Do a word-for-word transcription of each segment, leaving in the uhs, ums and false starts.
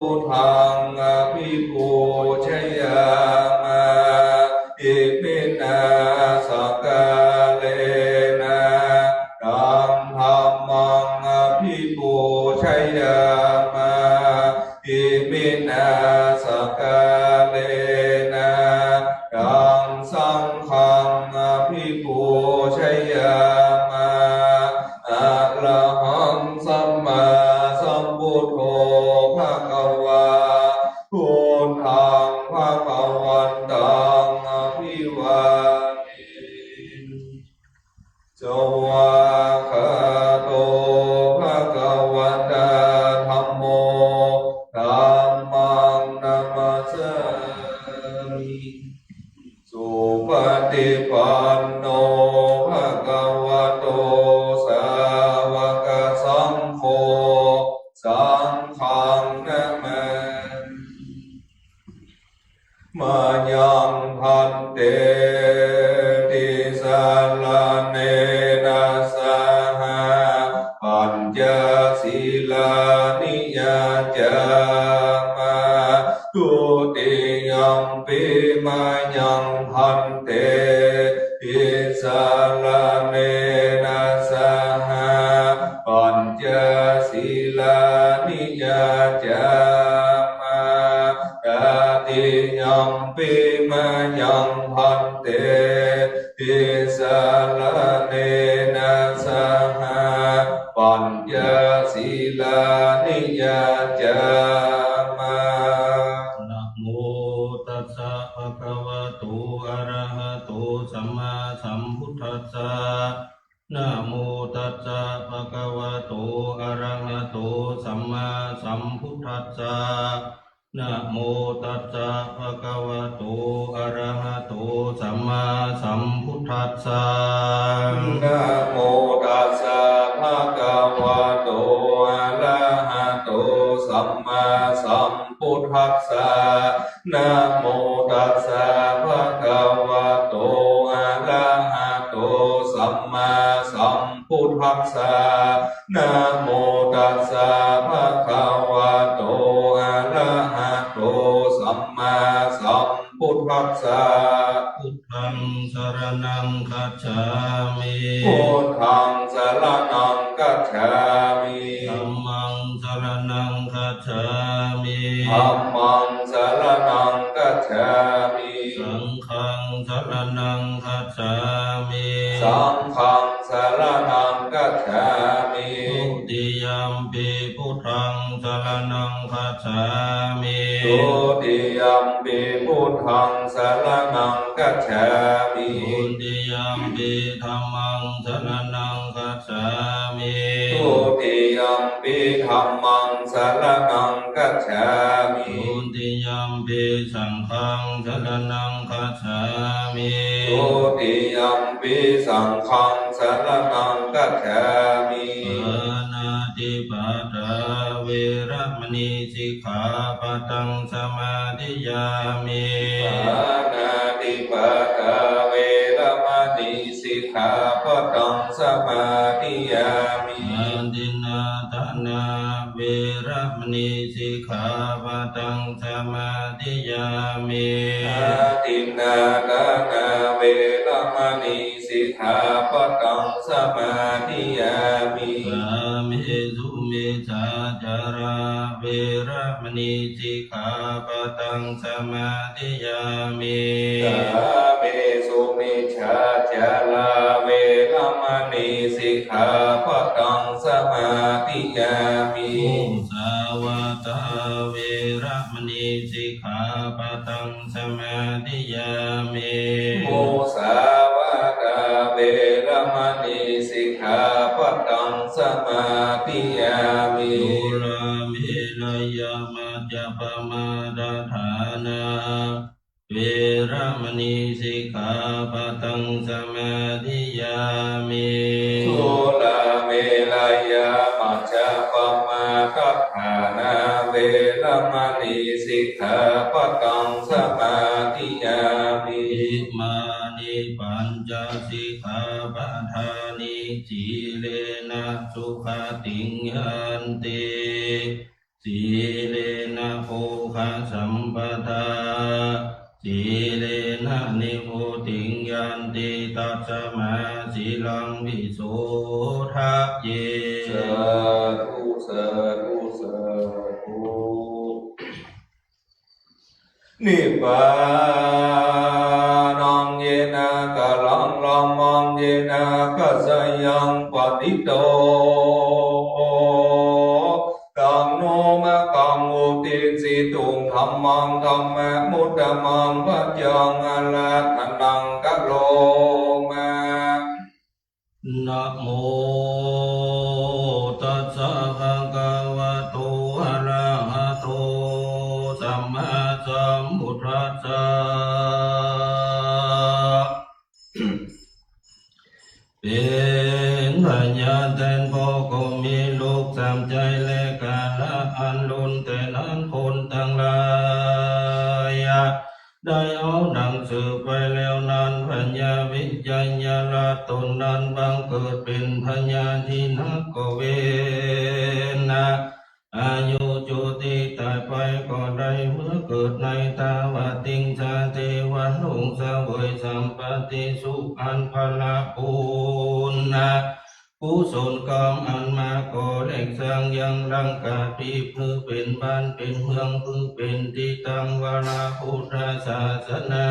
Buddhaṃ abhipūjayāma, iminā sakkārena. Taṃ dhammaṃ abhipūjayāma, iminā sakkārena. Taṃ saṅghaṃ abhipūjayāma. Arahaṃ sammāsambuddho bhagavā, buddhaṃ bhagavantaṃ abhivādemi. Svākkhāto bhagavatā dhammo, dhammaṃ namassāmi. Supaṭipanno bhagavato sāvakasaṅgho, saṅghaṃ namāmi. Mayaṃ bhante tisaraṇena saha pañca sīlāni yācāma. Dutiyampi mayaṃ bhante tisaraṇena saha pañca sīlāni yācāma. Tatiyampi mayaṃ bhante tisaraṇena saha pañca sīlāni yācāma. Namo tassa bhagavato arahato sammāsambuddhassa. Namo tassa bhagavato arahato sammāsambuddhassa. Namo tassa bhagavato arahato sammāsambuddhassa. Namo tassa bhagavato arahato sammāsambuddhassa. Namo tassa bhagavato arahato sammāsambuddhassa. Namo tassa bhagavato arahato sammāsambuddhassa. Buddhaṃ saraṇaṃ gacchāmi. Buddhaṃ saraṇaṃ gacchāmi. Dhammaṃ saraṇaṃ gacchāmi. Dhammaṃ saraṇaṃ gacchāmi. Saṅghaṃ saraṇaṃ gacchāmi. Saṅghaṃ saraṇaṃ gacchāmi. Dutiyampi buddhaṃ saraṇaṃ gacchāmi. Dutiyampi buddhaṃ saraṇaṃ gacchāmi. Dutiyampi dhammaṃ saraṇaṃ gacchāmi. Dutiyampi dhammaṃ saraṇaṃ gacchāmi. Dutiyampi saṅghaṃ saraṇaṃ gacchāmi. Dutiyampi saṅghaṃ saraṇaṃ gacchāmi. Pāṇātipātā veramaṇī sikkhāpadaṃ samādiyāmi. Pāṇātipātā veramaṇī sikkhāpadaṃ samādiyāmi. Adinnādānā veramaṇī sikkhāpadaṃ samādiyāmi. Adinnādānā veramaṇī sikkhāpadaṃ samādiyāmi. Kāmesu micchācārā veramaṇī sikkhāpadaṃ samādiyāmi. Kāmesu micchācārā veramaṇī sikkhāpadaṃ samādiyāmi. Musāvādā veramaṇī sikkhāpadaṃ samādiyāmi. Musāvādā veramaṇī sikkhāpadaṃ samādiyāmi. Surāmerayamajjapamādaṭṭhānā veramaṇī sikkhāpadaṃ samādiyāmi. Surāmerayamajjapamādaṭṭhānā veramaṇī sikkhāpadaṃ samādiyāmi. Imāni pañca sikkhāpadāni. Sīlena sugatiṃ yanti, Sīlena bhogasampadā, sīlena nibbutiṃ yanti, tasmā sīlaṃ visodhaye. Sādhu, sādhu, sādhu. Nibbānaṃ yena kalaṃ lammaṃ, yena kaccayaṃ paṇīto, taṃ no makaṃ uddisituṃ, dhammaṃ dhammamuttamaṃ, bhajjaṃ āratanaṃ karoma. Namo tassa bhagavato arahato sammāsambuddhassa. Pen พญาแตนพ่อก็มีลูกสามใจ๋ และกาละอันล้วนแต่นั้นคนตังหลาย ได้เอาหนังสือไปแล้วนั้น พญาวิชยราชต๋นนั้นบังเกิดเป๋นพญาที่นักเวรนะ อายุจุติต๋ายไปก็ได้เมื่อเกิดในท้าวติงสาเทวโลก เสวยสัมปัตติสุขอันพลบุญนะ กุศลกรรมอันมาก่อและสร้างยังลังกาทิพย์ หื้อเป๋นบ้านเป๋นเมือง หื้อเป๋นตี้ตั้งวรพุทธศาสนา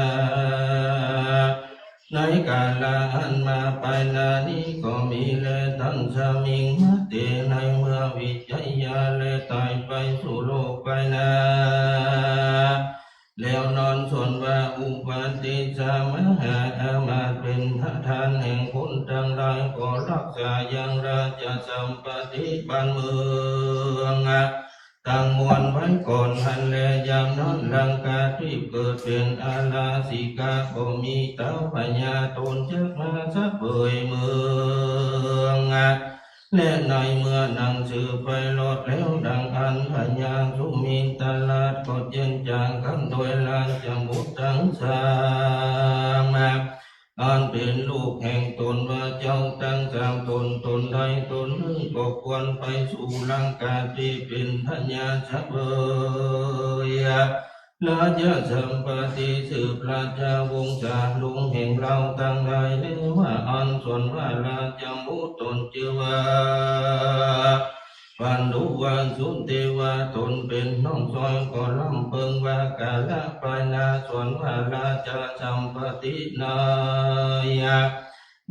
ในกาละอันมาไปหน้านี้ก็มีแล ตัสมิง มาเต ในเมื่อวิชยาแลต๋ายไปสู่โลกไปหน้า แล้วนั้นส่วนว่าอุปัฏฐิสสะมหาอามาตย์เป๋นประธานแห่งคนตังหลาย ก็ฮักษายังราชสัมปัตติบ้านเมือง ตังมวลไว้ก่อนหั้นแล ยามนั้นลังกาทิพย์เกิดเป๋นอาราสิกา ก็มีท้าวพญาต๋นจักมาเสวยเมือง และในเมื่อหนังสือไปรอดแล้วดังอั้น พญาสุมิตราชก็เย็นจากกั๋นโดยราชบุตรตังสาม อันเป๋นลูกแห่งต๋นว่าเจ้าตังสามต๋น ต๋นใดต๋นนึ่งก็ควรไปสู่ลังกาทิพย์เป๋นพญาเสวย ราชสัมปัตติสืบราชวงศาลุงแห่งเฮาตังหลายแล ว่าอั้น ส่วนว่าราชบุตรต๋นจื้อว่าปัณฑุวสุเตวะ ต๋นเป๋นน้องชอยก็ลำเปิงว่ากาละไปหน้า ส่วนว่าราชสัมปัตติใน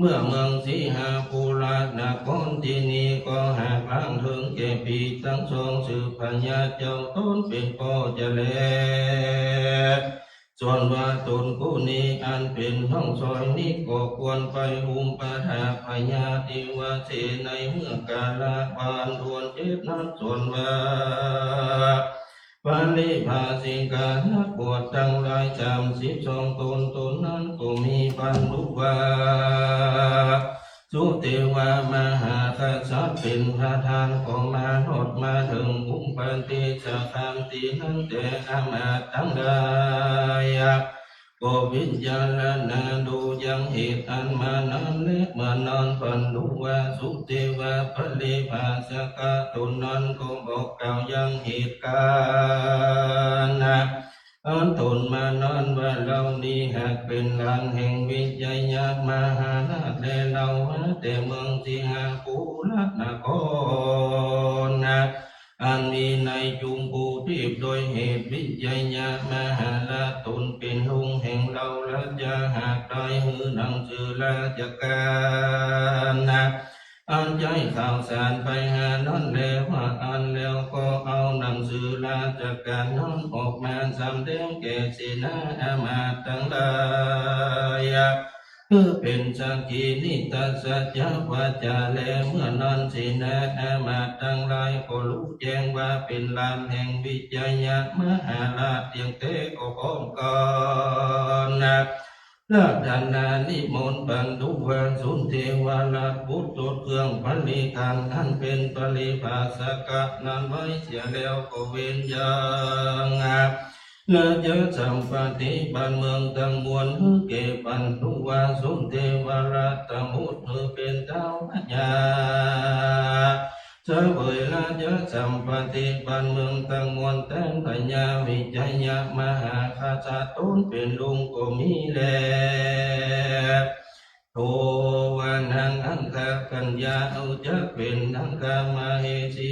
เมื่อเมืองสิหาปุระนครตี้นี้ก็หากหลังเถิงแก่ปีตังสอง สืบพญาเจ้าต๋นเป๋นป้อจะแล ส่วนว่าต๋นกู้นี้อันเป๋นน้องชอยนี้ก็ควรไปอุปัฏฐากพญาเทวเสนในเมื่อกาละวาระอันควรเจ็บนั้น ส่วนว่า ปริภาสิกานักบวชตังหลายสามสิบสองต๋น ต๋นนั้นก็มีปัณฑุวสุเตวะมหากษัตริย์เป๋นประธาน ก็มาฮอดมาเถิงอุปัฏฐิสสะคามตี้นั้นแต๊ อามาตย์ตังหลาย ก็พิจารณาดูยังเหตุอันมานั้นแล เมื่อนั้นปัณฑุวสุเตวะปริภาสกะต๋นนั้นก็บอกกล่าวยังเหตุก๋ารณ์อันต๋นมานั้นว่า เฮานี้หากเป๋นหลานแห่งวิชยมหาราชแล เฮามาแต่เมืองสิหาปุระนคร อันมีในจุมพูทิพย์ โดยเหตุวิชยมหาราชต๋นเป๋นลุงแห่งเฮา ราชาหากได้หื้อหนังสือราชก๋านอันใจ๊ข่าวสารไปหานั้นแล ว่าอั้นแล้วก็เอาหนังสือราชก๋านนั้นออกมาสำแดงแก่เสนาอามาตย์ตังหลาย หื้อเป๋นสักขีนิทัศจวาจาแล เมื่อนั้นเสนาอามาตย์ตังหลายก็ฮู้แจ้งว่าเป๋นหลานแห่งวิชยมหาราชเตี้ยงแต๊ก็พร้อมกั๋น อาราธนานิมนต์ปัณฑุวสุเตวะราชบุตรจดเครื่องบริขารอันเป๋นปริภาสกะนั้นไว้เสียแล้ว ก็เว้นยัง ราชสัมปัตติบ้านเมืองตังมวลหื้อแก่ปัณฑุวสุเตวะราชบุตร หื้อเป๋นท้าวพญา เสวยราชสัมปัตติบ้านเมืองตังมวล แต๋นพญาวิชยมหาราชา ต๋นเป๋นลุงก็มีแล โตวานังอังคกัญญา เอาจักเป๋นอังคมเหสี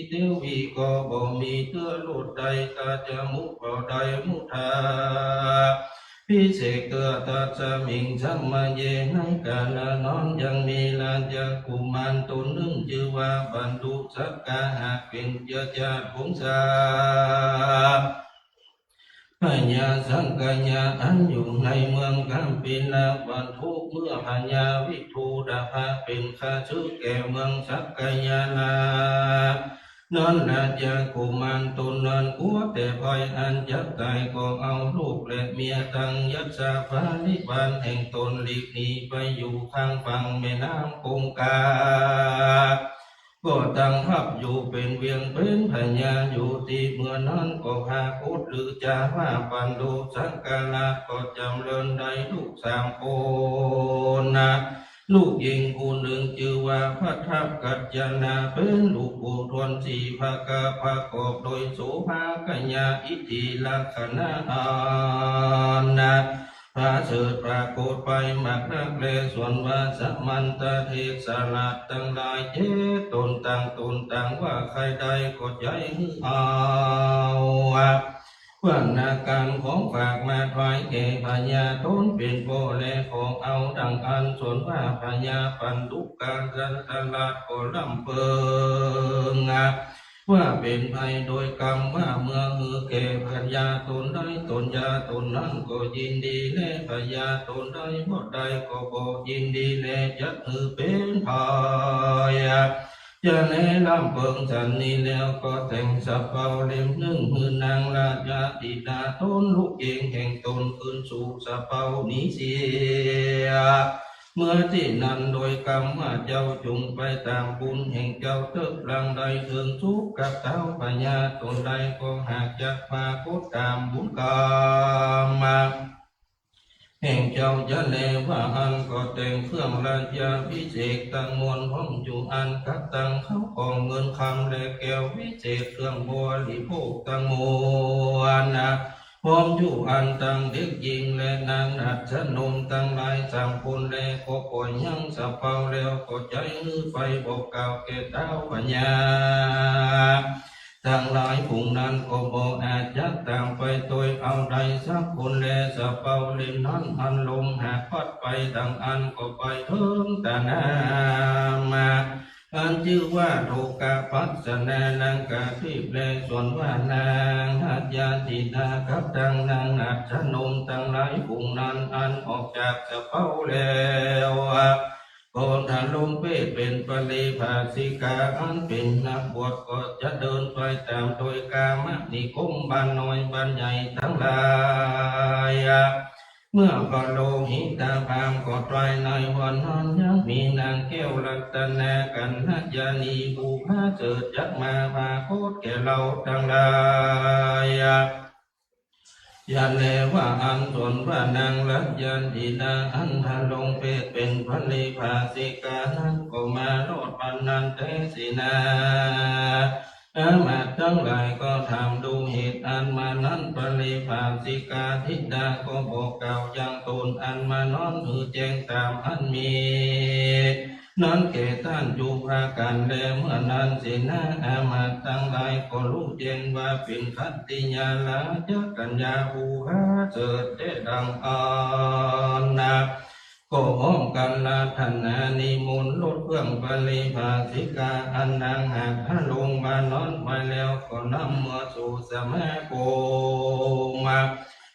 เตวีก็บ่มีเตื้อลูดใด กาจะมุเผ่าใดมุทา ภิเศกเตื้อ ตัสมิงสมัยเย ในกาละนั้นยังมีราชกุมารต๋นนึ่ง จื้อว่าปันดุสักกะ หากเป๋นเจื้อจาติวงศา พญาสักกายะ อันอยู่ในเมืองกัมปิลวัตถุ เมื่อพญาวิทูตภะเป๋นข้าศึกแก่เมืองสักกายะแล้ว นั้นราชกุมารต๋นนั้นกั๋วแต่ภัยอันจักต๋าย ก็เอาลูกและเมียตังยัสสะบริวารแห่งต๋นหลีกหนีไปอยู่ข้างฝั่งแม่น้ำคงคา ก็ตั้งทัพอยู่เป๋นเวียงเป๋นพญาอยู่ตี้เมืองนั้น ก็ปรากฏลือจาว่าปันดุสักกะราชก็จ๋ำเริญได้ลูกสามคนนะ ลูกญิงผู้นึ่งจื้อว่าภัททกัจจนา เป๋นลูกผู้ถ้วนสี่ประก๋าน ประกอบโดยโสภา กายะ อิทธิ ลักษณะ อันประเสริฐปรากฏไปมากนักแล ส่วนว่าสมันตะเถระราชตังหลายเจ็ดต๋น ต่างต๋นต่างว่าใค่ได้ก็ใจ๋หื้อเอา ว่านาการของฝากมาถวายแก่พญาต๋นเป๋นป้อ และขอเอาดังอั้น ส่วนว่าพญาปันดุกะราชก็ร่ำเปิง ว่าเป๋นภัยโดยกำว่าเมื่อหื้อแก่พญาต๋นใดต๋นยาต๋นนั้นก็ยินดี และพญาต๋นใดบ่ได้ก็บ่ยินดี และจักหื้อเป๋นภัย จะแลร่ำเปิงสันนี้แล้ว ก็แต่งสะเปาเล่มนึ่งหื้อนางราชธิดาต๋นลูกเองแห่งต๋น คืนสู่สะเปานี้เสีย เมื่อตี้นั้นโดยกำว่าเจ้าจุ่งไปต๋ามบุญแห่งเจ้าเต๊อะ หลังได้เถิงสุขกับเต๊าพญาต๋นได้ ก็หากจักปรากฏต๋ามบุญกำ แห่งเจ้าจะแลว่าอั้น ก็แต่งเครื่องราชาภิเษกตังมวล พร้อมจุอันกับตังข้าวของเงินคำ และแก้ววิเศษเครื่องบริโภคตังมวลนะ พร้อมจุอันตังเด็กญิง และนางนัชนมตังหลายสามคนแล ก็ปล่อยยังสะเปาแล้ว ก็ใจ๋หื้อไปบอกกล่าวแก่เต๊าพญา ตังหลายฝูงนั้นก็บ่อาจจักต๋ามไปตวยเอาได้สักคนแล สะเปาเล่มนั้นอันลมหากพัดไปดังอั้น ก็ไปเถิงต๋าน้ำ อันจื้อว่าโทกะปัสสะนานังกะทีปแล ส่วนว่านางราชธิดากับตังนางนัชนมตังหลายฝูงนั้น อันออกจากสะเปาแล้ว ก็ทรงเพศเป๋นปริภาสิกา อันเป๋นนักบวช ก็จะเดินไปต๋ามโดยกามนิคม บ้านน้อยบ้านใหญ่ตังหลาย เมื่อปโลหิตพราหมณ์ก็ต๋ายในวันนั้น ยังมีนางแก้วรัตนากัญญาณีผู้ประเสริฐจักมาปรากฏแก่เฮาตังหลาย จะแลว่าอั้น ส่วนว่านางราชธิดาอันทรงเพศเป๋นปริภาสิกานั้น ก็มารอดวันนั้นแต๊เสนา อำมาตย์ตังหลายก็ถามดูเหตุอันมานั้น ปริภาสิกาธิดาก็บอกกล่าวยังต๋นอันมานั้นหื้อแจ้งต๋ามอันมี นั้นแก่ต้านจุประก๋านแล เมื่อนั้นเสนาอำมาตย์ตังหลายก็ฮู้แจ้งว่าเป๋นขัตติยราชกัญญาผู้ประเสริฐแต๊ดังอั้นนะ ก็พร้อมกั๋นอาราธนานิมนต์รถเครื่องปริภาสิกา อันนางหากหาลงมานั้นไว้แล้ว ก็นำเมือสู่สมาคม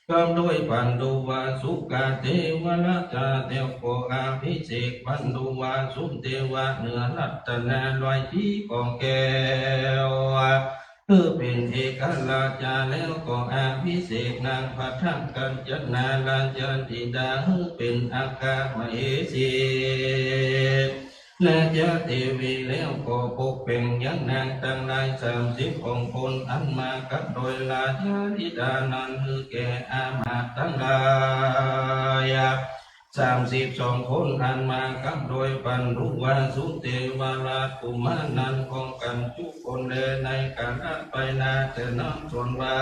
พร้อมด้วยปันดุวาสุกะเทวราชา แล้วก็อภิเษกปันดุวาสุเตวะเหนือรัตนาร้อยปีกองแก้ว หื้อเป๋นเอกราชา แล้วก็อภิเษกนางภัททกัญจนาราชธิดาหื้อเป๋นอัคคมเหสี ราชเทวี แล้วก็ปกเป๋งยังนางตังหลายสามสิบกองคน อันมากับโดยราชธิดานั้นหื้อแก่อำมาตย์ตังหลาย สามสิบสองคน อันมากับโดยพันธุวสุเทวราชกุมารนั้น พร้อมกั๋นจุคนแล ในกาละไปหน้าเถิดนั้น สวนว่า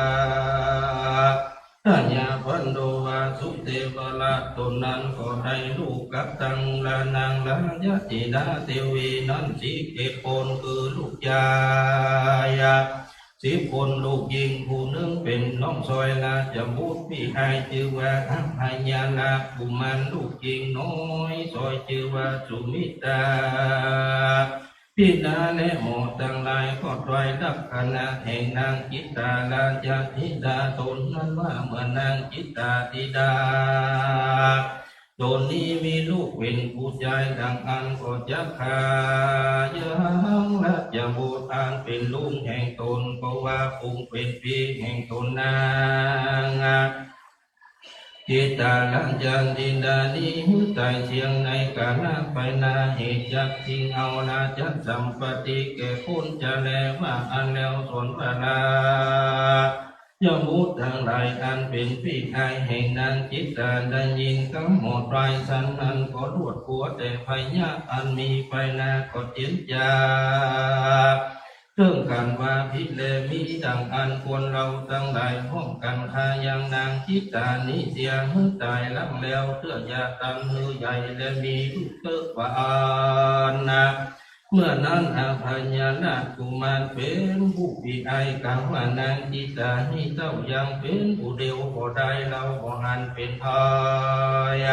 พญาพันธุวสุเทวราชตนนั้นก็ได้ลูกกับตังนางราชธิดาเทวีนั้นสิบเอ็ดคน คือลูกจายสิบคน ลูกญิงผู้นึ่งเป๋นน้องสอยราชบุตรปี้อ้ายจื้อว่าอัพพญานาคกุมาร ลูกญิงน้อยสอยจื้อว่าสุมิตรา ธิดาและหมู่ตังหลายก็ตวยลักษณะแห่งนางจิตตาราชธิดาตนนั้นว่า เมื่อนางจิตตาธิดาตนนี้มีลูกเป๋นผู้จายดังอั้นก็จักฆ่ายังราชบุตรอันเป๋นลุงแห่งตน เพราะว่าปุงเป๋นปี้แห่งตนนาง จิตตาราชธิดานี้หื้อต๋ายเสี้ยงในกาละไปหน้า เหตุจักชิงเอาราชสัมปัตติแก่คนจะแล ว่าอั้นแล้ว สวนว่าราชบุตรตังหลายอันเป๋นปี้อ้ายแห่งนางจิตตาได้ยินกำหมดรายสันนั้นก็รวดกั๋วแต่พยาอันมีไปหน้าก็เจียนจ๋า เถิงกั๋นว่าผิดแล มิดังอั้นควรเฮาตังหลายพร้อมกั๋นฆ่ายังนางจิตตานี้เสียหื้อต๋ายหลังแล้ว เตื้อจะตันหื้อใหญ่และมีลูกเต๊อะว่าอั้นนา เมื่อนั้นอัพพญานาคกุมารเป๋นผู้ปี้อ้ายกล่าวว่านางจิตตานี้เต้ายังเป๋นผู้เดียวบ่ได้ เฮาบ่หันเป๋นภัย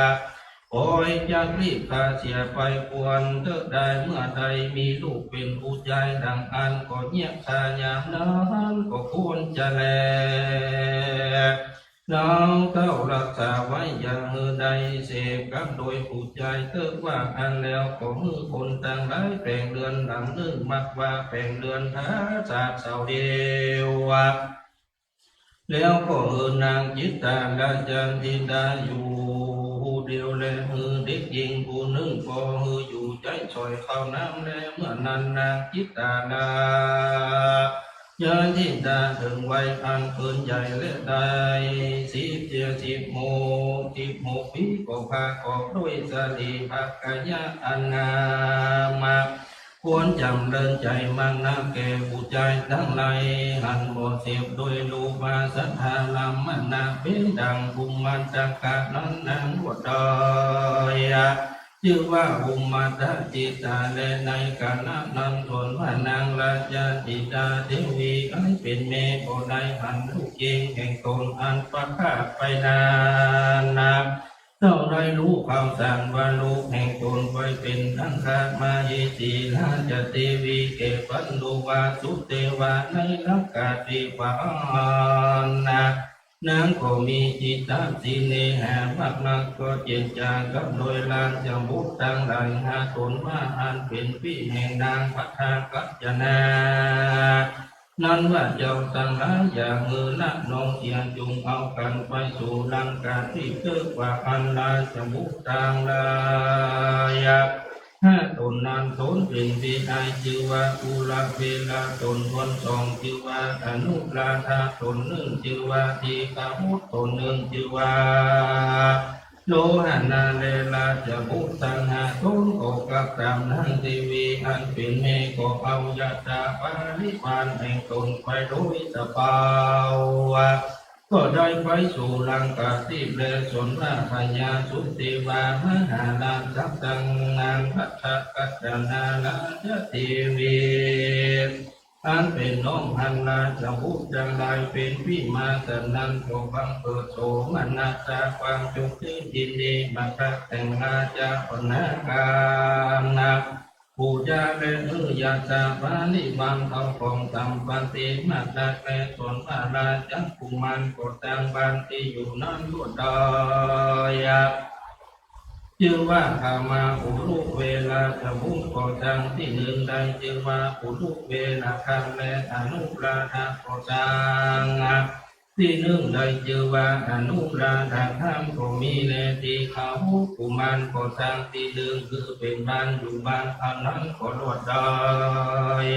ขอหื้อจักรีบฆ่าเสียไปควรเต๊อะ ได้เมื่อใดมีลูกเป๋นผู้จายดังอั้นก็เยียะฆ่ายามนั้นก็ควรจะแล เฮาเต้ารักษาไว้อย่าหื้อได้เสพกับโดยผู้จายเต๊อะ ว่าอั้นแล้วก็หื้อคนตังหลายแป๋งเฮือนหลังนึ่ง มักว่าแป๋งเฮือนผาสาทเสาเดียว แล้วก็หื้อนางจิตตาราชธิดาอยู่ผู้เดียว และหื้อเด็กญิงผู้นึ่งก็หื้ออยู่ใจ๊สอยข้าวน้ำแล เมื่อนั้นนางจิตตาราชธิดาเถิงวัยอันเกินใหญ่และได้สิบเจ็ด สิบหก สิบหกปี๋ก็ผากออกโดยสรีระกายะอันงาม ควรจ๋ำเริญใจ๋มากนักแก่ผู้จายตังหลาย หันบ่เสพโดยรูปาสัตถารมณะ เป๋นดังภูมิมัตตกะนั้นนางลวดดอย จื้อว่าภูมิมัตตจิตตา และในกาละนั้นสวนว่านางราชธิดาเทวีอันเป๋นแม่ก็ได้หันลูกญิงแห่งตนอันประกาศไปนั้นนา เต้าได้ฮู้ข่าวสารว่าลูกแห่งตนไปเป๋นคันธะมเหสีราชเทวีแก่พันธุวสุเทวะในรักกาติปะอันนา นางก็มีจิตตะสิเนหามากนัก ก็เจียนจ๋ากับโดยราชบุตรตังหลายห้าต๋นว่าอันเป๋นปี้แห่งนางพัทธกัญจนา นั้นว่าเจ้าตังหลายอย่าหื้อละนองเสีย จุ่งเอากั๋นไปสู่ลังกาตี้เต๊อะ ว่าอั้นราชบุตรตังหลายห้าต๋นนั้น ต๋นเป๋นปี้อ้ายจื้อว่ากุลเวละ ต๋นต้นสองจื้อว่าอนุราธะ ต๋นนึ่งจื้อว่าทีฆะวุต ต๋นนึ่งจื้อว่า โลหะนา และราชบุตรตังห้าต๋นก็กลับต๋ามนางเทวีอันเป๋นแม่ ก็เอาญาติบริวารแห่งต๋นไปโดยสะเปา ก็ได้ไปสู่ลังกาตี้แล สวนว่าพญาสุเทวามหาราชจักตังนางพัทธกัญจนาราชเทวี อันเป๋นน้องหันราชบุตรตังหลายเป๋นปี้มา สันนั้นก็บังเกิดโสมนัสสะ ความจงจื้นยินดี มาตะแต่งราชะปัณณาการนา ปู๋จาและหื้อญาติบริวารเข้าของสัมปัตติมากนักแล สวนว่าราชกุมารก็ตั้งบ้านตี้อยู่นั้นลวดดอย จื้อว่าคามาอุรุเวราชบุตรก็สร้างตี้นึ่งได้จื้อว่าอุรุเวราคัม และอนุราธะก็สร้างตี้นึ่งได้จื้อว่าอนุราธะคัม ก็มีแล ทีฆะวุตกุมารก็สร้างตี้นึ่ง คือเป๋นบ้านอยู่บ้านอันนั้นก็ลวดดอย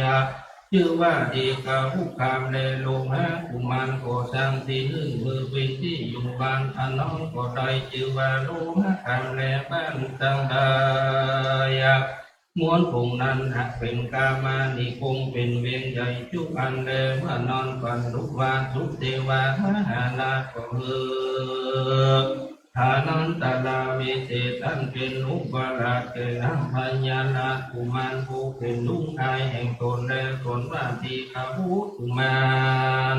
เ จื้อว่าทีฆะคุคามแล โลหะกุมารก็สร้างตี้นึ่ง เมือเป๋นตี้อยู่บ้าน อันนั้นก็ได้จื้อว่าโลหะคามแล บ้านตังหลาย มวลฝูงนั้นหากเป๋นกามานิคม เป๋นเวียงใหญ่จุอันแล เมื่อนั้นปันดุวาสุเทวามหาราชก็หื้อ อานันทราวิเศษ อันเป๋นอุปราชแก่นางพญาราชกุมาร ผู้เป๋นลุงชายแห่งตนแล สวนว่าทีฆะคุมาร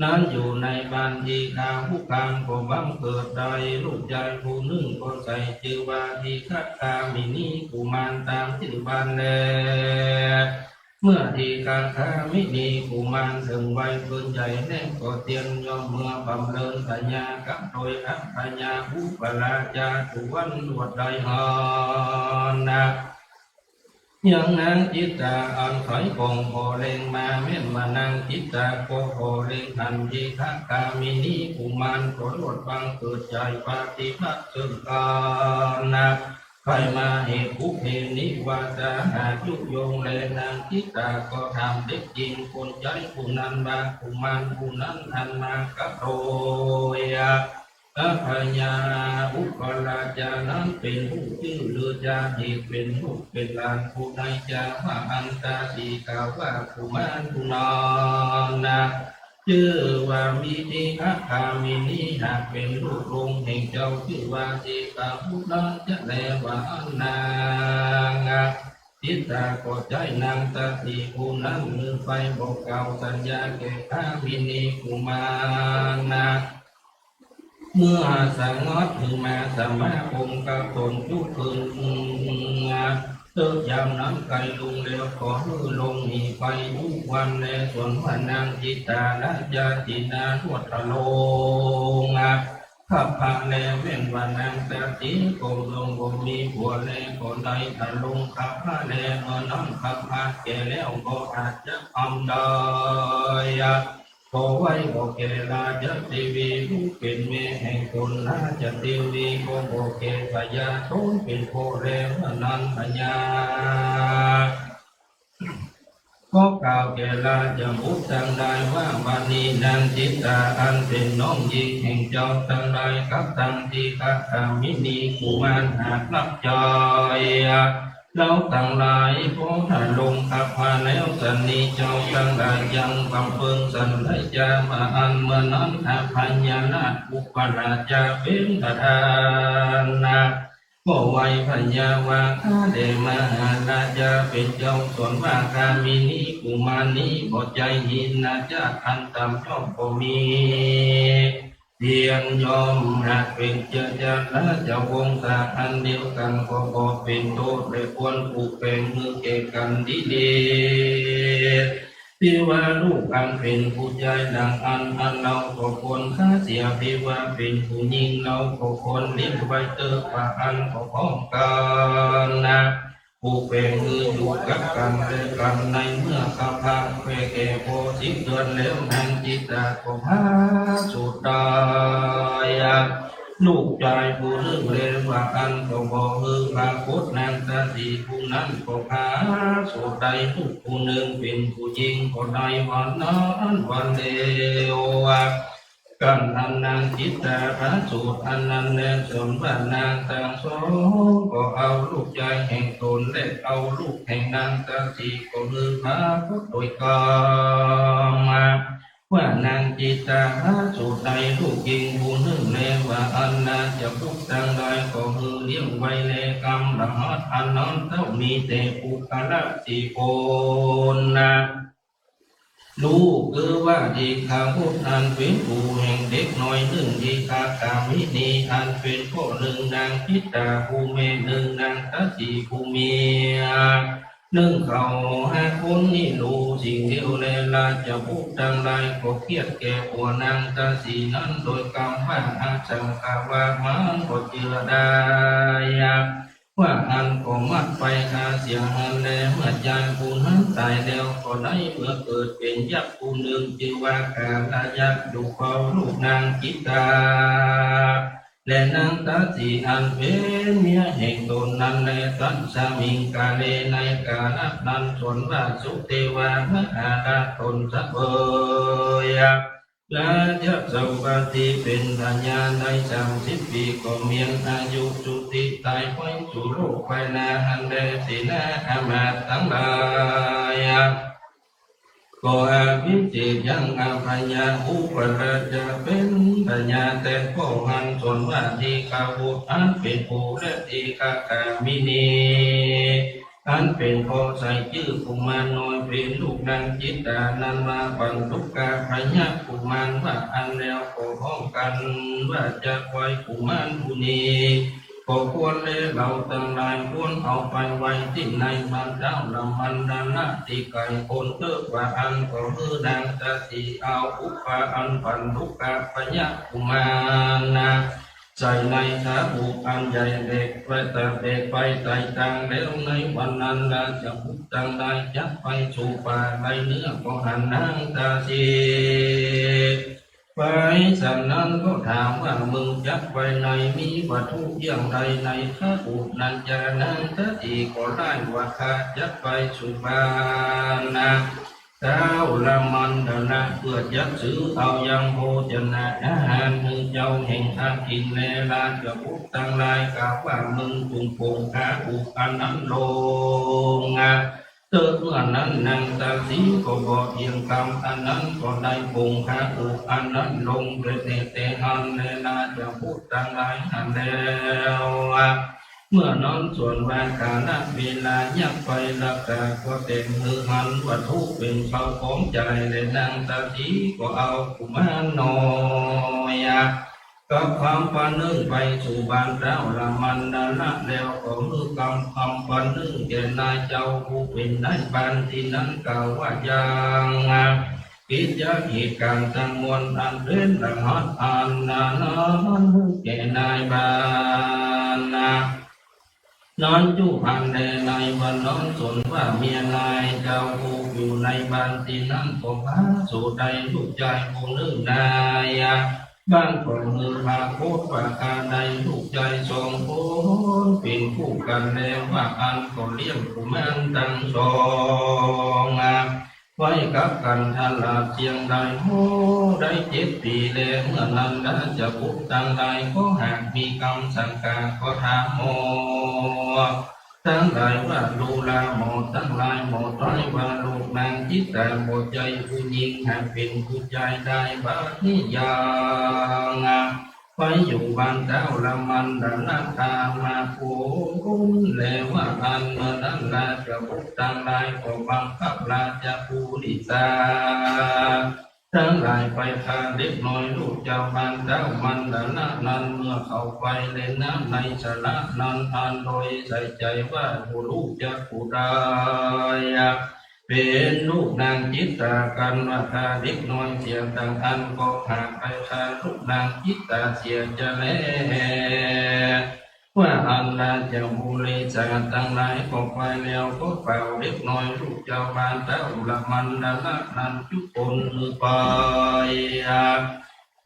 นั้นอยู่ในบ้านทีฆะคุคาม ก็บังเกิดได้ลูกจายผู้นึ่ง ก็ใส่จื้อว่าทีฆะคามินีกุมาร ต๋ามจื้อบ้านแล เมื่อทีฆะคามินีกุมารเถิงวัยเกินใหญ่แล้ว ก็เตียนย่อมเมือบำเริญพญากับโดยอัพพญาอุปราชา สุวรรณรวดได้หอนนะ ยังนางจิตตาอันใสผ่องผ่อแลงมา แม่นว่านางจิตตาก็ผ่อแลงหันทีฆะคามินีกุมาร ก็รวดบังเกิดใหญ่ปฏิบัติเกิดกันนะ ใค่มาเหตุปุพเพนิวาสาหายุโยงแล นางจิตตาก็ถามเด็กญิงคนใจ๊ผู้นั้นว่า กุมารผู้นั้นอันมากับโดยอัพพญาอุปราชานั้นเป๋นผู้จื้อลือจา เหตุเป๋นลูกเป๋นหลานผู้ใดจา ว่าอันตาสีกล่าวว่ากุมารผู้นั้นนะ จื้อว่าวิทิภคามินี หากเป๋นลูกลุงแห่งเจ้า จื้อว่าเสกาพุทธะจะแลว่าอั้น นางจิตตาก็ใจ๊นางตาสีผู้นั้น หื้อไปบอกกล่าวสัญญาแก่คามินีกุมารนะ เมื่อสงบหื้อมาสมาคมกับตนจุคืน เติบยามนั้นไกลลุงแล้ว ก็หื้อลงหนีไปทุกวันแล ส่วนว่านางจิตตาราชาตินาทวดทะลง ขับพาแล แม่นว่านางตาสีก็ลงบ่มีผัวแล ก็ได้ทะลงขับพาแล เมื่อนั้นขับพาแก่แล้ว ก็อาจจะอำได้ ขอไว้บอกแก่ราชเทวีผู้เป๋นแม่แห่งตน ราชเทวีก็บอกแก่พญาตนเป๋นพ่อแล เมื่อนั้นพญาก็กล่าวแก่ราชบุตรตังหลายว่า บัดนี้นางจิตตาอันเป๋นน้องญิงแห่งเจ้าตังหลาย กับตังทีฆะคามินีกุมารหากรับใจ๊ เฮาตังหลาย พอทะลงขับพาแล้วสันนี้ เจ้าตังหลายยังบำเพ็ญสันได้จา ว่าอั้น เมื่อนั้นอัพพญาราชอุปราชาเป๋นประธานนะ ก็ไหว้พญาว่า ข้าแต่มหาราชาเป๋นเจ้า ส่วนว่าคามินีกุมารนี้ บ่ใจ้หินนะจ๊ะ อันต่ำย่อมบ่มี เตียนย่อมหากเป๋นเจือจาติราชวงศาอันเดียวกั๋น ก็บ่เป๋นโต้ษ และควรผูกแป๋งหื้อแก่กั๋นดีเด่น ตี้ว่าลูกอันเป๋นผู้จายดังอั้น อันเฮาก็ควรฆ่าเสีย ตี้ว่าเป๋นผู้ญิงเฮาก็ควรเลี้ยงไว้เต๊อะ ว่าอั้นก็พร้อมกั๋นนะ ผูกแป๋งหื้ออยู่กับกั๋นและกั๋น ในเมื่อขับพาแก่ แก่พอสิบเดือนแล้ว นางจิตตาก็ผาสุกได้ลูกจายผู้นึ่งแล ว่าอั้นก็บ่หื้อปรากฏ นางตาสีผู้นั้นก็ผาสุกได้ลูกผู้นึ่งเป๋นผู้ญิง ก็ได้วันนั้นวันเดียวกั๋น อันนางจิตตาผาสุกอันนั้นแล ส่วนว่านางตังสองก็เอาลูกจายแห่งตน และเอาลูกแห่งนางตาสีก็หื้อปรากฏโดยกำ ว่านางจิตตาผาสุกได้ลูกญิงผู้นึ่งแล ว่าอั้น ราชบุตรตังหลายก็หื้อเลี้ยงไว้แลกำ รหัสอันนั้นเต้ามีแต่ปุคคละสี่คนนะ ลูกคือว่าทีฆะบุตรอันเป๋นปู่แห่งเด็กน้อยนึ่ง ทีฆะคามินีอันเป๋นพ่อนึ่ง นางจิตตาผู้แม่นึ่ง นางตาสีผู้เมียนึ่ง เขาห้าคนนี้ฮู้สิ่งเดียวแล ราชบุตรตังหลายก็เคียดแก่ผัวนางตาสีนั้นโดยกำว่า อสังขะวา มันบ่เจื้อได้ ว่าอั้นก็มัดไปฆ่าเสียหั้นแล เมื่อจายผู้นั้นต๋ายแล้ว ก็ได้เมือเกิดเป๋นยักษ์ผู้นึ่ง จื้อว่ากาลยักษ์ อยู่เฝ้าลูกนางจิตตา และนางตาสีอันเป๋นเมียแห่งต๋นนั้นแล ตัสมิงกาเล ในกาละนั้น ส่วนว่าสุเตวามหาราชต๋นเสวยราชสวัสดีเป๋นพญาได้สามสิบปี๋ ก็เมียนอายุจุติต๋ายไปสู่โลกภายหน้าหั้นแล เสนาอามาตย์ตังหลาย ก็อภิเษกยังอภัยอุปราชจะเป๋นพญาแต่ป้อหั้น ส่วนว่าทีฆบุตรอันเป๋นผู้และทีฆคามินี อันเป๋นพ่อใส่จื้อกุมารน้อยเป๋นลูกนางจิตตานั้นว่า ปันธุกะพญากุมารว่าอั้นแล้ว ก็ฮ้องกั๋นว่าจักไหว้กุมารผู้นี้ ก็ควรแล เฮาตังหลายควรเอาไปไว้ตี้ไหนบ้านเต๊าละมันดาละตี้ไก๋โป๊นเต๊อะ ว่าอั้นก็หื้อนางตาสีเอาอุปะอันปันธุกะพญากุมารนะ ใส่ในขาอุอันใหญ่แบกไปตะแบกไปไต่ตางแล้ว ในวันนั้นราชบุตรตังหลายจักไปสู่ป่า ในเนื้อก็หันนางตาสีไป สันนั้นก็ถามว่า มึงจักไปไหน มีวัตถุอย่างใดในขาอุนั้นจา นางตาสีก็ไล่ว่า ข้าจักไปสู่บ้านนะ เต๊าละมันดาละ เปื้อจักซื้อเอายังโภชนะอาหารหื้อเจ้าแห่งข้ากิ๋นแล ราชบุตรตังหลายกล่าวว่า มึงจุ่งปงขาอุอันนั้นลงเต๊อะ เมื่อนั้นนางตาสีก็บ่เถียงกำอันนั้น ก็ได้ปงขาอุอันนั้นลงแต่แต่แต่หั้นแล ราชบุตรตังหลายหั้นแล้ว เมื่อนั้นส่วนว่ากาละเวลายับไปละกาก็แต่งหื้อหันวัตถุเป๋นข้าวของใจ๋ และนางตาสีก็เอากุมารน้อยกับความปะนึ่งไปสู่บ้านเต๊าละมันดาละแล้ว ก็หื้อกำความปะนึ่งแก่นายเจ้าผู้เป๋นนายบ้านตี้นั้นกล่าวว่า ยัง กิจจะเหตุก๋ารณ์ตังมวลอันเป๋นรหัสอันนั้นแก่นายบ้านนะ นั้นจุภัณฑ์แล ในวันนั้นส่วนว่าเมียนายเจ้าผู้อยู่ในบ้านตี้นั้นก็พาโสได้ลูกจายผู้นึ่ง นายบ้านก็หื้อปรากฏว่า ข้าได้ลูกจายสองคนเป๋นคู่กั๋นแล ว่าอั้นก็เลี้ยงกุมารตังสอง ไว้กับกั๋นตลอดเสี้ยงได้ โห ได้เจ็ดปี๋แล เมื่อนั้นราชบุตรตังหลายก็หากมีกำสังกาก็ถามหมอตังหลายว่า ดูราหมอตังหลาย หมอต๋ายว่าลูกนางจิตตาบ่ใจ้ผู้ญิง หากเป๋นผู้จายได้บัดนี้ยัง ไปอยู่บ้านเต๊าละมันดาละ ข้ามาปูนแล ว่าอั้น เมื่อนั้นราชบุตรตังหลายก็บังคับราชปุริสาตังหลายไปข้าเด็กน้อยลูกเจ้าบ้านเต๊ามันดาละนั้น เมื่อเขาไปเล่นน้ำในสระนั้น อันโดยใส่ใจ๋ว่าบ่ฮู้จักผู้ใด เป๋นลูกนางจิตตากั๋น ว่าข้าเด็กน้อยเสียตังอั้น ก็หากไปข้าลูกนางจิตตาเสียจะแล ว่าอั้นราชปุริสาตังหลายก็ไปแล้ว ก็เป่าเด็กน้อยลูกเจ้าบ้านเต๊าละมันดาละนั้นจุคนหื้อไป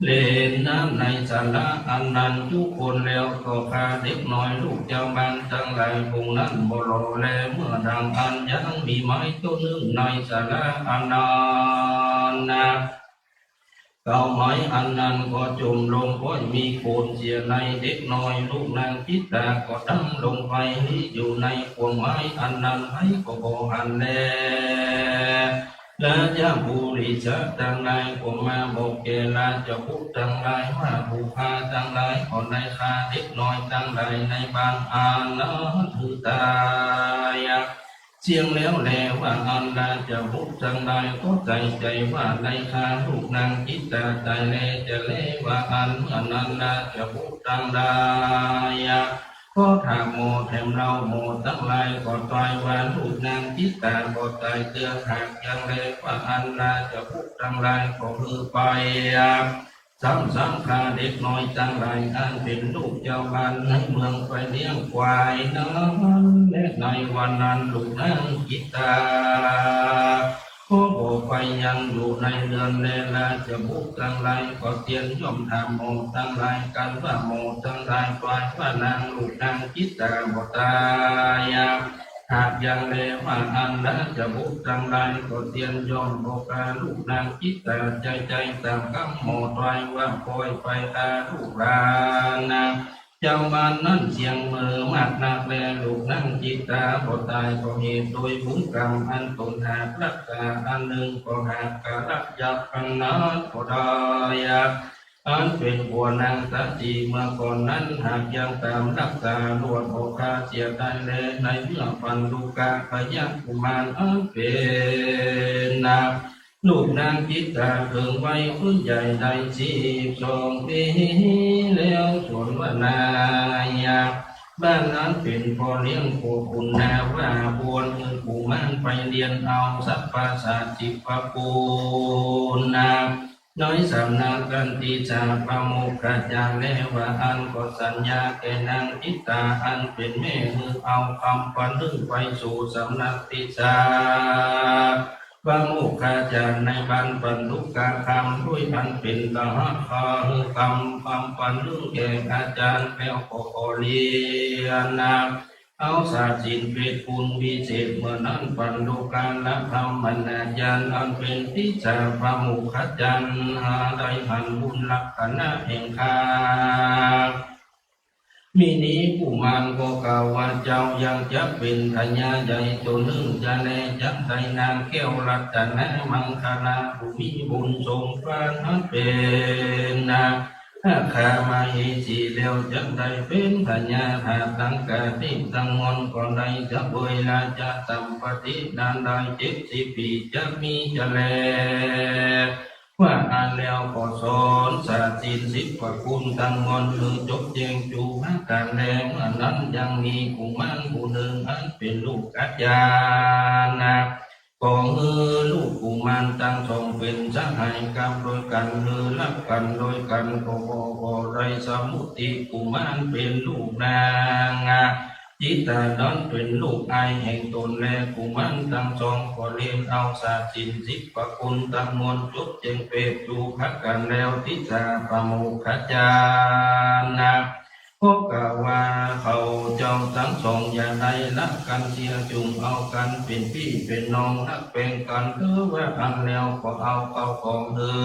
เล่นน้ำในสระอันนั้นจุคนแล้ว ก็ข้าเด็กน้อยลูกเจ้าบ้านตังหลายผู้นั้นบ่หล่อแล เมื่อดังอั้นยังมีไม้ต้นนึ่งในสระอันนั้นนะ เกาไม้อันนั้นก็จมลง ก็มีโคนเสียใน เด็กน้อยลูกนางจิตตาก็ดำลงไปอยู่ในข่วงไม้อันนั้น ใผก็บ่หันแล ราชปุริสาตังหลายก็มาบอกแก่ราชบุตรตังหลายว่า บุพผาตังหลายก็ได้ฆ่าเด็กน้อยตังหลายในบ้านอันนั้นหื้อต๋าย เสี้ยงแล้วแล ว่าอั้นราชบุตรตังหลายก็ใส่ใจ๋ว่าได้ฆ่าลูกนางจิตตาต๋ายแลจะแล ว่าอั้น เมื่อนั้นราชบุตรตังหลาย ก็ถามหมอแถมเล่า หมอตังหลายก็ต๋ายว่า ลูกนางจิตตาบ่ต๋ายเตื้อ หากยังแล ว่าอั้นราชบุตรตังหลายก็หื้อไป สามสามข้าเด็กน้อยตังหลายอันเป๋นลูกเจ้าบ้านในเมืองไปเลี้ยงควายนั้น และในวันนั้นลูกนางจิตตา ก็บ่ไปยังอยู่ในเฮือนแล ราชบุตรตังหลายก็เตียนย่อมถามหมอตังหลายกั๋นว่า หมอตังหลาย ตวายว่านางลูกนางจิตตาบ่ตาย หากยังแลว่าอั้น ราชบุตรตังหลายก็เตียนย่อมบอกกั๋นลูกนางจิตตา ใจ๋ใจ๋ต๋ามกำหมอตวายว่า ปอยไปอาลูกหลานนะ เจ้าบ้านนั้นเสี้ยงเมื่อมากนักแล ลูกนางจิตตาบ่ตาย ก็เหตุโดยบุญกรรมอันต๋นหากฮักษาอันนึ่ง ก็หากกะละยะอันนั้นก็ได้ อันเป๋นผัวนางสาสีเมื่อก่อนนั้น หากยังต๋ามฮักษาลวดบ่ขาดเสียได้แล ในเมื่อปัณฑุกะพญากุมารอันเป๋นนะ ลูกนางจิตตาเถิงวัยคนใหญ่ได้สิบสองปี๋แล้ว ส่วนว่านายบ้านนั้นเป๋นพ่อเลี้ยงผู้คุณนาว่า บวชหื้อกุมารไปเฮียนเอาสัพพะสาสิบประกุณนะ ในสำนักขันติสาพระโมคคัจจาแลว่าอั้น ก็สัญญาแก่นางจิตตาอันเป๋นแม่ หื้อเอากำปะนึ่งไปสู่สำนักติสาพระโมคคัจจาในบ้านปัณฑุกะคาม ด้วยอันเป๋นตหะคาหื้อกำ กำปะนึ่งแก่อาจ๋ารย์ แล้วก็ขอเฮียนนะ เอาสาสิญเปรตปุณวิเศษ เมื่อนั้นปัณฑุกะละธรรมนาญาณอันเป๋นติสาพระโมคคัจจาหาได้หันบุญลักษณะแห่งคามินีกุมารก็กล่าวว่า เจ้ายังจักเป๋นพญาใหญ่ต๋นนึ่งจะแล จักได้นางแก้วรัตนมังคลา ผู้มีบุญสมปรารถนาเป๋นนาคา มเหสีแล้ว จักได้เป๋นพญา ถ้าตังกะติตังมนก็ได้เสวยราชสัมปัตตินานได้เจ็ดสิบปี๋ จะมีจะแล ว่าอั้นแล้วก็สอนสาสิญสิบประกุณตังมนหื้อจบแจ้งจุภักกั๋นแล เมื่อนั้นยังมีกุมารผู้นึ่งอันเป๋นลูกอาจ๋ารย์นะ ก็หื้อลูกกุมารตังสองเป๋นสหายกั๋นโดยกั๋น หื้อฮักกั๋นโดยกั๋น ก็บ่ได้สมุติกุมารเป๋นลูกนางจิตตานั้นเป๋นลูกอ้ายแห่งต๋นแล กุมารตังสองก็เฮียนเอาสาสิญสิบประกุณตังมนจบแจ้งเปรตจุภักกั๋นแล้ว ติสาพระโมคคัจจานะ ก็กล่าวว่า เขาเจ้าตังสองอย่าได้ละกั๋นเสีย จุ่งเอากั๋นเป๋นปี้เป๋นน้องฮักแปงกั๋นเต๊อะ ว่าอั้นแล้วก็เอาเข้าของหื้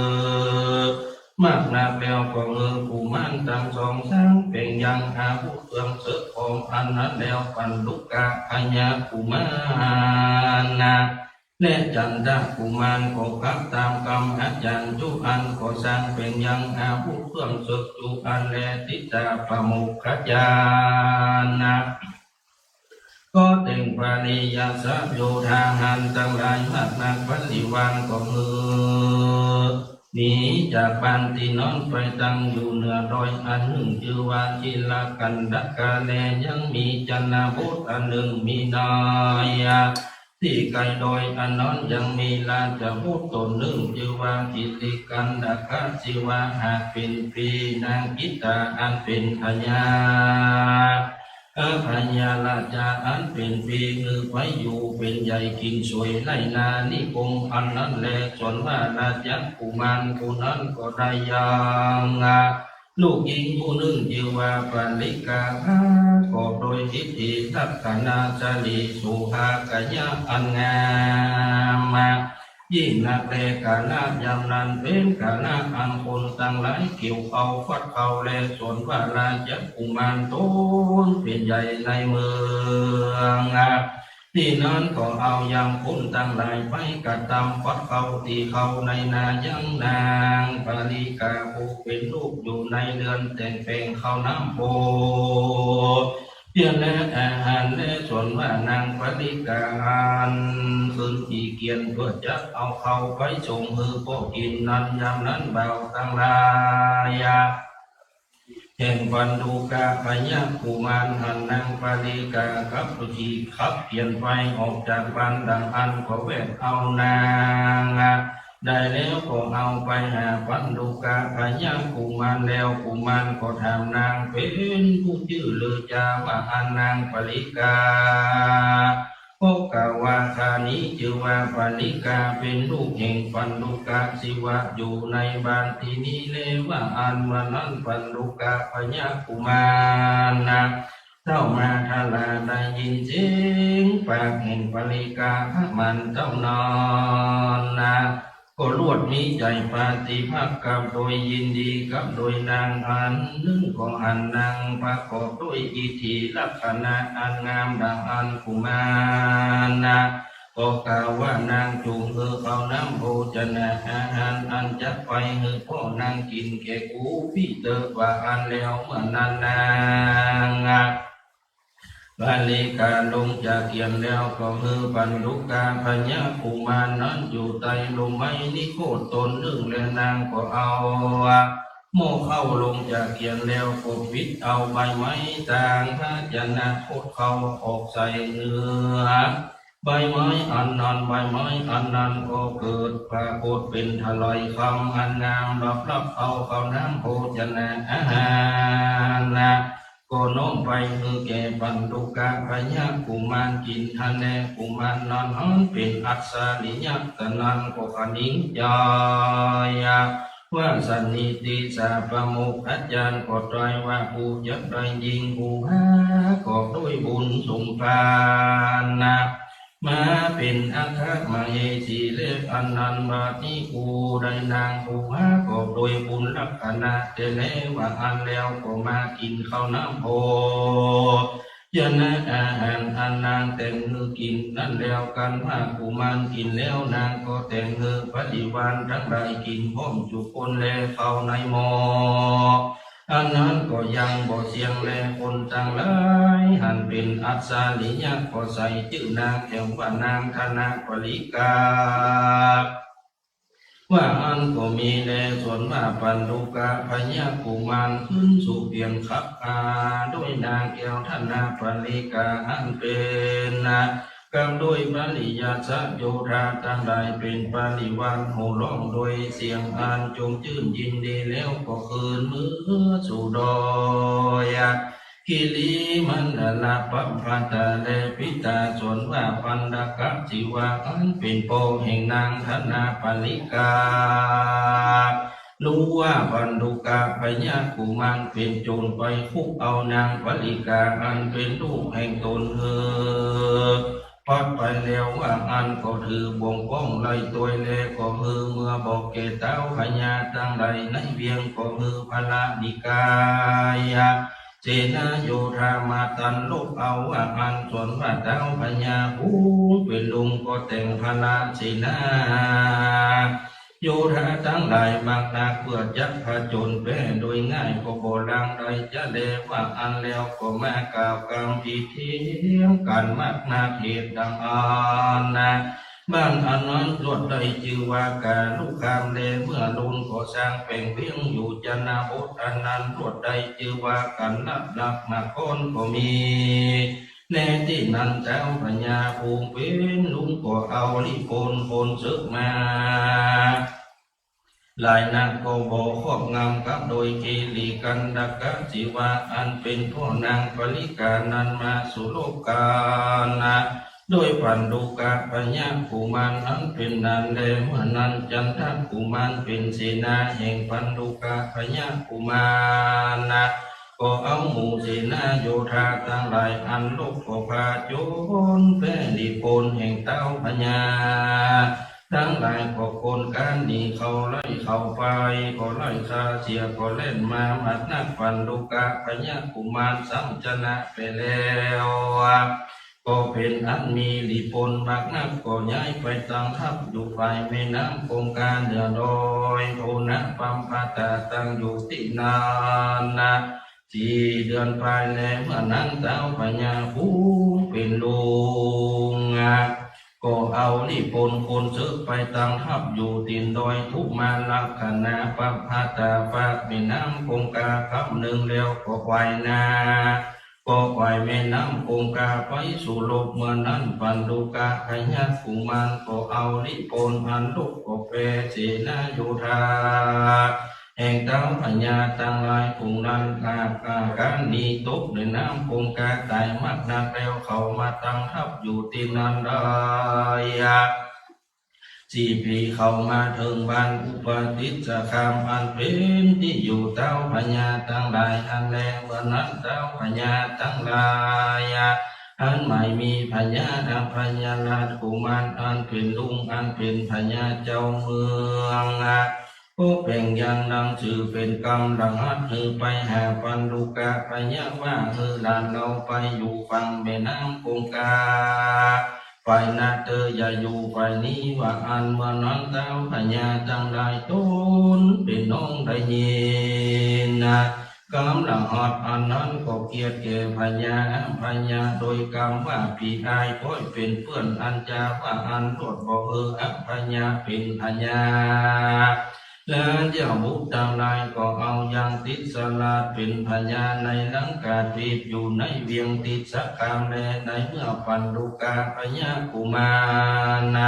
อมากนักแล้ว ก็หื้อกุมารตังสองสร้างแปงยังอาวุธเครื่องเสิร์ฟของอันนั้นแล้ว ปัณฑุกะพญากุมารนะ และจันทะกุมารก็กลับต๋ามกำอาจ๋ารย์จุอัน ก็สร้างแปงยังอาวุธเครื่องเสิร์ฟจุอันแล ติสาพระโมคคัจจานะ ก็แต่งปริยาสโยธาหารตังหลายมากนัก บริวารก็หื้อหนีจากบ้านตี้นั้นไปตั้งอยู่เหนือดอยอันนึ่ง จื้อว่าคิลกันทกะแล ยังมีชนบทอันนึ่ง มีในตี้ใก้ดอยอันนั้นยังมีราชบุตรต๋นนึ่ง จื้อว่าคิลกันทกะ ตี้ว่าหากเป๋นปี้นางจิตตาอันเป๋นพญา เออ พญาราชาอันเป๋นปี้หื้อไปอยู่เป๋นใหญ่กิ๋นสวยในนานิคมอันนั้นแล ส่วนว่าราชกุมารผู้นั้นก็ได้ยังลูกญิงผู้นึ่ง จื้อว่าปาลิกา ประกอบโดยทิฏฐิลักษณะ สรีสุภาพกายะอันงาม ยิ่งนักแล กาละยามนั้นเป๋นกาละอันคนตังหลายเกี่ยวเข้าฟัดเข้าแล ส่วนว่าราชกุมารต๋นเป๋นใหญ่ในเมือง ตี้นั้นก็เอายังคนตังหลายไปกระตำฟัดเข้าตี้เข้าในนายังนางปาลิกาผู้เป๋นลูกอยู่ในเฮือนแต่งแปงข้าวน้ำโพ เตี้ยนและอาหารแล ส่วนว่านางปาลิกาอันขึ้นตี้เกียจเปื้อจะเอาข้าวไปส่งหื้อป้อกิ๋นนั้น ยามนั้นบ่าวตังหลายแห่งปัณฑุกะพญากุมารหันนางปาลิกากับตี้ขับเขียนไปออกจากบ้านดังอั้น ก็แวะเอานาง ได้แล้วก็เอาไปหาปัณฑุกะพญากุมารแล้ว กุมารก็ถามนางเป๋นผู้จื้อลือจาว่าอั้น นางปาลิกา ก็กล่าวว่า ข้านี้จื้อว่าปาลิกา เป๋นลูกแห่งปัณฑุกะ สิวะ อยู่ในบ้านตี้นี้แล ว่าอั้น เมื่อนั้นปัณฑุกะพญากุมารนะ เต้ามาทาราได้ยินเสียงปากแห่งปาลิกาพระมารเต้านั้นนะ ก็ลวดมีใจ๋ปฏิภักดิ์กับโดยยินดีกับโดยนาง อันนึ่งก็หันนางประกอบด้วยอิทธิลักษณะอันงามดังอั้น กุมารนะ ก็กล่าวว่า นางจุ่งหื้อข้าวน้ำโภชนะอาหารอันจะไปหื้อป้อนนางกิ๋นแก่กูปี้เต๊อะ ว่าอั้นแล้ว เมื่อนั้นนางปาลิกาลงจากเกียรแล้ว ก็หื้อปัณฑุกะพญากุมารนั้นอยู่ใต้ร่มไม้นิโคธต้นนึ่ง และนางก็เอาหม้อข้าวลงจากเกียรแล้ว ก็ปิดเอาใบไม้ตางภาชนะคดข้าวออกใส่เนื้อ ใบไม้อันนั้น ใบไม้อันนั้นก็เกิดปรากฏเป๋นทลายคำอันงาม รับรับเอาข้าวน้ำโภชนะอาหารนะ ก็น้อมไปหื้อแก่ปัณฑุกะพญากุมารกิ๋นหั้นแล กุมารนั้นหันเป๋นอัจฉริยะ ตะนั้นก็คะนิงใจ๋ ว่า สนนิติสาปะโมกข์ อาจ๋ารย์ก็ตรัสว่า ผู้จะได้ยิ่งผู้หาก็ด้วยบุญสมภารนะ มาเป๋นอัคคมเหสีแล อันนั้นบัดนี้กูได้นางผู้หาก็ด้วยบุญลักษณะแต๊แล ว่าอั้นแล้วก็มากิ๋นข้าวน้ำโภชนะอาหารอันนางแต่งหื้อกิ๋นนั้นแล้ว กันว่ากุมารกิ๋นแล้ว นางก็แต่งหื้อบริวารตังหลายกิ๋นพร้อมจุคนแล ข้าวในหม้ออันนั้นก็ยังบ่เสี้ยงแล คนตังหลายหันเป๋นอัจฉริยะ ก็ใส่จื้อนางแถมว่านางธนปาลิกา ว่าอั้นก็มีแล ส่วนว่าปัณฑุกะพญากุมารขึ้นสู่เตียงขับอาด้วยนางแก้วธนปาลิกาอันเป๋นนะ กับด้วยปริยัสสะโยธาตังหลายเป๋นปริวาร โห่ฮ้องด้วยเสียงอันจมจื้นยินดีแล้ว ก็คืนเมือสู่ดอยกิริมัณฑละปัพพะตาแล ปิตา ส่วนว่าปัณฑกะสิวะอันเป๋นป้อแห่งนางธนปาลิกา ฮู้ว่าปัณฑุกะพญากุมารเป๋นโจรไปคุกเอานางปาลิกาอันเป๋นลูกแห่งตนหื้อพัดไปแล้ว ว่าอั้นก็ถือบ่วงคล้องไล่ตวยแล ก็หื้อเมือบอกแก่ต้าวพญาตังหลายในเวียง ก็หื้อพระนิกายเสนาโยธามาตันรบเอา ว่าอั้น ส่วนว่าต้าวพญาผู้เป๋นลุงก็แต่งพระเสนา โยธาตังหลายมากนัก เปื้อจักผจญแป๊โดยง่าย ก็บ่หลั่งใดจะแล ว่าอั้นแล้วก็มากล่าวกำตี้เถียงกั๋นมากนักเหตุดังอั้นนะ บ้านอันนั้นลวดได้จื้อว่ากาลุคามแล เมื่อลุนก็สร้างแป๋งเวียงอยู่จนบท อันนั้นลวดได้จื้อว่ากัณฑะนครก็มี แลตี้นั้นต้าวพญาผู้เป๋นลุงก็เอาริโภนคนเสิกมา หลายนักก็บ่ครอบงำกับโดยกิริกันดกะสิวะอันเป๋นป้อนางปาลิกานั้นมาสู่โลกานะ ด้วยปัณฑุกะพญากุมารอันเป๋นนั้นแล เมื่อนั้นจันทกุมารเป๋นเสนาแห่งปัณฑุกะพญากุมารนะ ก็เอาหมู่เสนาโยธาตังหลายอันรบก็ผจญแป๊ริโภนแห่งต้าวพญาตังหลายก็คนก้านหนีเขาไล่เขาไป ก็ไล่ฆ่าเสียก็แล่นมามากนัก ปัณฑุกะพญากุมารซ้ำชนะไปแล้ว ก็เป๋นอันมีริโภนมากนัก ก็ย้ายไปตั้งทัพอยู่ฝ่ายแม่น้ำคงคาเหนือดอยโทนะปัมพะตา ตั้งอยู่ตี้นั้นนะ สี่เดือนปลายแล เมื่อนั้นต้าวพญาผู้เป๋นลุงอะ ก็เอาริโภนคนเสิกไปตั้งทัพอยู่ตี๋นดอยทุมาลักขณาปัมพะตา ฟากแม่น้ำคงคาคำนึ่งแล้วก็ว่ายน้ำ ก็ว่ายแม่น้ำคงคาไปสู้รบ เมื่อนั้นปัณฑุกะพญากุมารก็เอาริโภนอันรบก็แป๊เสนาโยธา แห่งเต๊าพญาตังหลาย ฝูงนั้นหากอาการนี้ตกในน้ำคงคาต๋ายมากนักแล้ว เขามาตั้งทัพอยู่ตี้นั้นได้ สี่ปี๋เขามาเถิงบ้านอุปติสสคาม อันเป๋นตี้อยู่เต๊าพญาตังหลายหั้นแล เมื่อนั้นเต๊าพญาตังหลายหั้นหมายมีพญาอภัยราชกุมาร อันเป๋นลุง อันเป๋นพญาเจ้าเมือง ผู้แป๋งยังหนังสือเป๋นกำละหัตหื้อไปหาปันดุกะพญาว่า หื้อหลานเฮาไปอยู่ฝั่งแม่น้ำคงคา ฝ่ายนาเตอ อย่าอยู่ฝ่ายนี้ ว่าอั้น เมื่อนั้นเต๊าพญาตังหลาย ตนเป๋นน้องได้ยินกำละหัตอันนั้นก็เกียรติแก่พญาอภัยราชโดยกำว่าปี้อาย ป้อยเป๋นเปื้อนอันจา ว่าอั้น ลวดบ่หื้ออภัยราชเป๋นพญา และเจ้าบุตรตังหลายก็เอายังติสราชเป๋นพญาในลังกาตีป อยู่ในเวียงติสสคามแล ในเมื่อปันดุกะพญากุมาร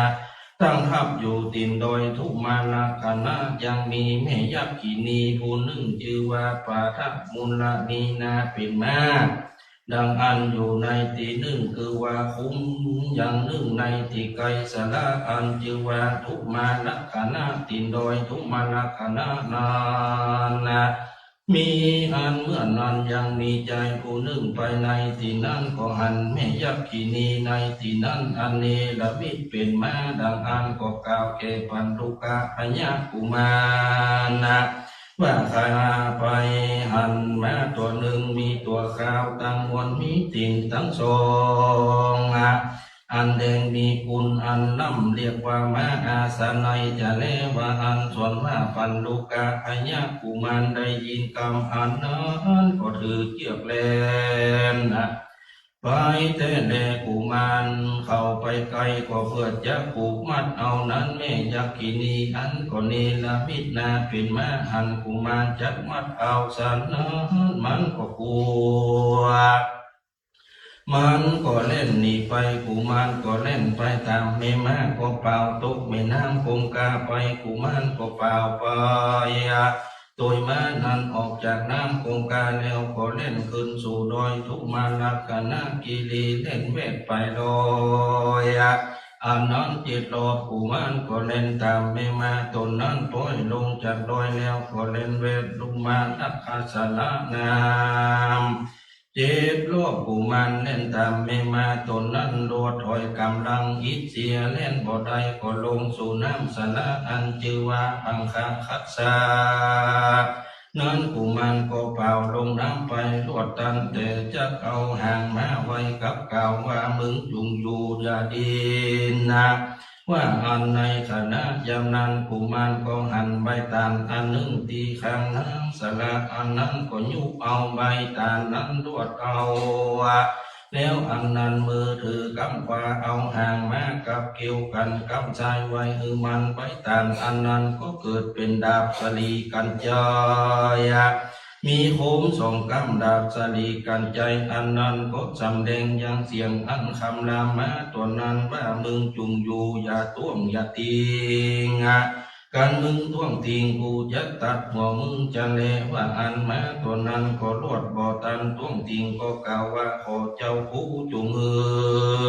ตั้งทัพอยู่ตี๋นดอยธุมารคณะ ยังมีแม่ยักขินีผู้นึ่งจื้อว่าปาทมุลลีนาเป๋นม้า ดังอั้นอยู่ในตี้นึ่ง คือว่าคุ้มยังนึ่งในตี้ไกลสาระ อันจื้อว่าธุมารคณะ ตี๋นดอยธุมารคณะนั้น มีอันเมื่อนั้นยังมีจายผู้นึ่งไปในตี้นั้น ก็หันแม่ยักขินีในตี้นั้น อันเนรมิตเป๋นม้า ดังอั้นก็กล่าวแก่ปันดุกะพญากุมาร ว่าข้าไปหันม้าตั๋วนึ่ง มีตั๋วขาวตังมวล มีตี๋นตังสองอันแดง มีกุณอันล้ำ เรียกว่าม้าอาสนัยจะแล ว่าอั้น ส่วนว่าปันดุกะพญากุมารได้ยินกำอันนั้น ก็ถือเจื้อกแล่นไปแต๊แล กุมารเข้าไปใก้ ก็เปื้อจะผูกมัดเอานั้น แม่ยักขินีอันก็เนรมิตนาเป๋นม้า หันกุมารจักมัดเอาสันนั้น มันก็กั๋ว มันก็แล่นหนีไป กุมารก็แล่นไปต๋ามแม่ม้า ก็ป่าวตกแม่น้ำคงคาไป กุมารก็ป่าวไป โตยม้านั้นออกจากน้ำคงคาแล้ว ก็แล่นขึ้นสู่ดอยธุมารคณะกิรี แล่นแวดไปดอยอันนั้นเจ็ดรอบ กุมารก็แล่นต๋ามแม่ม้าต๋นนั้น ป้อยลงจากดอยแล้ว ก็แล่นแวดธุมารคณะน้ำ เจ็ดรอบ กุมารแล่นต๋ามแม่ม้าต๋นนั้น ลวดถอยก๋ำลังอิดเสีย แล่นบ่ได้ ก็ลงสู่น้ำสาระ อันจื้อว่าพังคคัสสะ นั้นกุมารก็ป่าวลงน้ำไป ลวดตันแต่จักเอาหางม้าไว้ กับกล่าวว่า มึงจุ่งอยู่อย่าดิ้นนะ ว่าอั้น ในขณะยามนั้น กุมารก็หันใบตาลอันนึ่งตี้ข้างน้ำสาระ อันนั้นก็ยุบเอาใบตาลนั้น ลวดเอาแล้วอันนั้น มือถือก๋ำขวา เอาหางม้ากับเกี่ยวกั๋นก๋ำซ้ายไว้หื้อมัน ใบตาลอันนั้นก็เกิดเป๋นดาบสลีกัญไชย มีคมสองก๋ำ ดาบสลีกัญไชยอันนั้นก็สำแดงยังเสียงอันคำรามม้าตั๋วนั้นว่า มึงจุ่งอยู่อย่าต้วงอย่าติง กั๋นมึงต้วงติง กูจะตัดหัวมึงจะแล ว่าอั้น ม้าตั๋วนั้นก็ลวดบ่ตันต้วงติง ก็กล่าวว่า ขอเจ้าผู้จุ่งหื้อ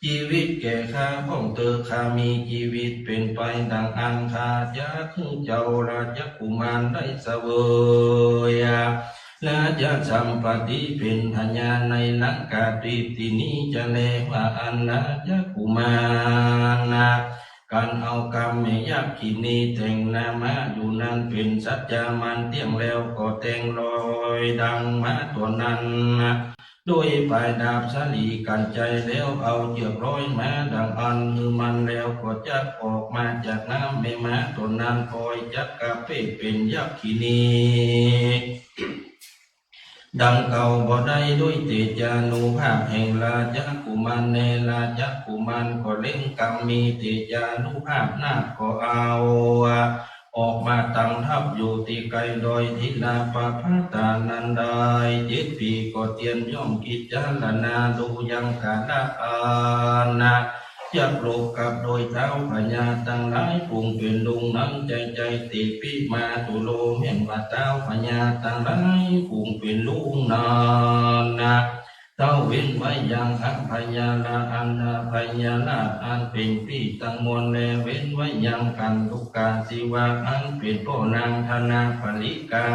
จีวิตแก่ข้าพ่องเต๊อะ ข้ามีจีวิตเป๋นไปดังอั้น ข้าจะหื้อเจ้าราชกุมารได้เสวยราชสัมปัตติเป๋นพญาในลังกาตีปตี้นี้จะแล ว่าอั้น ราชกุมารกั๋นเอากำแม่ยักขินีแต่งหน้าม้าอยู่นั้น เป๋นสัจจามันเตี้ยงแล้ว ก็แต่งรอยดังม้าตั๋วนั้น โดยปายดาบสลีกัญไชยแล้ว เอาเจื้อกร้อยม้าดังอั้นหื้อมันแล้ว ก็จักออกมาจากน้ำแม่ม้าตั๋วนั้น ปอยจักกะเป๊ะเป๋นยักขินีดังเก่าบ่ได้ ด้วยเตจานุภาพแห่งราชกุมารแน่ ราชกุมารก็เล็งกำ มีเตจานุภาพนาคก็เอา ออกมาตั้งทัพอยู่ตี้ใก้ดอยทิลาปะพาตานั้นได้เจ็ดปี๋ ก็เตียนย่อมกิจจารณาดูยังกาละอัน จักหลบกับโดยเต๊าพญาตังหลายฝูงเป๋นลุงนั้น ใจ๋ใจ๋ เตปิมาตุโล แม่นว่าเต๊าพญาตังหลายฝูงเป๋นลุงนั้นนา เต๊าเว้นไว้ยังอภัยราช อันอภัยราชอันเป๋นปี้ตังมวล และเว้นไว้ยังกันทุกกาสิวะอันเป๋นป้อนางธนปริกา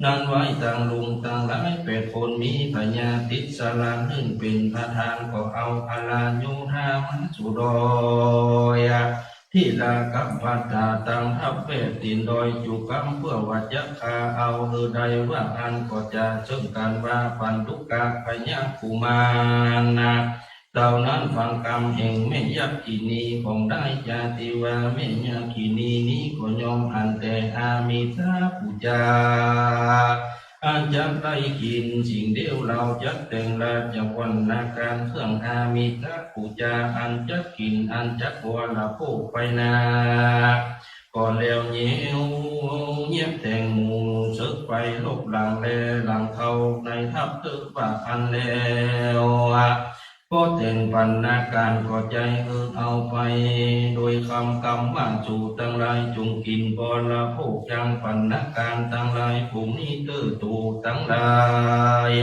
นั้นไว้ตังลุงตังหลายแปดคน มีพญาติสระนึ่งเป๋นประธาน ก็เอาพญาโยธามาสู่ดอย ทิลากัมพันธา ตั้งทัพแวดตี๋นดอยจุกำ เปื้อว่าจะฆ่าเอาหื้อได้ ว่าอั้นก็จะเซิ่งกั๋นว่าปัณฑุกะพญากุมารนา เต้านั้นฟังกำแห่งแม่ยักขินีของได้ จาติว่าแม่ยักขินีนี้ก็ย่อมหันแต่อามิสปู๋จา อันจักได้กิ๋นสิ่งเดียว เฮาจักแต่งราชวรรณาการเครื่องอามิสปู๋จา อันจักกิ๋นอันจักบริโภคไปนา ก่อนแล้วเยียะ เยียะแต่งหมู่เสิกไปลบหลังแล หลังเข้าในทัพเต๊อะว่าอั้นแล้ว ก็แต่งบรรณาการก็ใจ๋หื้อเอาไป โดยคำกำว่า สูตังหลายจุ่งกิ๋นบริโภคยังบรรณาการตังหลายฝูงนี้เต๊อะ ตูตังหลาย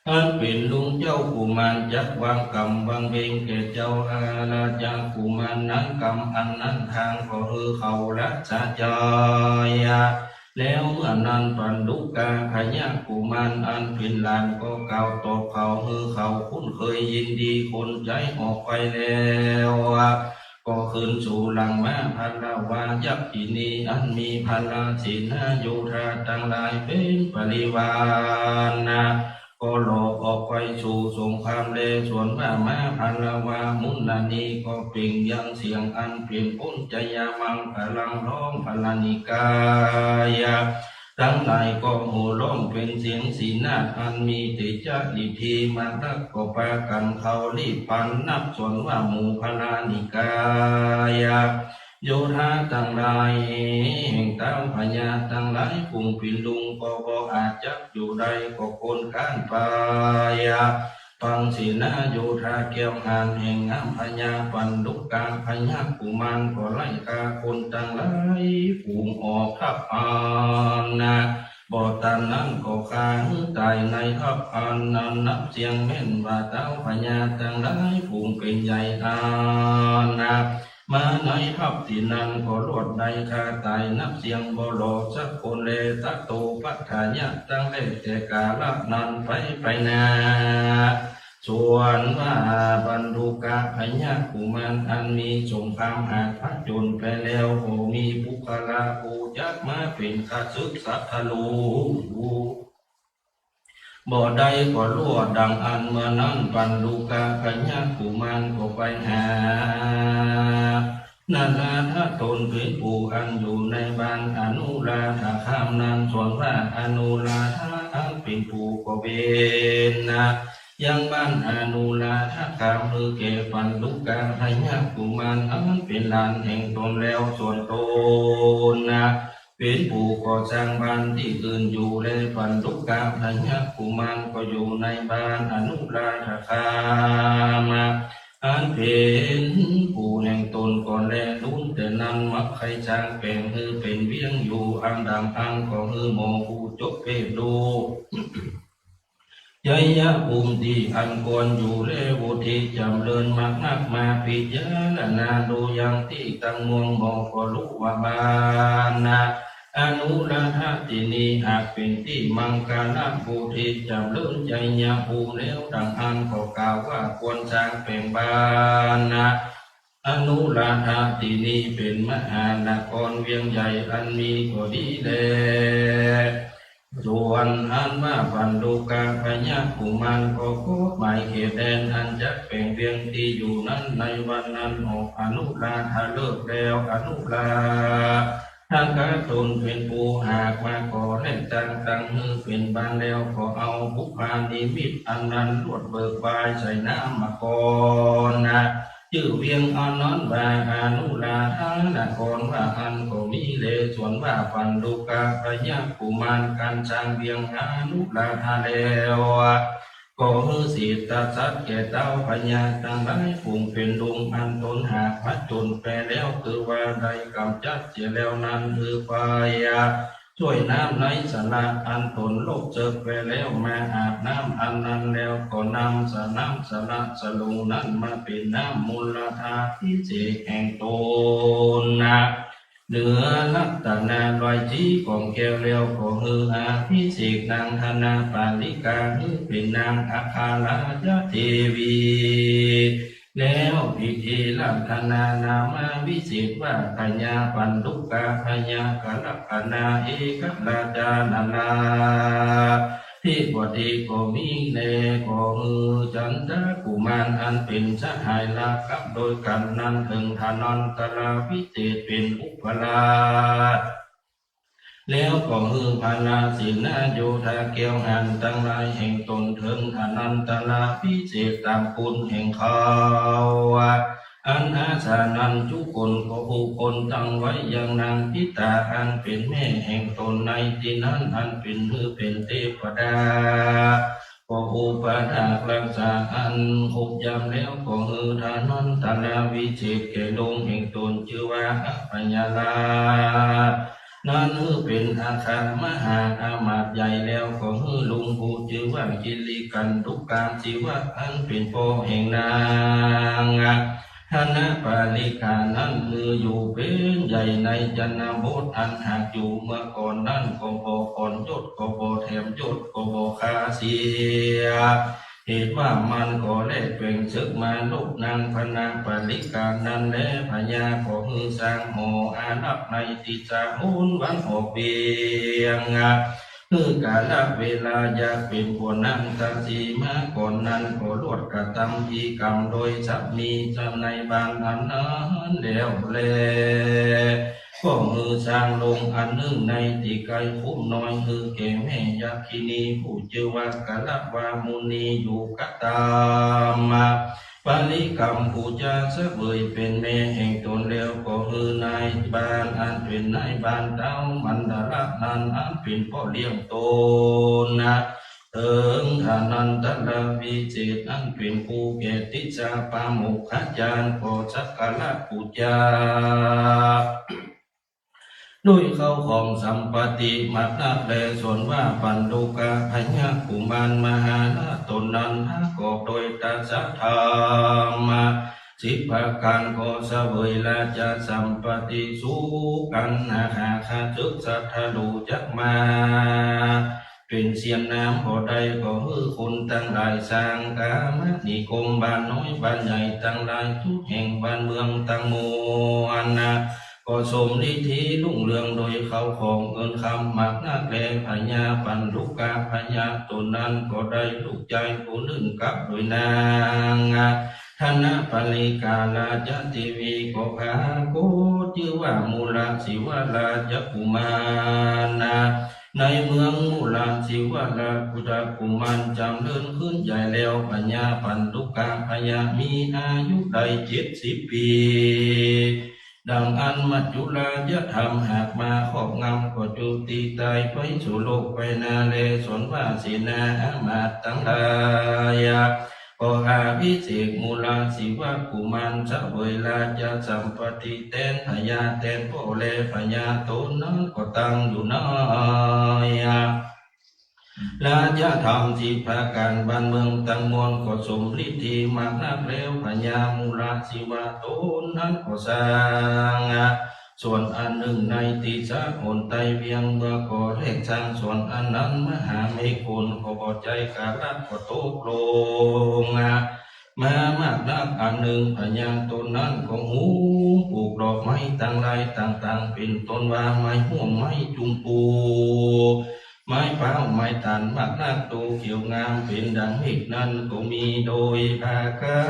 อันเป๋นลุงเจ้ากุมาร จักวางก๋รรมวางเวรแก่เจ้าอาราชกุมารนั้น ก๋รรมอันนั้นทางก็หื้อเขาละสะใจ๋ แล้วเมื่อนั้นปัณฑุกะพญากุมารอันเป๋นหลานก็กล่าวตอบเขา หื้อเขาคุ้นเคยยินดีคนใจ๋ออกไปแล้ว ก็คืนสู่หลังม้าพาลวายักขินี อันมีพาลาเสนาโยธาตังหลายเป๋นบริวารนา ก็หล่อออกไปสู่สงครามแล ส่วนว่าม้าพาลวามุนนานี้ก็เปล่งยังเสียงอันเป๋นปุญชยมังคลังฮ้องพาลานิกายะตังหลายก็โห่ฮ้องเป๋นเสียงสีนาดอันมีเตจะอิทธิมานัก ก็ปากั๋นเข้ารีบพลันนับ ส่วนว่าหมู่พาลานิกายะ โยธาตังหลายแห่งเต๊าพญาตังหลายฝูงเป๋นลุงก็บ่อาจจักอยู่ได้ ก็โกนก้านไป ปังเสนาโยธาแก้วหานแห่งงามพญาปัณฑุกะพญากุมาร ก็ไล่ฆ่าคนตังหลายฝูงออกทัพอันนา บ่ตันนั้นก็ฆ่าหื้อต๋ายในทัพอันนานับเสี้ยง แม่นว่าเต๊าพญาตังหลายฝูงเป๋นใหญ่อันนา มาในทัพตี้นั้นก็ลวดได้ฆ่าต๋ายนับเสี้ยงบ่เหลือสักคนแล ตะโตปัฏฐายะ ตั้งแต่กาละนั้นไปไปนา ส่วนว่าปัณฑุกะพญากุมารอันมีสงครามหากผจญไปแล้ว ก็มีปุคคละผู้จักมาเป๋นข้าศึกศัตรู บ่ได้ก็ลวดดังอั้น เมื่อนั้นปัณฑุกะพญากุมารก็ไปหา นาราธะต๋นเป๋นปู่อันอยู่ในบ้านอนุราธคามนั้น ส่วนว่าอนุราธะอันเป๋นปู่ก็เว้นนา ยังบ้านอนุราธคามหื้อแก่ปัณฑุกะพญากุมารอันเป๋นหลานแห่งต๋นแล้ว ส่วนต๋นนา เป๋นผู้ก่อสร้างบ้านตี้อื่นอยู่แล ปัณฑุกะพญากุมารก็อยู่ในบ้านอนุราธคาม อันเป๋นปู่แห่งต๋นก่อนแล ลุนแต่นั้นมาใค่สร้างแป๋งหื้อเป๋นเวียงอยู่ อันดังอั้นก็หื้อหมอผู้จบเวชลูก ชัยภูมิตี้อันควรอยู่แล วุฒิจ๋ำเริญมากนัก มาพิจารณาดูยังตี้ตั้งมวง หมอก็ฮู้ว่าบ้านนา อนุราธะตี้นี้หากเป๋นตี้มังคละ วุฒิจ๋ำเริญชัยภูมิแล้ว ดังอั้นก็กล่าวว่าควรสร้างแป๋งบ้านนา อนุราธะตี้นี้เป๋นมหานครเวียงใหญ่อันมีก็ดีแล ส่วนอันว่าปัณฑุกะพญากุมารก็ขอบหมายเขตแดนอันจักแป๋งเวียงตี้อยู่นั้น ในวันนั้นออกอนุราธฤกษ์แล้ว อนุราธะต๋นเป๋นผู้หากมาก่อและสร้างตั้งหื้อเป๋นบ้านแล้ว ก็เอาบุพพานิมิตอันนั้นลวดเบิกบายใส่นามกรนา จื้อเวียงอันนั้นว่าอนุราธนคร ว่าอั้นก็มีแล ส่วนว่าปัณฑุกะพญากุมารกั๋นสร้างเวียงอนุราธะแล้ว ก็หื้อเศรษฐสัตว์แก่เต๊าพญาตังหลายฝูงเป๋นลุง อันตนหากผจญไปแล้ว คือว่าได้ก๋ำจัดเสียแล้วนั้น หื้อไปจ้วยน้ำในสระอันตนลกเจิกไปแล้ว มาอาบน้ำอันนั้นแล้ว ก็นำสระ น้ำสระสรงนั้นมาเป๋นน้ำมลทาภิเษกแห่งตนนะ เหนือรัตนารอยสีของแก้วแล้ว ก็หื้ออภิเษกนางธนปาลิกา หื้อเป๋นนางอัคคราชเทวี แล้วพิธีรัตนานามวิเศษว่า พญาปันดุกา พญากัลกนา เอกราชา นรา ธิบดีก็มีแล ก็หื้อจันทกุมารอันเป๋นสหายรักกับโดยกั๋นนั้น เถิงฐานันตราภิเษกเป๋นอุปราช แล้วก็หื้อพระราชเสนาโยธาแก้วหันตังหลายแห่งตน เถิงฐานันตราภิเษกต๋ามคุณแห่งเขา อันอาสานั้นจุคนก็ผู้คนตั้งไว้ยังนางทิตาอันเป๋นแม่แห่งตนในตี้นั้น อันเป๋นหื้อเป๋นเตวดา ก็อุปถากรักษาอันครบยามแล้ว ก็หื้อฐานันตราภิเษกแก่ลุงแห่งตนจื้อว่าอัพยราช นั้นหื้อเป๋นอาคามหาอามาตย์ใหญ่แล้ว ก็หื้อลุงผู้จื้อว่ากิริกันดุกา สิวะอันเป๋นป้อแห่งนาง ธนปาลิกานั้น หื้ออยู่เป๋นใหญ่ในชนบทอันหากอยู่เมื่อก่อนนั้น ก็บ่อ่อนยศ ก็บ่แถมยศ ก็บ่ฆ่าเสีย เหตุว่ามันก็แลกแขว่งเสิกมาลบนางธนปาลิกานั้นแล พญาก็หื้อสร้างหออาหลับในตี้สะหนวันออกเวียง หื้อกาละเวลาอยากเป๋นผัวนางตาสีมาก่อนนั้น ก็ลวดกระตำพิธีกรรมโดยสามีเจ้านายบ้านอันนั้นแล้วแล ก็หื้อสร้างโฮงอันนึ่งในตี้ใก้คุ้มน้อย หื้อแก่แม่ยักขินีผู้จื้อว่ากาละวามุนีอยู่กระตำ บริกรรมปู๋จาเสวยเป๋นแม่แห่งตนแล้ว ก็หื้อนายบ้านอันเป๋นนายบ้านเต๊ามัณฑละนั้น อันเป๋นป้อเลี้ยงตนนะ เถิงฐานันตราภิเษกอันเป๋นครูแก่ติสสาปาโมกขาจารย์ ก็สักการะปู๋จา ด้วยเข้าของสัมปัตติมากนักแล ส่วนว่าปันดุกะพญากุมารมหาราชต๋นนั้น ประกอบโดยตัสสะธรรมะสิบประก๋าน ก็เสวยราชสัมปัตติสุขอันหา หาข้าศึกศัตรูจักมา เป๋นเสี้ยนน้ำบ่ได้ ก็หื้อคนตังหลายสร้างกามนิคม บ้านน้อยบ้านใหญ่ตังหลาย ทุกแห่งบ้านเมืองตังมวลนะ ก็สมฤทธิรุ่งเรือง โดยเข้าของเงินคำมากนักแล พญาปันดุกะพญาต๋นนั้น ก็ได้ลูกจายผู้นึ่งกับโดยนาง ธนปาลิการาชเทวี ก็ปรากฏจื้อว่ามูลสิวราชกุมารนะ ในเมืองมูลสิวราชกุมารจ๋ำเริญขึ้นใหญ่แล้ว พญาปันดุกะพญามีอายุได้เจ็ดสิบปี๋ ดังอั้นมัจจุราชธรรมหากมาครอบงำ ก็จุติต๋ายไปสู่โลกไปนาแล ส่วนว่าเสนาอามาตย์ตังหลาย ก็อภิเษกมูลสิวะกุมารเสวยราชสัมปัตติแตนพญาแตนป้อแล พญาต๋นนั้นก็ตั้งอยู่ในราชธรรมสิบประก๋าน บ้านเมืองตังมวลก็สมฤทธิมากนักแล้ว พญามูลสิวะต๋นนั้นก็สร้าง สวนอันนึ่งในติสาหนใต้เวียง เมื่อก่อแรกสร้างสวนอันนั้น มหาเมขนก็บ่ใจ้กาละก็ตกลงมามากนักอันนึ่ง พญาต๋นนั้นก็หุงปลูกดอกไม้ตังหลายต่างๆ เป๋นต้นว่าไม้ฮ่วง ไม้จุมปู ไม้พร้าว ไม้ต๋าลมากนัก โตเขียวงามเป๋นดังเมฆนั้นก็มีโดยประก๋า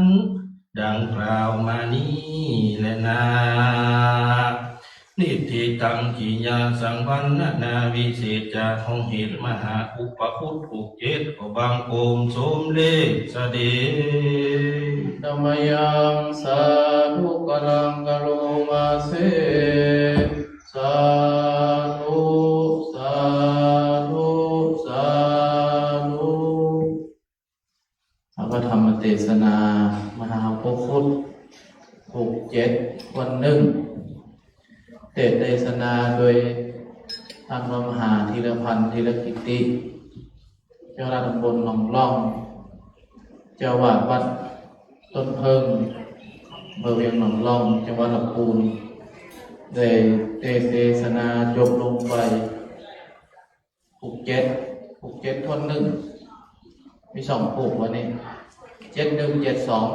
น ดังกล่าวมานี้แลนา นิฏฐิตังกิยาสังวัณณนาวิเศษจะ ห้องเหตุมหาอุปคุตตะเจ็ด ก็บังคมสมเร็จเสด็จ นะมะยัง สาธุ กะรัง กะโรมาเส สาธุ สาธุ สาธุ สนามหาอุปคุต ผูกเจ็ดถ้วนหนึ่ง เตสน์เตสนาโดยต้านพระมหาธีรพันธ์ ธีรกิตติ เจ้าคณะตำบลหนองล่อง เจ้าอาวาสวัดต้นเพิ่ง อำเภอเวียงหนองล่อง จังหวัดลำพูน ได้เตสน์เตสนาจบลงไป ผูกเจ็ด ผูกเจ็ดถ้วนหนึ่ง มีสองผูกวันนี้ เจ็ดหนึ่ง เจ็ดสอง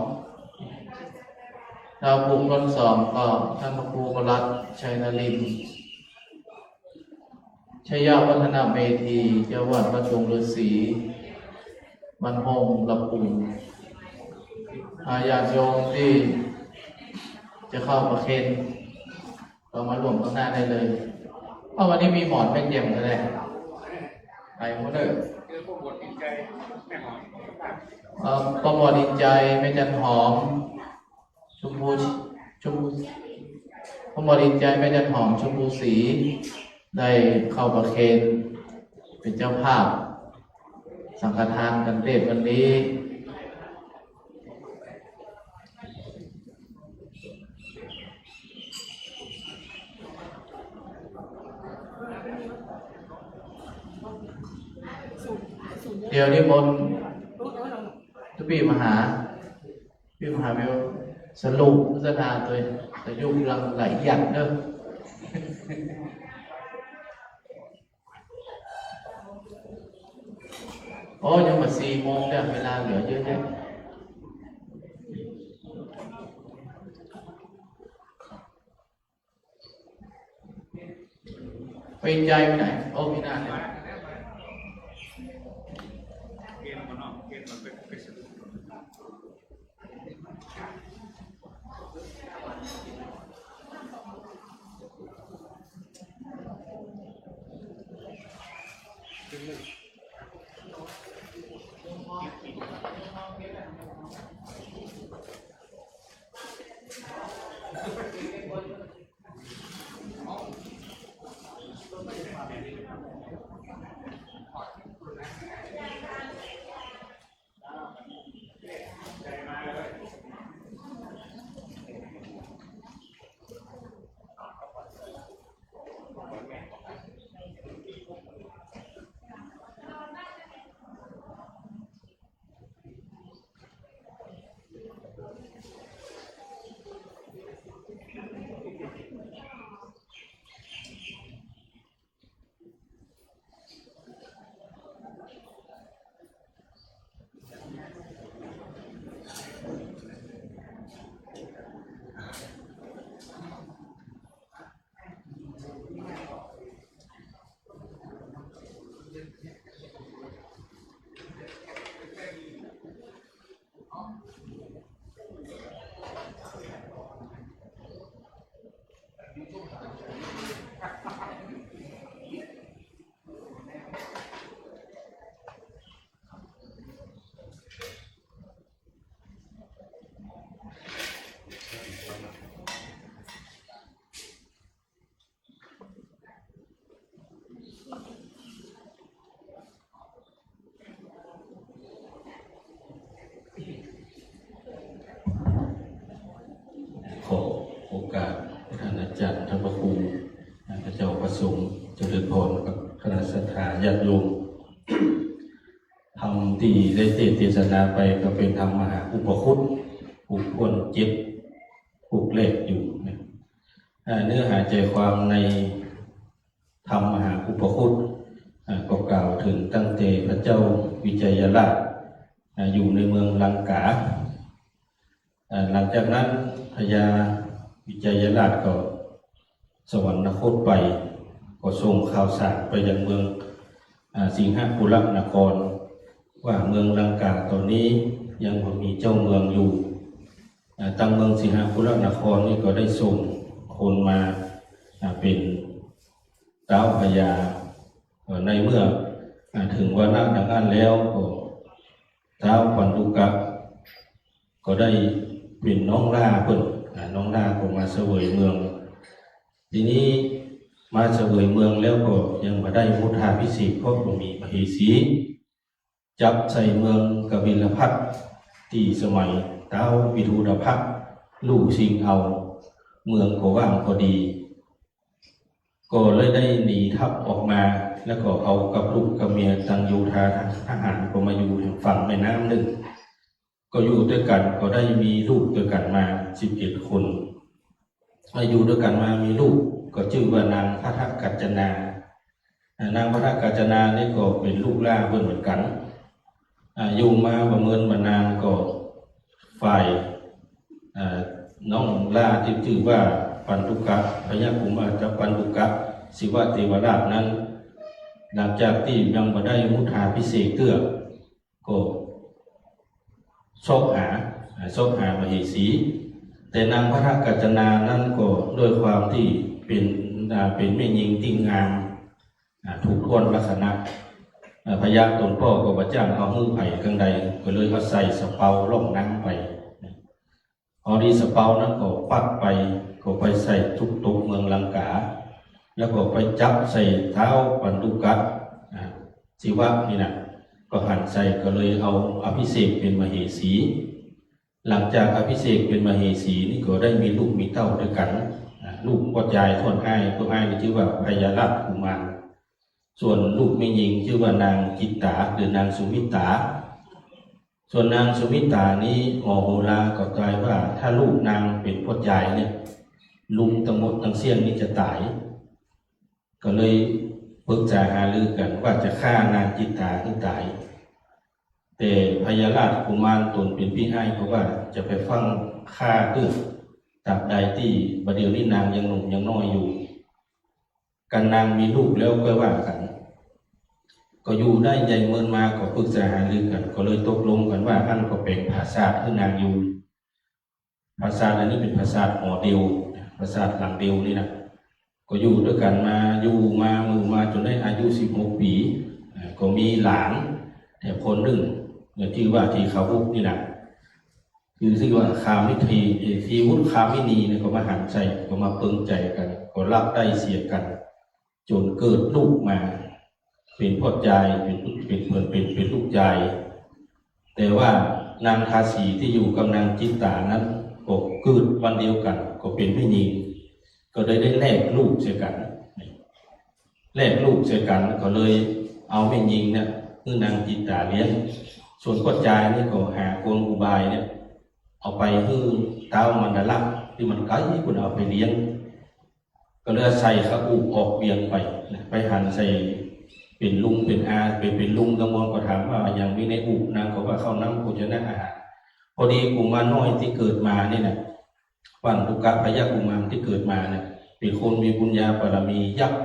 แล้วผูกถ้วนสองก็ท่านพระครูประหลัดชัยนรินทร์ ชยวัฒนเมธี เจ้าอาวาสวัดดงฤๅษี บ้านโฮง ลำพูน อา ญาติโยมตี้จะเข้าประเคน ก็มาร่วมข้างหน้าได้เลย เอ้า วันนี้มีหมอนแม่แจ่มด้วยแหละ ไปหมดเลย เอ่อ ป้อหมอนอินใจ แม่จันหอม ชมพู ชมพู ป้อหมอนอินใจ แม่จันหอม ชมพูศรี ได้เข้าประเคน เป็นเจ้าภาพ สังฆทานกันเตสน์วันนี้ เดี๋ยวนิมนต์ตุ๊ปี้มหา ปี้มหาเบลสรุปพุทธศาสนาโตย แต่ยุคหลังหลายอย่างเนอะ โอ้ ยังบ่สี่โมงเนี่ย เวลาเหลือเยอะแยะ ไปใจไปไหน โอ้ มีหน้าเนี่ย ขอโอกาสท่านอาจารย์ ท่านพระครู พระเจ้า พระสงฆ์ เจริญพรกับคณะศรัทธาญาติโยม ธรรมตี้ได้เตสน์เตสนาไปก็เป๋นธรรมมหาอุปคุต ผูกถ้วนเจ็ด ผูกแรกอยู่นะ อ่า เนื้อหาใจความในธรรมมหาอุปคุต อ่า ก็กล่าวเถิงตั้งแต่พระเจ้าวิจัยราช อ่า อยู่ในเมืองลังกา อ่า หลังจากนั้นพญาวิจัยราชก็สวรรคตไป ก็ส่งข่าวสารไปยังเมือง อ่า สิงหปุรนคร ว่าเมืองลังกาต๋อนนี้ยังบ่มีเจ้าเมืองอยู่ อ่า ตางเมืองสิงหปุรนครนี่ก็ได้ส่งคนมา อ่า เป๋นต๊าวพญา เอ่อ ในเมื่อ อ่า เถิงวาระดังอั้นแล้วก็ ต๊าวปันธุกะ ก็ได้เป๋นน้องหล้าเปิ้น อ่า น้องหล้าก็มาเสวยเมือง ทีนี้มาเสวยเมืองแล้วก็ยังบ่ได้มุทาภิเษก เพราะบ่มีมเหสี จับใส่เมืองกบิลพัสดุ์ ตี้สมัยต๊าววิทูลภักดิ์ลู่ซิงเอาเมืองก็ว่างพอดี ก็เลยได้หนีทัพออกมา แล้วก็เอากับลูกกับเมียตังโยธาทหารก็มาอยู่แถวฝั่งแม่น้ำนึ่ง ก็อยู่ตวยกั๋นก็ได้มีลูกตวยกั๋นมาสิบเอ็ดคน มาอยู่ตวยกั๋นมามีลูกก็จื้อว่านางพัทธกัญจนา อ่า นางพัทธกัญจนานี่ก็เป๋นลูกหล้าเปิ้นเหมือนกั๋น อ่า อยู่มาบ่เมินบ่นานก็ฝ่าย อ่า น้องหล้าตี้จื้อว่าปันธุกะ พญากุมาร ปันธุกะ ศิวะเตวราชนั้น หลังจากตี้ยังบ่ได้มุทาภิเษกเตื้อ ก็ซอกหา อ่า ซอกหามเหสี แต่นางพัทธกัญจนานั้นก็ด้วยความตี้เป๋น อ่า เป๋นแม่ญิงตี้งาม อ่า ถูกถ้วนลักษณะ อ่า พญาต๋นป้อก็บ่จ้างเอาหื้อใผกังใด ก็เลยเอาใส่สะเปาล่องน้ำไป พอดีสะเปานั้นก็ปั๊ดไป ก็ไปใส่ตุ๊กตกเมืองลังกา แล้วก็ไปจับใส่เท้าปันธุกะ อ่า ศิวะนี่นะ ก็หันใส่ก็เลยเอาอภิเษกเป๋นมเหสี หลังจากอภิเษกเป๋นมเหสีนี่ก็ได้มีลูกมีเต้าตวยกั๋น อ่า ลูกป้อจายถ้วนอ้าย ป้ออ้ายนี่จื้อว่าพญาราชกุมาร ส่วนลูกแม่ญิงจื้อว่านางจิตตา หรือนางสุมิตา ส่วนนางสุมิตานี้หมอโหราก็ตายว่าถ้าลูกนางเป๋นป้อจายเนี่ย ลุงตังหมดตังเสี้ยนนี่จะต๋าย ก็เลยปรึกษาหารือกั๋นว่าจะฆ่านางจิตตาหื้อต๋าย แต่พญาราชกุมารต๋นเป๋นปี้อ้ายก็ว่าจะไปฟั่งฆ่าตึก ตราบใดตี้บ่าเดี่ยวนี้นางยังหนุ่มยังน้อยอยู่ กั๋นนางมีลูกแล้วก็ว่ากั๋น ก็อยู่ได้ใหญ่เมินมาก็ปรึกษาหารือกั๋น ก็เลยตกลงกั๋นว่าอั้นก็แป๋งผาสาทหื้อนางอยู่ ผาสาทอันนี้เป๋นผาสาทหอเดียว ผาสาทหลังเดียวนี่นะ ก็อยู่ตวยกั๋นมา อยู่มา อยู่มาจ๋นได้อายุสิบหกปี๋ อ่า ก็มีหลานแถมคนนึ่ง เนี่ย จื้อว่าทีฆาวุสนี่นะ คือจื้อว่าคามิตรี เอ่อ ทีวุสคามินีเนี่ยก็มาหันใส่ ก็มาเปิงใจ๋กั๋น ก็ฮักใคร่เสียกั๋น จ๋นเกิดลูกมา เป๋นป้อจาย เป๋น เป๋น เป๋น เป๋น เป๋นลูกจาย แต่ว่านางทาสีตี้อยู่กับนางจิตตานั้นก็เกิดวันเดียวกั๋น ก็เป๋นแม่ญิง ก็เลยได้แลกลูกเสียกั๋น แลกลูกเสียกั๋นก็เลยเอาแม่ญิงเนี่ยหื้อนางจิตตาเลี้ยง ส่วนป้อจายนี่ก็หากลอุบายเนี่ย เอาไปหื้อต๊าวมัณฑละตี้มันไก๋ปุ้นเอาไปเลี้ยง ก็เลยใส่เข้าอุออกเวียงไปนะ ไปหันใส่เป๋นลุงเป๋นอา เป๋น เป๋นลุงตังมวลก็ถามว่าหยังมีในอุ นางก็ว่าข้าวน้ำโภชนะอาหาร พอดีกุมารน้อยตี้เกิดมานี่นะ ปันธุกะพญากุมารตี้เกิดมาเนี่ย เป๋นคนมีบุญญาบารมี ยักษ์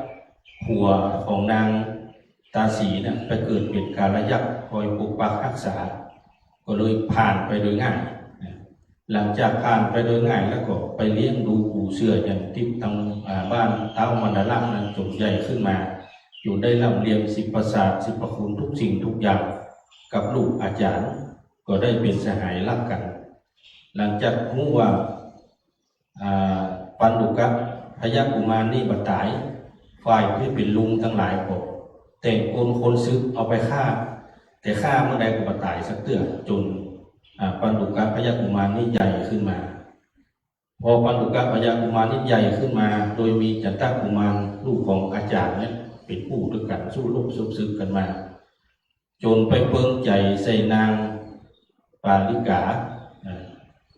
ผัวของนางทาสีนะ ไปเกิดเป๋นกาลยักษ์คอยปกปักฮักษา ก็เลยผ่านไปโดยง่ายนะ หลังจากผ่านไปโดยง่ายแล้วก็ไปเลี้ยงดูปู๋เสืออย่างตี้ตัง อ่า บ้านต๊าวมัณฑละนั้นจ๋นใหญ่ขึ้นมา จ๋นได้ร่ำเรียนศิลปศาสตร์ ศิลปคุณทุกสิ่งทุกอย่างกับลูกอาจ๋ารย์ ก็ได้เป๋นสหายฮักกั๋น หลังจากฮู้ว่า อ่า ปันธุกะพญากุมารนี่บ่ต๋าย ฝ่ายตี้เป๋นลุงตังหลายก็แต่งกลคนศึกเอาไปฆ่า แต่ฆ่าเมื่อใดก็บ่ต๋ายสักเตื้อ จ๋น อ่า ปันธุกะพญากุมารนี่ใหญ่ขึ้นมา พอปันธุกะพญากุมารนี่ใหญ่ขึ้นมา โดยมีจันทกุมารลูกของอาจ๋ารย์เนี่ยเป๋นผู้ตวยกั๋นสู้รบสู้ศึกกั๋นมา จ๋นไปเปิงใจ๋ใส่นางปาลิกา อ่า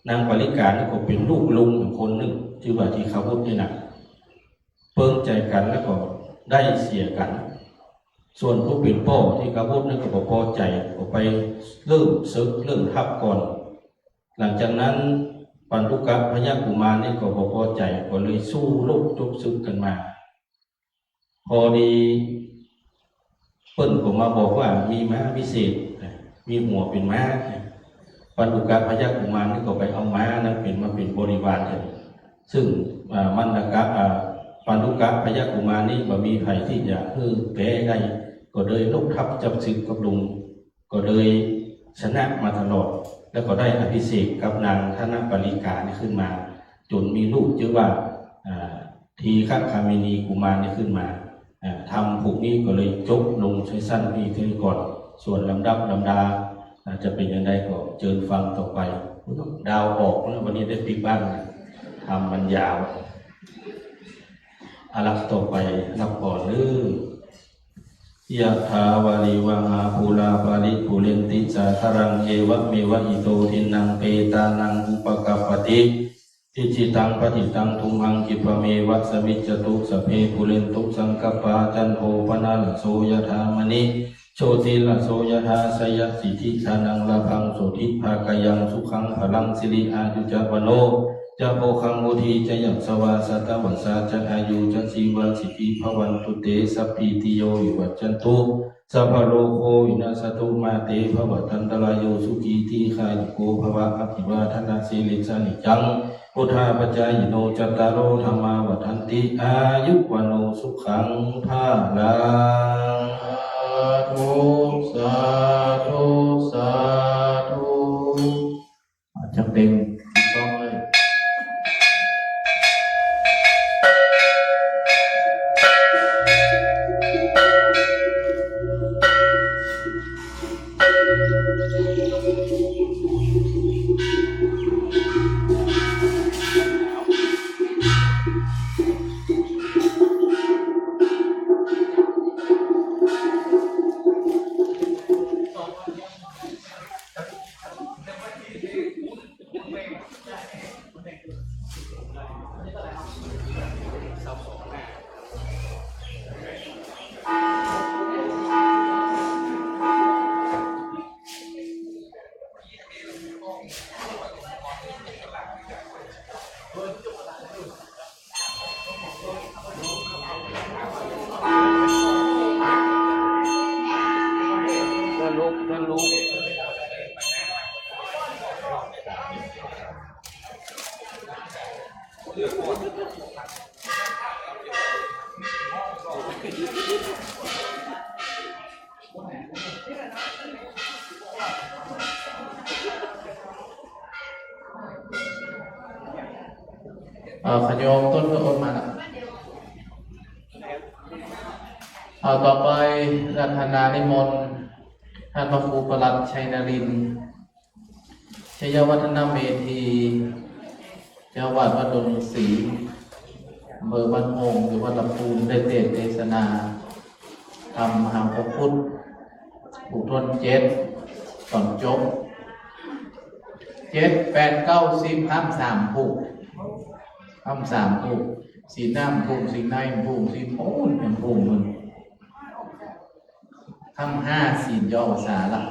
นางปาลิกานี่ก็เป๋นลูกลุงคนนึ่ง จื้อว่าทีฆาวุสนี่นะ เปิงใจ๋กั๋นแล้วก็ได้เสียกั๋น ส่วนผู้เป๋นป้อทีฆาวุสนี่ก็บ่ปอใจ๋ ก็ไปเริ่มศึกเริ่มทัพก่อน หลังจากนั้นปันธุกะพญากุมารนี่ก็บ่ปอใจ๋ ก็เลยสู้รบจบศึกกั๋นมา พอดีเปิ้นก็มาบอกว่ามีม้าวิเศษนะ มีหัวเป๋นม้านะ ปันธุกะพญากุมารนี่ก็ไปเอาม้านั้นเป๋นมาเป๋นบริวารเถิง ซึ่ง อ่า มันกะ อ่า ปันธุกะพญากุมารนี่บ่มีใผตี้จะหื้อแป๊ได้ ก็เลยรบทัพจับศึกกับลุง ก็เลยชนะมาตลอด แล้วก็ได้อภิเษกกับนางธนปาลิกานี่ขึ้นมา จ๋นมีลูกจื้อว่า อ่า ทีฆคามินีกุมารนี่ขึ้นมา อ่า ธรรมผูกนี้ก็เลยจบลงในสั้นนี้เท่านี้ก่อน ส่วนลำดับลำดา อาจจะเป๋นอย่างใดก็เจิญฟังต่อไป ดาวออกแล้ว วันนี้ได้ปิ๊กบ้าน ธรรมมันยาว เอาละ ต่อไปรับพรเนาะ Yathā vārivahā pūrā paripūrenti sāgaraṃ, evameva ito dinnaṃ petānaṃ upakappati. Icchitaṃ patthitaṃ tumhaṃ khippameva samijjhatu, sabbe pūrentu saṅkappā, cando paṇṇaraso yathā maṇi, jotiraso yathā sāyati, sabbītiyo vivajjantu, sabbaṃ bhagavato sotthi bhāgayaṃ sukhaṃ balaṃ, siri āyu ca vaṇṇo ca bhogaṃ vuḍḍhī ca yasavā, satavassā ca āyū ca jīvasiddhī bhavantu te. Sabbītiyo vivajjantu, sabbarogo vinassatu, mā te bhavatvantarāyo, sukhī dīghāyuko bhava. Abhivādanasīlissa niccaṃ vuḍḍhāpacāyino, cattāro dhammā vaḍḍhanti, āyu vaṇṇo sukhaṃ balaṃ. Sādhu, sādhu, sādhu. อา จักเป๋น ต้องเลย เอ่อ ขะโยมต้นกระโอนมาละ เอ่อ ต่อไป อาราธนานิมนต์ ท่านพระครูประหลัดชัยนรินทร์ ชัยวัฒนเมธี เจ้าอาวาสวัดดงฤๅษี อำเภอบ้านโป่ง จังหวัดลำพูน ได้เตสน์เตสนา ธรรมมหาพระพุทธ ผูกถ้วนเจ็ด ต๋อนจบ เจ็ด แปด เก้า สิบ ห้ามสามผูก ห้ามสามผูก ศีลหน้าผูก ศีลในผูก ศีลปูนผูก ห้ามห้าศีลย่อสาละ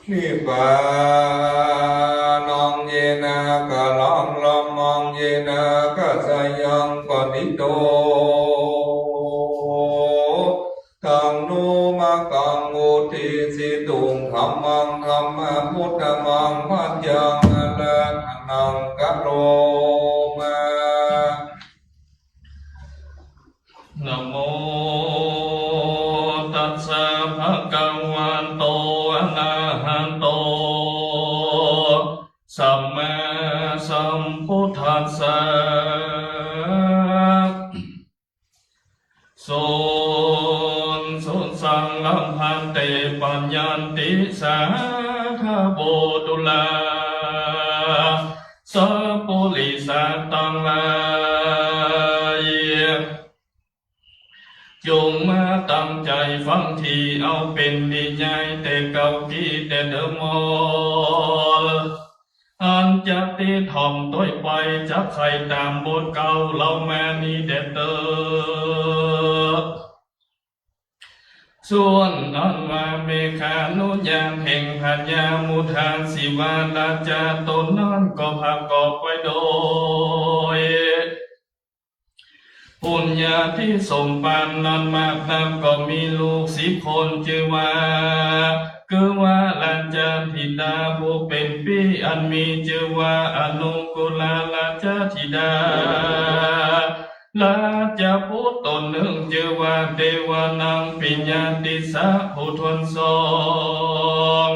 Nibbānaṃ yenākaraṃ dhammaṃ, yenākāsayaṃ paṇīto, taṃ no makaṃ vuḍḍhīsituṃ dhammaṃ, dhammamabhutamabhāsyaṃ, ārādhanaṃ karoma. Namo tassa bhagavato arahato sammāsambuddhassa. สุน สุนสัง ลัพพันเต ปัญญันติ สาธโว ตุลา สัพปุริสะตังหลาย จงมาตั้งใจ๋ฟัง ตี้เอาเป๋นนิยาย แต่เก่ากี้แต่เดิมมอล อันจะติถ่อมตวยไป จักใค่ต๋ามบทเก่าเล่ามานี้แต๊เต๊อะ ส่วนอันว่าเมขานุญาตแห่งพญามุทาสิวาราชาต๋นนั้นก็ประกอบไปโดย ปุญญาธิสมบัตินั้นมากนัก ก็มีลูกสิบคน จื้อว่า คือว่าราชธิดาผู้เป๋นปี้อันมีจื้อว่าอนุกูลาราชธิดา ราชบุตรต๋นนึ่งจื้อว่าเตวานังปิยาติสสะ ผู้ถ้วนสอง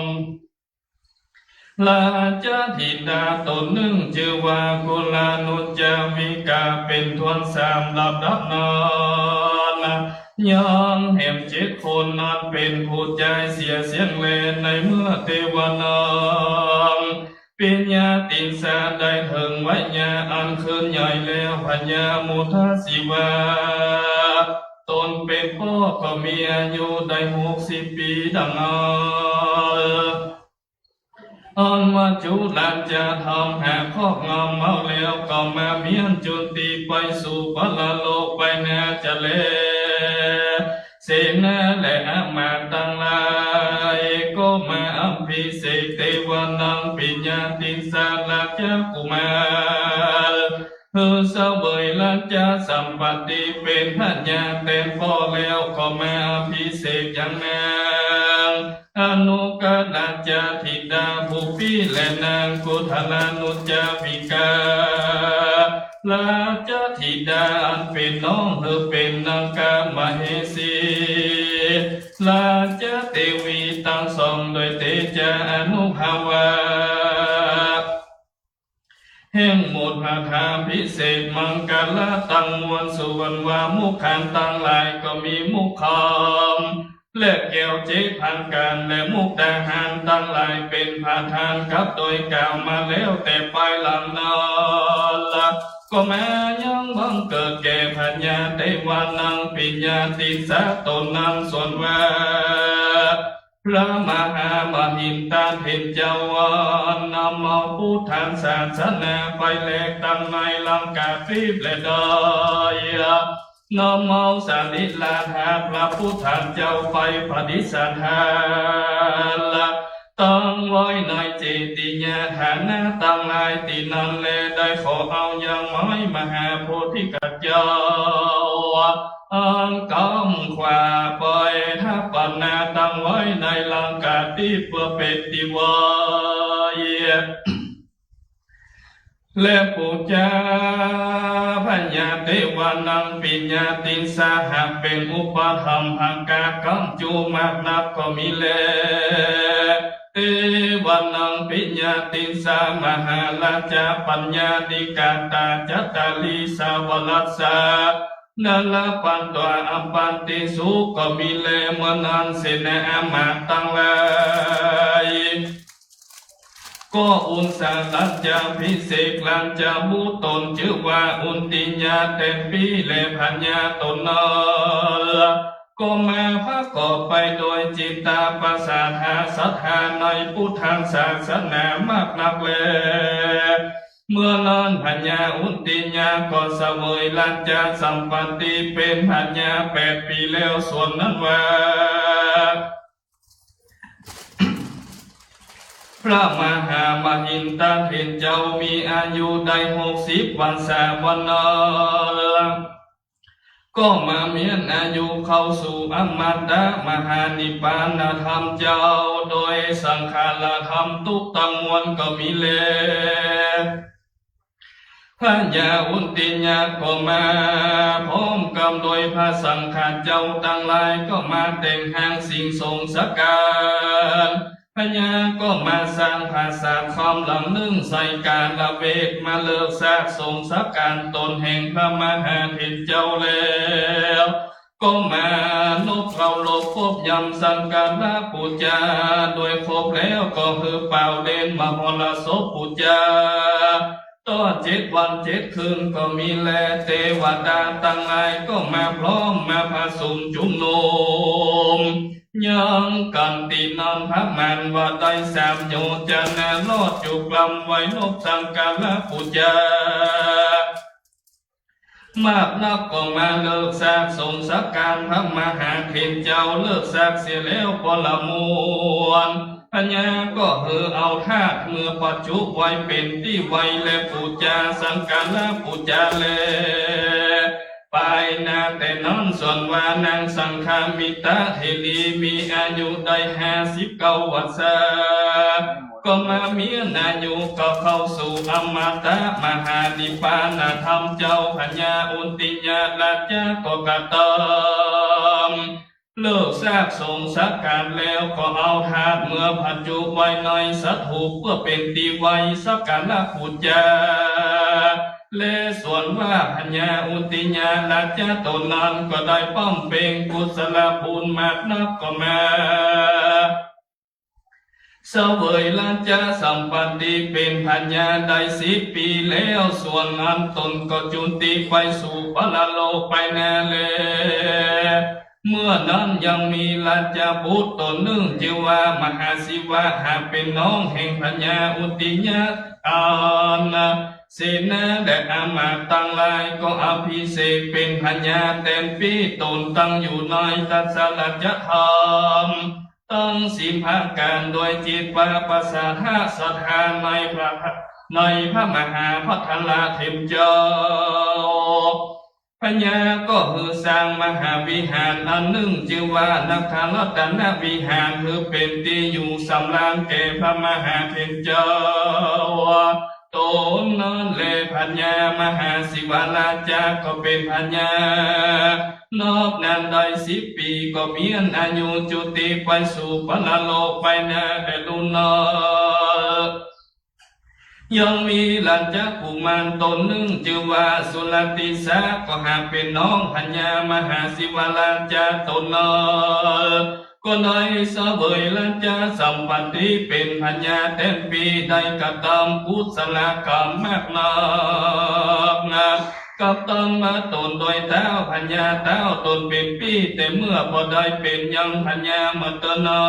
ราชธิดาต๋นนึ่งจื้อว่ากุลานุจจาวิกา เป๋นถ้วนสาม ลำดับนั้น ยังแหมเจ็ดคนนั้นเป๋นผู้จายเสียเสี้ยงแล ในเมื่อเตวานังปิยาติสสะได้เถิงวัยยะอันขึ้นใหญ่แล้ว พญามุทะสีวาต๋นเป๋นป้อก็มีอายุได้หกสิบปี๋ดังนั้น อันว่าจุลาจารย์ทำหาครอบงำเอาแล้ว ก็มาเมี้ยนจุติไปสู่ปรโลกไปนาจะแล เสนาและอำมาตย์ตังหลาย ก็มาอภิเษกเตวานังปิยาติสสะราชกุมาร หื้อเสวยราชสัมปัตติเป๋นพญาแตนป้อแล้ว ก็มาอภิเษกยังนาง อนุกราชธิดาผู้ปี้ และนางกุลานุจจาวิกา ราชธิดาอันเป๋นน้อง หื้อเป๋นนางกามเหสี ราชเตวีตังสอง โดยเตจาอนุภาวะ แห่งมนต์คาถาพิเศษมังคละตังมวล ส่วนว่ามุขขันธ์ตังหลายก็มีมุขคำ และแก้วเจ็ดประก๋าน และมุกดาหารตังหลายเป๋นประธาน กับโดยกล่าวมาแล้วแต่ปายหลังนั้น ก็มายังบังเกิดแก่พญาเตวานังปิยาติสสะต๋นนั้น ส่วนว่า พระมหามหินทเถรเจ้า นำเอาพุทธศาสนาไปแหลกตังในลังกาตีปและได้นำเอาสรีระธาตุพระพุทธเจ้าไปประดิษฐานตั้งไว้ในเจดีย์ยาฐานะตังหลายตี้นั้นแล ได้ขอเอายังไม้มหาโพธิกัจจา อันกำขวาไปถาปนาตั้งไว้ในลังกาตีปเปื้อเป๋นตี้ไหว้ และปู๋จาพญาเตวานังปิยาติสสะ หากเป๋นอุปธรรมภกะกำจูมากนักก็มีแล เตวานังปิยาติสสะ มหาราชปัญญาธิกาตาจัตตาลีสาวรัสสะ นรปันตวาอัปปันติสุ ก็มีแล เมื่อนั้นเสนาอำมาตย์ตังหลาย ก็อุสสาราชาภิเษกราชบุตรต๋นจื้อว่าอุตติยะแตนปี้และพญาต๋นนั้น ก็มาประกอบไปโดยจิตตาประสาทาศรัทธาในพุทธศาสนามากนักแล เมื่อนั้นพญาอุตติยะก็เสวยราชสัมปัตติเป๋นพญาแปดปี๋แล้ว ส่วนนั้นว่า พระมหามหินทเถรเจ้ามีอายุได้หกสิบพรรษาวันนั้น ก็มาเมี้ยนอายุเข้าสู่อมตะมหานิพพานธรรมเจ้า โดยสังขารธรรมทุกตังมวลก็มีแล พญาอุตติยะก็มาพร้อมกำโดยพระสังฆาเจ้าตังหลาย ก็มาแต่งห้างสิ่งสงฆ์สักการ พญาก็มาสร้างปราสาทคำหลังนึ่งใส่กาละเวท มาเลิกซากสงฆ์สักการต๋นแห่งพระมหาเถรเจ้าแล้ว ก็มานบเคารพปบยำสักการะปู๋จา โดยครบแล้วก็หื้อป่าวเด่นมหรสพปู๋จา ตลอดเจ็ดวันเจ็ดคืนก็มีแล เตวดาตังหลายก็มาพร้อมมาผสมจุมนุม ยังกั๋นตี้นั้นประมาณว่าได้สามโยชนะ ลอดจุกลำไหว้นบสักการะปู๋จา มากนักก็มาเลิกซากสงฆ์สักการพระมหาเถรเจ้า เลิกซากเสียแล้วก็ละมวล พญาก็หื้อเอาธาตุเมือปัจจุไว้เป๋นตี้ไหว้และปู๋จาสักการะปู๋จาแล ไป นา แต่นั้นส่วนว่านางสังฆมิตรเถรีมีอายุได้ห้าสิบเก้าวัสสา ก็มาเมี้ยนอายุก็เข้าสู่อมตะมหานิพพานธรรมเจ้า พญาอุติยราชก็กระตำ เลิกซากสงฆ์สักการแล้วก็เอาธาตุเมือผจุไว้ในสถูปเปื้อเป๋นตี้ไหว้สักการะปู๋จา และส่วนว่าพญาอุติยราชต๋นนั้นก็ได้บำเพ็งกุศลบุญมากนักก็มา เสวยราชสัมปัตติเป๋นพญาได้สิบปี๋แล้ว ส่วนอันต๋นก็จุติไปสู่ปรโลกไปนาแล เมื่อนั้นยังมีราชบุตรต๋นนึ่งจื้อว่ามหาศิวะ หากเป๋นน้องแห่งพญาอุติยะ อันเสนาและอำมาตย์ตังหลายก็อภิเษกเป๋นพญาแตนปี้ต๋น ตั้งอยู่ในตัสสะราชธรรม ตังสิบประก๋าน โดยจิตว่าประสาทะศรัทธาในพระ ในพระมหาภัทรเถรเจ้า พญาก็หื้อสร้างมหาวิหารอันนึ่งจื้อว่านครัตนวิหาร หื้อเป๋นตี้อยู่สำราญแก่พระมหาเถรเจ้า ต๋นนั้นแล พญามหาศิวราชาก็เป๋นพญา นอกนั้นได้สิบปี๋ก็เมี้ยนอายุจุติไปสู่ปรโลกไปนาแล ลุนนอ ยังมีราชกุมารต๋นนึ่งจื้อว่าสุรติสสะ ก็หากเป๋นน้องพญามหาศิวราชาต๋นนั้น ก็ได้เสวยราชสัมปัตติเป๋นพญาแตนปี้ ได้กระตำกุศลกรรมมากนัก กับตนมาต๋นโดยเต๊า พญาเต๊าต๋นเป๋นปี้ แต่เมื่อบ่ได้เป๋นยังพญาเมินเต๊อะนา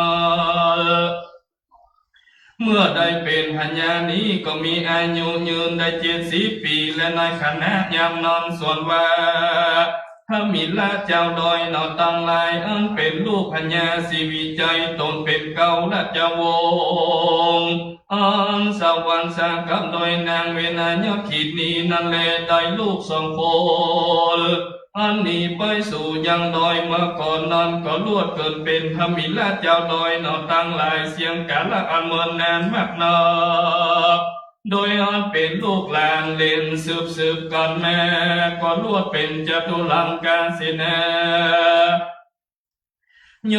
เมื่อได้เป๋นพญานี้ก็มีอายุยืนได้เจ็ดสิบปี๋ และในขณะยามนั้นส่วนว่า พระมิลละเจ้าดอยหนอตังหลาย อันเป๋นลูกพญาศรีวิชัยต๋นเป๋นเกล้าราชวงศ์ อันสวรรคตกับดอยนางเวนยคินนีนั้นแล ได้ลูกสองคน อันหนีไปสู่ยังดอยเมื่อก่อนนั้นก็ลวดเกิดเป๋นพระมิลละเจ้าดอยหนอตังหลาย เสี้ยงกาละอันเมินนานมากนัก โดยอันเป๋นลูกหลานเหลนสืบๆ กั๋นมา ก็ลวดเป๋นจตุรังคเสนา โย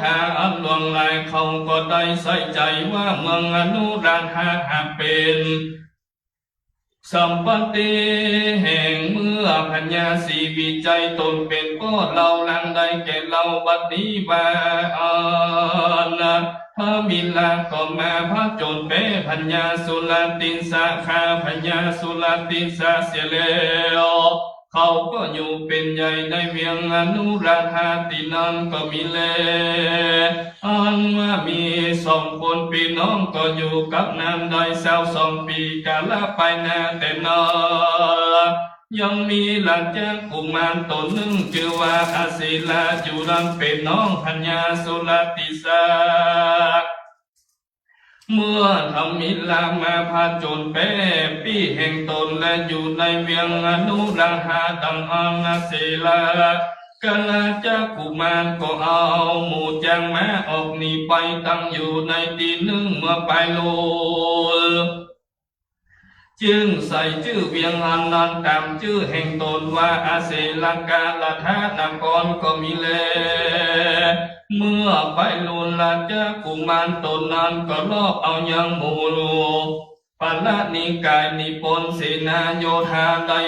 ธาอันหลวงหลาย เขาก็ได้ใส่ใจ๋ว่าเมืองอนุราธาหากเป๋นสัมปัตติแห่งเมื่อพญาศรีวิชัยต๋นเป๋นป้อ เล่าหลังได้แก่เล่าบัดนี้ว่า อันพระมิลละก็มาผจญแป๊พญาสุรติสสะ ฆ่าพญาสุรติสสะเสียแล้ว เขาก็อยู่เป๋นใหญ่ในเวียงอนุราธาตี้นั้นก็มีแล อันว่ามีสองคนปี้น้องก็อยู่กับนานได้ซาวสองปี๋ กาละไปนาแต่นั้น ยังมีราชกุมารต๋นนึ่งจื้อว่าอสีลา อยู่นั้นเป๋นน้องพญาสุรติสสะ เมื่อพระมิลละมาผจญแป๊ปี้แห่งต๋นและอยู่ในเวียงอนุราธาดังอั้น อสีลา กะราชกุมารก็เอาหมู่จ๊างม้าออกหนีไปตั้งอยู่ในตี้นึ่งเมื่อปายลุน จึงใส่จื้อเวียงอันนั้นต๋ามจื้อแห่งต๋นว่าอสีลกาลธานครก็มีแล เมื่อปายลุนราชกุมารต๋นนั้นก็ลอบเอายังหมู่ ปัลลนิกายนิปนเสนาโยธาได้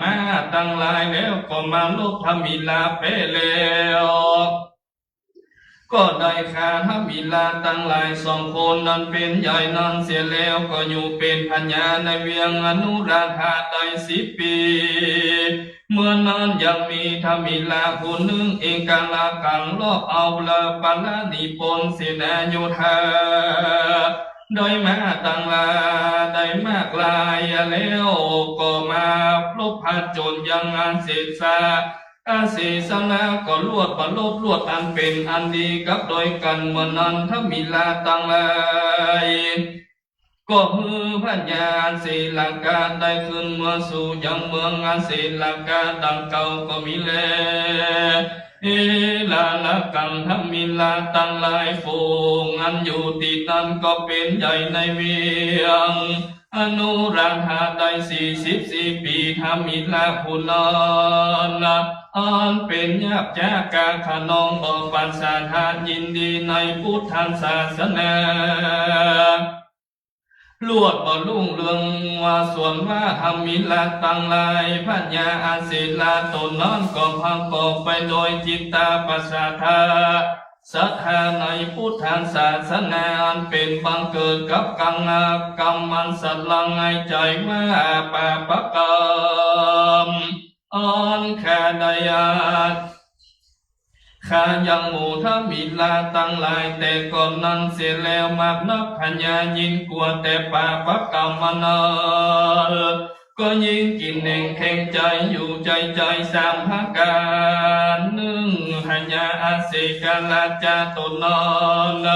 ม้าตังหลายแล้วก็มาลบพระมิลละแป๊แล้ว ก็ได้ฆ่าพระมิลละตังหลายสองคนนั้นเป๋นใหญ่นั้นเสียแล้ว ก็อยู่เป๋นพญาในเวียงอนุราธาได้สิบปี๋ เมื่อนั้นยังมีพระมิลละผู้นึ่ง เอกราชกั๋งลอบเอาพระปัลลนิปนเสนาโยธา ได้ม้าตังหลาย ได้มากหลายแล้ว ก็มาลบผจญยังอสีสะ อสีสะละก็ลวดประลบลวดอันเป๋นอันดีกับโดยกั๋น เมื่อนั้นพระมิลละตังหลาย ก็หื้อพญาอาเสนกะได้ขึ้นเมืองสู่ยังเมืองอาเสนกะดังเก่าก็มีแล เอราละกัง ทมิฬตังหลายฝูง อันอยู่ตี้นั้นก็เป๋นใหญ่ในเวียง อนุราธาได้สี่สิบสี่ปี๋ ทมิฬผู้นั้น อันเป๋นยักขะขนองบ่ปราศาทะยินดีในปุทธศาสนา ลวดบ่ลุ่งเรืองว่าส่วนว่าทมิฬตังหลาย พญาอาเสนต๋นนั้นก็ประกอบไปโดยจิตตาปราศาทะ ศรัทธาในปุทธศาสนา อันเป๋นบังเกิดกับกัง กรรมอันสัตว์หลายใจ๋ว่าปาปกรรม อันข้าได้อาฆาตยังหมู่ทมิฬตังหลายแต่ก่อนนั้นเสียแล้วมากนัก พญายิ่งกลัวแต่ปาปกรรมอันนั้น ก็ยิ่งกินแหน่งแข็งใจ๋อยู่ใจ๋ใจ๋สามประก๋าน นึ่ง พญาอาเสนราชาต๋นนั้น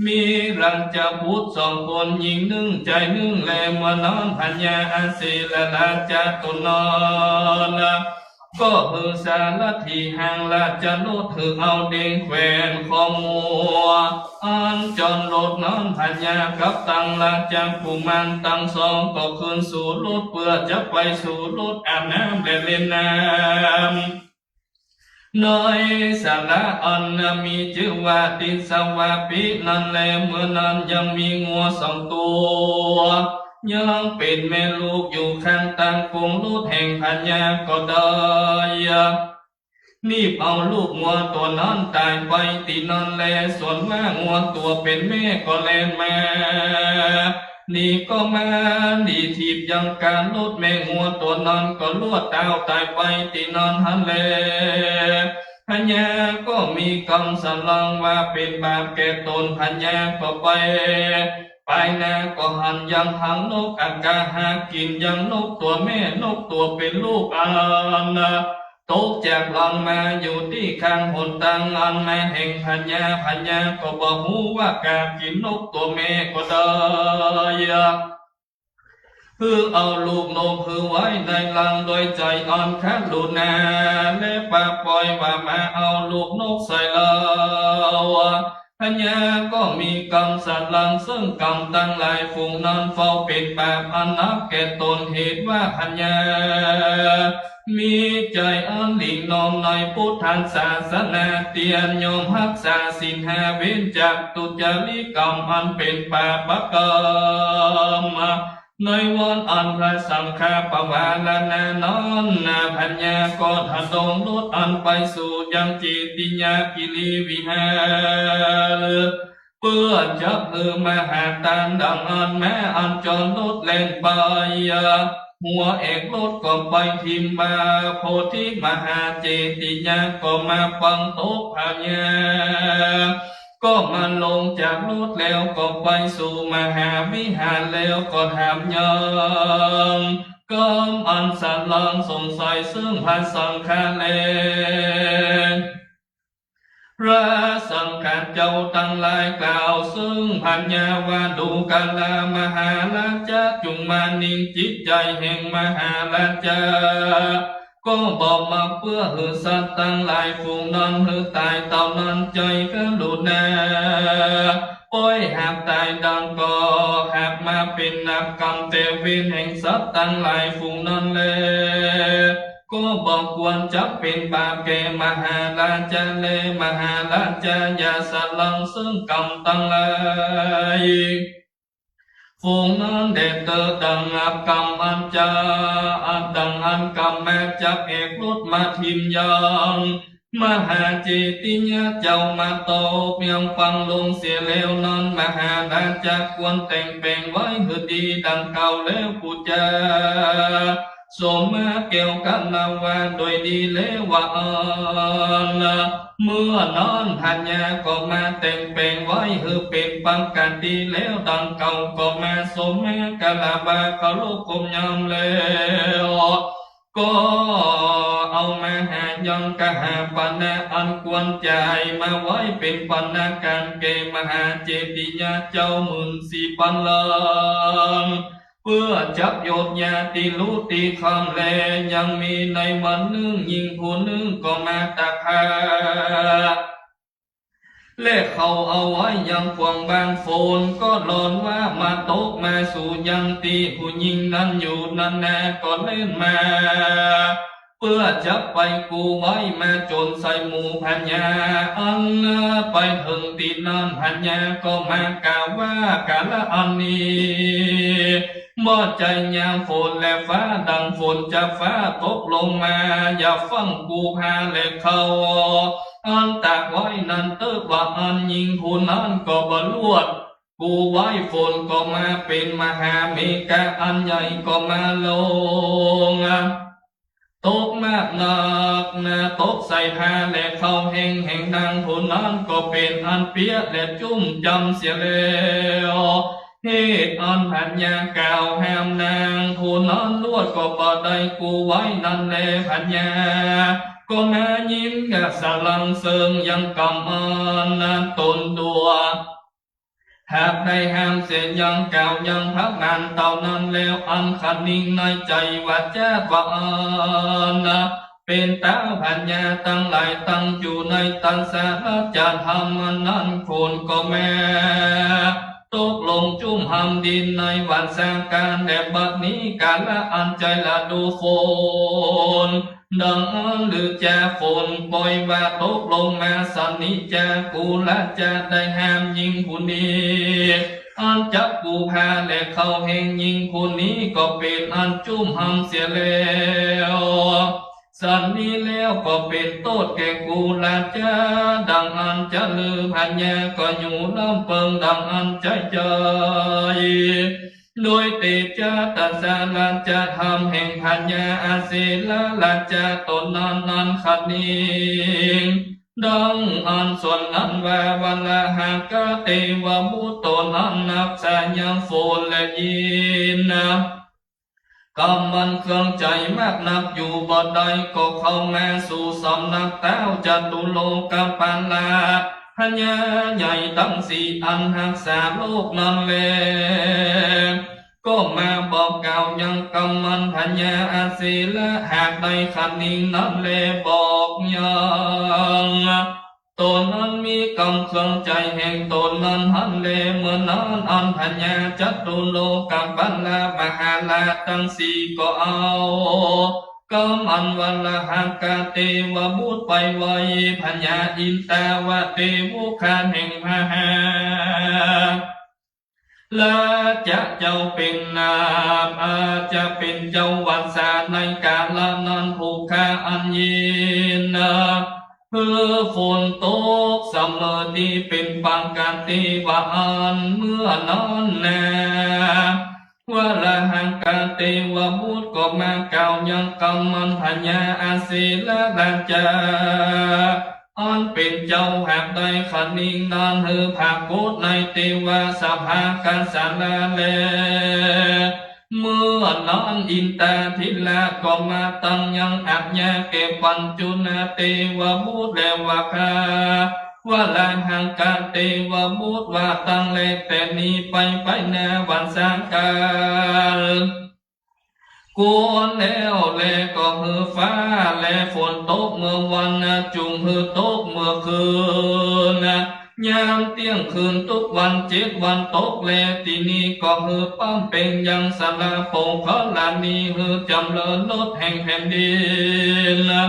มีราชบุตรสองคน ญิงนึ่งจายนึ่ง แลเมื่อนั้นพญาอาเสนราชาต๋นนั้นก็หื้อสารถีหางราชรถหื้อเอาเด็กแขวนของงัว อันจอดรถนั้นพญากับตังราชกุมารตังสองก็ขึ้นสู่รถเปื้อจะไปสู่รถอาบน้ำและเล่นน้ำ ในสระอันมีจื้อว่าติสสวาปินั้นแล เมื่อนั้นยังมีงัวสองตั๋ว ยังเป๋นแม่ลูกอยู่ข้างตางโกงรถแห่งพญาก็ได้ นีบเอาลูกงัวตั๋วนั้นต๋ายไปตี้นั้นแล ส่วนว่างัวตั๋วเป๋นแม่ก็แล่นมา นี่ก็มาดีถีบยังก้านรถ แม่งัวตั๋วนั้นก็ลวดตาวต๋ายไปตี้นั้นหั้นแล พญาก็มีกำสำลังว่าเป๋นบาปแก่ต๋น พญาก็ไป ปายหน้าก็หันยังหางนก อันกะหากิ๋นยังนกตั๋วแม่ นกตั๋วเป๋นลูกอันตกจากหลังมาอยู่ตี้ข้างหนตางอันมาแห่งพญา พญาก็บ่ฮู้ว่ากากิ๋นนกตั๋วแม่ก็ได้ หื้อเอาลูกนกหื้อไว้ในรังโดยใจ๋อันกรุณา และปะป่อยว่ามาเอาลูกนกใส่แล้ว พญาก็มีกำสำลังซึ่งกำตังหลายฝูงนั้นเฝ้าเป๋นบาปอันนักแก่ต๋น เหตุว่าพญามีใจ๋อันหลิ่งนอมในปุทธศาสนา เตียรยอมฮักษาศีลห้า เว้นจากทุจริตกรรมอันเป๋นปาปกรรม ในวันอันพระสังฆาปวารณานั้นนา พญาก็ทรงดำรถอันไปสู่ยังเจติยกิริวิหาร เปื้อจะหื้อมหาทานดังอันม้าอันจอดรถแล่นไป หัวเอกรถก็ไปถิ่มบ่าโพธิมหาเจติยะ ก็มาปังตกพญา ก็มาลงจากรถแล้วก็ไปสู่มหาวิหารแล้วก็ถามยังกำอันสำลังสงสัยซึ่งพระสังฆาแล พระสังฆาเจ้าตังหลายกล่าวซึ่งพญาว่า ดูกรามาหาราชา จุ่งมานิ่งจิตใจ๋แห่งมหาราชา ก็บ่มาเปื้อหื้อสัตว์ตังหลายฝูงนั้นหื้อต๋ายเต้านั้น ใจ๋กรุณา ป้อยหากต๋ายดังก็หากมาเป๋นนักกำแต่เวรแห่งสัตว์ตังหลายฝูงนั้นแล ก็บ่ควรจะเป๋นบาปแก่มหาราชาแล มหาราชาอย่าสำลังซึ่งกำตังหลาย ฝูงนั้นแด่เต๊อะ ดังอันกำอันจะ อันดังอันกำมาจากเอกรถมาถิ่มยังมหาเจติยะเจ้ามาตกยังปังลงเสียแล้วนั้น มหาราชาควรแต่งแป๋งไว้หื้อดีดังเก่าแล้ว ปู๋จาสมมาแก้วกัณวาโดยดีแล้วว่าอั้น เมื่อนั้นพญาก็มาแต่งแป๋งไว้หื้อเป๋นปกติแล้วดังเก่า ก็มาสมมากราบว่าเคารพก้มยำแล้ว ก็เอามหายังกหาปณะอันควรจ่ายมาไว้เป๋นปณะก๋านแก่มหาเจติยะเจ้าหมื่นสี่ปันลัง เปื้อจักโยชน์ญาติรุติคำ แลยังมีในวันนึ่งญิงผู้นึ่งก็มาตักผ้า และเขาเอาไว้ยังขวางบาง ฝนก็ร้อนว่ามาตกมาสู่ยังตี้ผู้ญิงนั้นอยู่นั้นนา ก็เล่นมา เปื้อจักไปกู้ไว้มาจ๋นใส่หมู่พญา อันไปเถิงตี้นั้นพญาก็มากล่าวว่ากาละอันนี้ บ่ใจ้ยามฝนและฟ้าดังฝนจะฟ้าตกลงมา อย่าฟั่งกู้ผ้าและข้าว อันตากไว้นั้นเต๊อะ ว่าอั้นญิงผู้นั้นก็บ่ลวดกู้ไว้ ฝนก็มาเป๋นมหาเมฆะอันใหญ่ก็มาลง ตกมากนักหนา ตกใส่ผ้าและข้าวแห้งแห่งนางผู้นั้นก็เป๋นอันเปียกและจุ่มจำเสียแล้ว เหตุอันพญากล่าวห้ามนางผู้นั้นลวดก็บ่ได้กู้ไว้นั้นแล พญาก็มายิ้มกะสะหลังเซิงยังกำอันตนดัว หากได้ห้ามเสียยังกล่าวยังพระมารเต้านั้นแล้ว อันคะนิงในใจ๋ว่าจาติว่าอั้น เป๋นต้าวพญาตังหลายตั้งอยู่ในตันสาราจาธรรมนั้น ฝนก็มาตกลงจุ่มหำดินในวันสาก๋าน และบัดนี้กาละอันใจ้ฤดูฝน ดังอั้นหรือจา ฝนป่อยว่าตกลงมาสันนี้จา กุลาจาได้ห้ามญิงผู้นี้ อันจักกู้ผ้าและข้าวแห้ง ญิงผู้นี้ก็เป๋นอันจุ่มหำเสียแล้ว สันนี้แล้วก็เป๋นโต้ษแก่กุลาจา ดังอั้นจา หรือพญาก็อยู่ร่ำเปิงดังอั้นใจ้ใจ๋ โดยเตจ๊ะตันสาราจาธรรมแห่งพญาอาเสนราชาต๋นนั้นอันคะนิง ดังอั้นส่วนนั้นว่า วรหากะเตวบุตรต๋นนั้นนักสายังฝนและยินนะ กำมันเครื่องใจ๋มากนักอยู่บ่ได้ ก็เข้ามาสู่สำนักต้าวจตุโลกปัลละ พญาใหญ่ตังสี่อันฮักษาโลกนั้นแล ก็มาบอกกล่าวยังกำมันพญาอาเสนราชา หากได้คะนิงนั้นแลบอกยัง ต๋นนั้นมีกำเครื่องใจ๋แห่งต๋นนั้นหั้นแล เมื่อนั้นอันพญาจตุโลกปัลละมหาราชตังสี่ก็เอากำอันวรหากะเตวบุตรไปไหว้พญาอินทาวเตวุคคาแห่งมหา ราชาเจ้าเป๋นนาบ อาจจะเป๋นเจ้าวัสสา ในกาละนั้นผู้ข้าอันยินนะ คือฝนตกเสมอตี้เป๋นปกติว่าอั้น เมื่อนั้นนา วรหากะเตวบุตรก็มากล่าวยังกำมันพญาอาเสนราชา อันเป๋นเจ้าหากได้คะนิงนั้นหื้อผากฏในเตวสภากัสสาลาแล เมื่อนั้นอินทาธิราชก็มาตั้งยังอาญาแก่ปัญจุณเตวบุตรแล้วว่า ข้า วรหากะเตวบุตรว่าตั้งแลแต่นี้ไป ไปนาวันสาก๋าน ควรแล้วแล ก็หื้อฟ้าและฝนตกเมื่อวันนะ จุ่งหื้อตกเมื่อคืนนะ ยามเตี้ยงคืนทุกวันเจ็ดวันตกแล ตี้นี้ก็หื้อป้ำเป๋งยังสาลาโปงกรณี หื้อจ๋ำเริญรสแห่งแผ่นดินนะ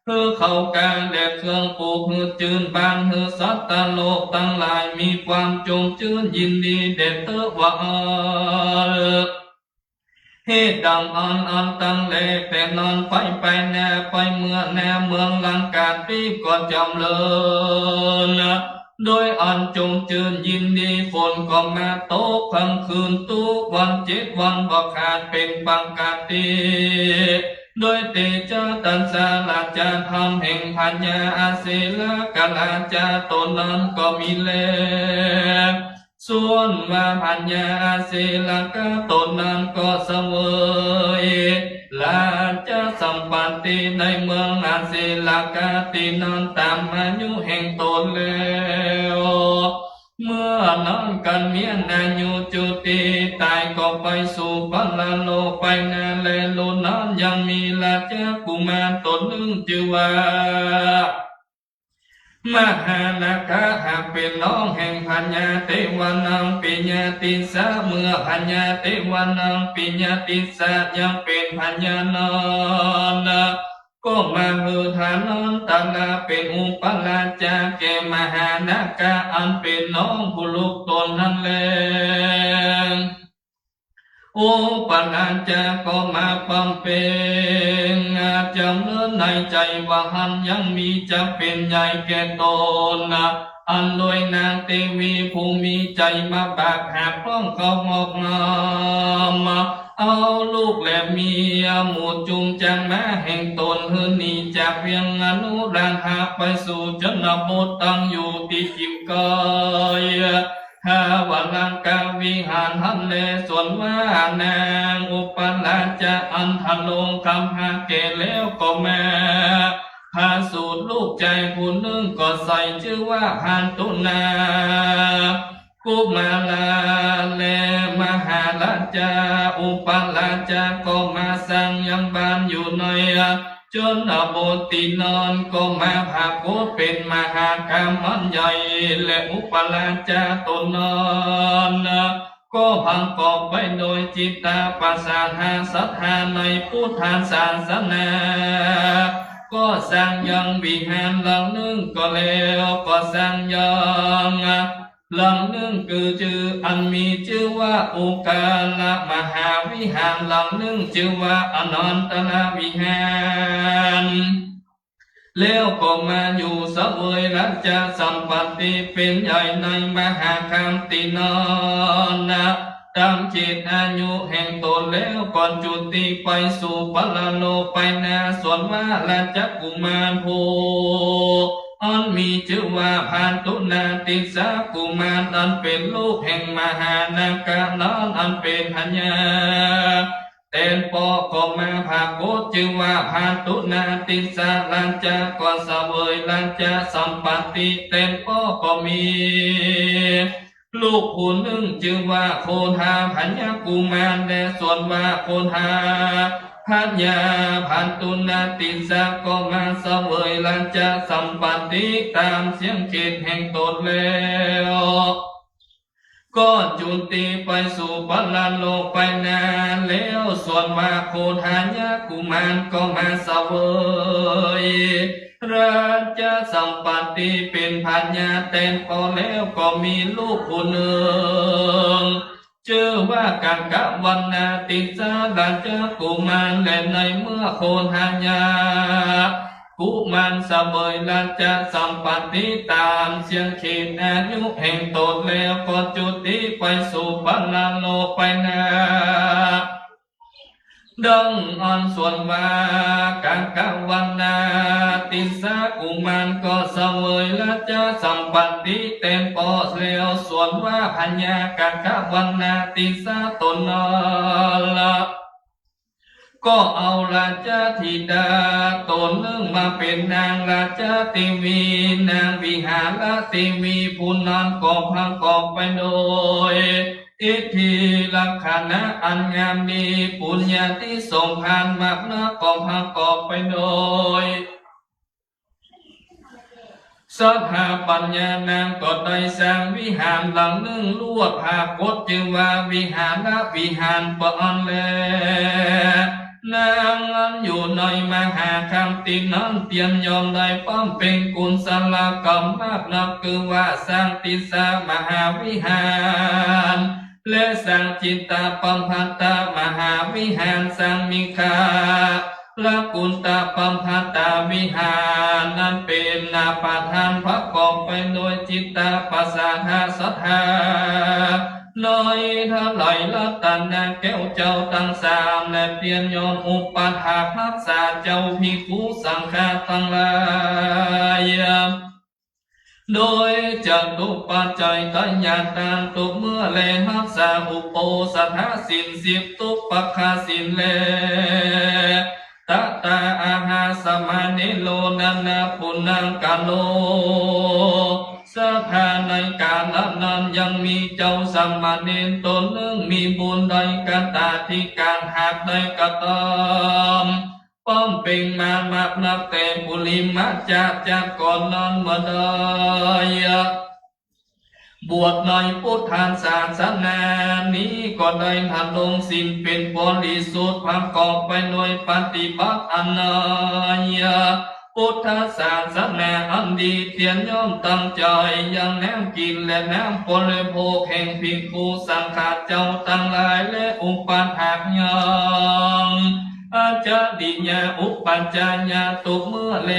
หื้อข้าวก๋าและเครื่องปลูก หื้อจื้นบ้าน หื้อสัตว์โลกตังหลายมีความจมจื้นยินดีแด่เต๊อะว่าอั้น เหตุดังอั้น อันตั้งแลแต่นั้นไป ไปนา ไปเมืองนา เมืองลังกาตี้ก็จ๋ำเริญนะ โดยอันจมจื้นยินดี ฝนก็มาตกกลางคืนทุกวันเจ็ดวันบ่ขาดเป๋นปกติ โดยเตจ๊ะตันสาราชาธรรมแห่งพญาอาเสนกราชาต๋นนั้นก็มีแล ส่วนว่าพญาอสีลกะต๋นนั้นก็เสวยราชสัมปัตติในเมืองอสีลกะตี้นั้นต๋ามอายุแห่งต๋นแล้ว เมื่อนั้นกันเมี้ยนอายุจุติต๋ายก็ไปสู่ปรโลกไปนา แลลู้นั้นยังมีราชกุมารต๋นนึ่งจื้อว่า มหานาคะ หากเป๋นน้องแห่งพญาเตวานังปิยติสสะ เมื่อพญาเตวานังปิยติสสะยังเป๋นพญานั้น ก็มาหื้อทานนั้นต๋าละเป๋นอุปราชะแก่มหานาคะอันเป๋นน้องผู้ลูกต๋นนั้นแล อุปราชะก็มาปำเป๋งจำเริญในใจ๋ว่า หันยังมีจักเป๋นใหญ่แก่ต๋น อันโดยนางเตวีผู้มีใจ๋มาบากหาบป้องเกล้าหมอบงาม เอาลูกและเมียหมู่จุมจังหมาแห่งต๋นหื้อหนีจากเวียงอนุราธะไปสู่ชนบทตั้งอยู่ตี้จิ๋มก๋อย ทวารังควิหารหั้นแล ส่วนว่านางอุปราชะอันทรงครรภ์แก่แล้วก็มาผะสูติลูกจายผู้นึ่งก็ใส่จื้อว่าภาตุนากุมาระ แลมหาราชะอุปราชะก็มาสร้างยังบ้านอยู่ใน ชนบทตี้นั้นก็มาผะโกฏเป๋นมหาคามอันใหญ่ และอุปราชะต๋นนั้นก็ประกอบไปโดยจิตตะประสาทะศรัทธาในพุทธศาสนา ก็สร้างยังวิหารหลังนึ่งก็แล้ว ก็สร้างยัง หลังนึ่งคือจื้ออันมีจื้อว่าอุกาละมหาวิหาร หลังนึ่งจื้อว่าอนันตรวิหาร แล้วก็มาอยู่เสวยราชสัมปัตติเป๋นใหญ่ในมหาคามตี้นั้นนะ ต๋ามเขตอายุแห่งต๋นแล้วก็จุติไปสู่ปรโลกไปนา ส่วนว่าราชกุมารผู้ อันมีจื้อว่าภาตุนาติสสะกุมาร อันเป๋นลูกแห่งมหานาคะนั้น อันเป๋นพญาแตนเปาะก็มาผะโกฏจื้อว่าภาตุนาติสสะ ราชะก็เสวยราชสัมปัตติแตนเปาะก็มี ลูกผู้นึ่งจื้อว่าโคฏาพญากุมาร และส่วนว่าโคฏาพญาภาตุนาติสสะก็มาเสวยราชสัมปัตติต๋ามเสี้ยงเขตแห่งต๋นแล้ว ก็จุติไปสู่ปรโลกไปนา แล้วส่วนว่าโคฏายะกุมารก็มาเสวย ราชสัมปัตติเป๋นพญาแตนเปาะแล้วก็มีลูกผู้นึ่ง จื้อว่ากังกะวัณณาติสสะ ราชกุมาร และในเมื่อโคฏายะกุมารเสวยราชสัมปัตติต๋ามเสี้ยงเขตอายุแห่งต๋นแล้วก็จุติไปสู่ปรโลกไปนา ดังอั้นส่วนว่ากังกะวัณณาติสสะกุมารก็เสวยราชสัมปัตติแตนเปาะแล้ว ส่วนว่าพญากังกะวัณณาติสสะต๋นนั้นละ ก็เอาราชธิดาต๋นนึ่งมาเป๋นนางราชเตวี นางวิหารเตวีผู้นั้นก็ประกอบไปโดย อิทธิลักษณะอันงามดี ปุญญาอานิสงส์อันมากนัก ก็ประกอบไปโดย ศรัทธาปัญญา นางก็ได้สร้างวิหารหลังนึ่งลวดผากฏ จื้อว่าวิหารวิหารเป๋นอันแล นางอันอยู่ในมหาคามตี้นั้น เตียนยอมได้บำเพ็งกุศลกรรมมากนัก คือว่าสร้างติสสะมหาวิหาร และสร้างจิตตะปัฏฐานมหาวิหาร สร้างมิคทากุฏตะปัฏฐานวิหาร นั้นเป๋นประธานประกอบไปโดยจิตตะประสาทะศรัทธา ในถวายรัตนแก้วเจ้าตังสาม และเตียนยอมอุปัฏฐากฮักษาเจ้าภิกขุสังฆะตังหลาย โดยจตุปัจจัยไตรยาตา ทุกเมื่อแล ฮักษาอุโปสถศีลสิบ ทุกปักขศีลแล ตะตา อะหัง สามะเณโร นานาปุณณังกะโร สภาในกาละนั้นยังมีเจ้าสามเณรต๋นนึ่ง มีบุญได้กตาธิการหากได้กระตำ ป้อมเป๋งมามากนักแต่ปุริมะจาติ จากก่อนนั้นมาได้ บวชในพุทธศาสนานี้ก็ได้ดำรงศีลเป๋นบริสุทธิ์ ประกอบไปโดยปฏิบัติอันใน พุทธศาสนาอันดี เตียนย่อมตั้งใจ๋ยังน้ำกิ๋นและน้ำบริโภคแห่งภิกขุสังฆะเจ้าตังหลาย และอุปัฏฐากยัง อาจาริยะ อุปัชฌายะ ทุกเมื่อแล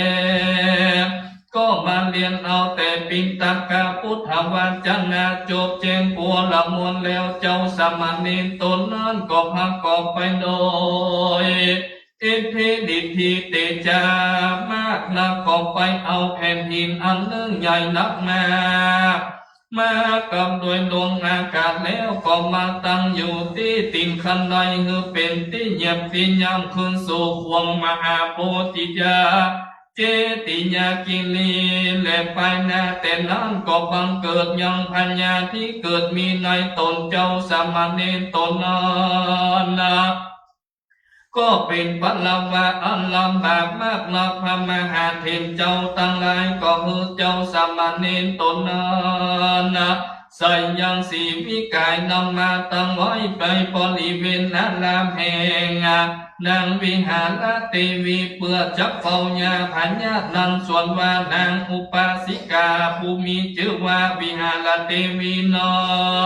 ก็มาเฮียนเอาแต่ปิฎกพุทธวจนะ จบแจ้งปั๋วละมวลแล้ว เจ้าสามเณรต๋นนั้นก็ประกอบไปโดย อิทธิฤทธิเตจา มากนัก ก็ไปเอาแผ่นหินอันนึ่งใหญ่นักมาก มากับโดยดวงอากาศแล้ว ก็มาตั้งอยู่ตี้ตี๋นคันได หื้อเป๋นตี้เหยียบตี้ย่ำขึ้นสู่ขวงมหาโพธิยา เจติยาคิรี และปายหน้าแต่นั้นก็บังเกิดยังพญาธิเกิดมีในต๋นเจ้าสามเณรต๋นนั้นนะ ก็เป๋นพลวะอันลำบากมากนัก พระมหาเถรเจ้าตังหลายก็หื้อเจ้าสามเณรต๋นนั้นนะ ใส่ยังสีวิกายนำมาตั้งไว้ไปบริเวณอารามแห่งนางวิหารเตวี เปื้อจักเฝ้ายาพยาธินั้น ส่วนว่านางอุบาสิกาผู้มีจื้อว่าวิหารเตวีนั้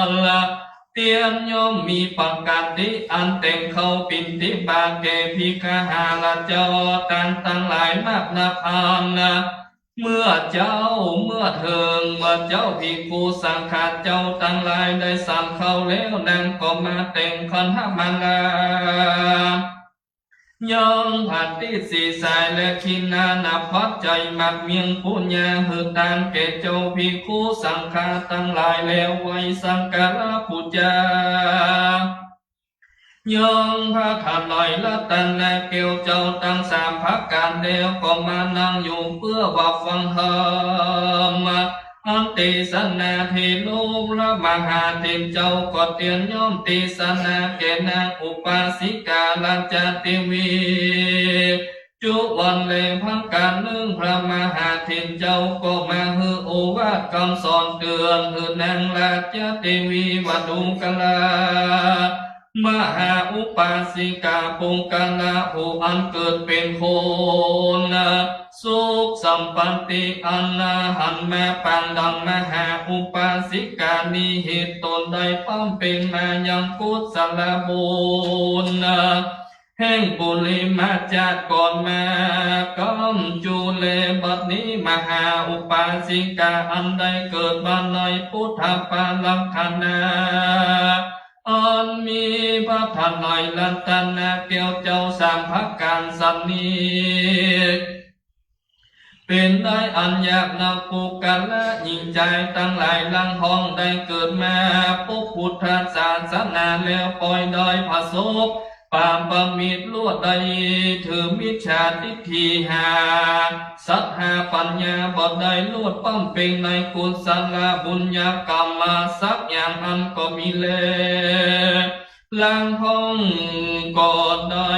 น เตียนย่อมมีปกติอันแต่งเข้าบิณฑบาตแก่ภิกขหาราเจ้าตังตังหลายมากนักอันนะ เมื่อเจ๊า เมื่อเถิง เมื่อเจ้าภิกขุสังฆะเจ้าตังหลายได้ฉันเข้าแล้ว นางก็มาแต่งขันธมาลา ยังปฏิสิทธิ์สายและคิณานะปัจจัย หมากเมี่ยงปุญญาหื้อตานแก่เจ้าภิกขุสังฆะตังหลายแล้ว ไหว้สักการะปู๋จา ยังพระไตรรัตนแก้วเจ้าตังสามประก๋านแล้ว ก็มานั่งอยู่เปื้อว่าฟังธรรมะ อันเตสนาเทโร พระมหาเถรเจ้าก็เตียนย่อมเตสนาแก่นางอุบาสิการาชเตวี จุวันแลประก๋านนึ่ง พระมหาเถรเจ้าก็มาหื้อโอวาทกำสอนเตื๋อนหื้อนางราชเตวีว่า ดูกรา มหาอุบาสิกา ปุคคละผู้อันเกิดเป๋นคนนะ สุขสัมปันติอันนาหันมาปางดังมหาอุบาสิกานี้ เหตุต๋นได้ป้ำเป๋งมายังกุศลบุญแห่งปุริมาจาติก่อนมา กำจุแล บัดนี้มหาอุบาสิกาอันได้เกิดมาในพุทธปรักขณา อันมีพระไตรรัตนแก้วเจ้าสามประก๋านสันนี้ เป๋นได้อันยากนัก ปุคคละหญิงจายตังหลายหลังห้องได้เกิดมาปกพุทธศาสนาแล้ว ป่อยด้อยผสบ ปาปมิตรลวดได้ถือมิจฉาทิฏฐิห้า สัตว์ห้า ปัญญาบ่ได้ลวดป้ำเป๋งในกุศลบุญญากรรมมาสักอย่างอันก็มีแล หลังห้องก็ได้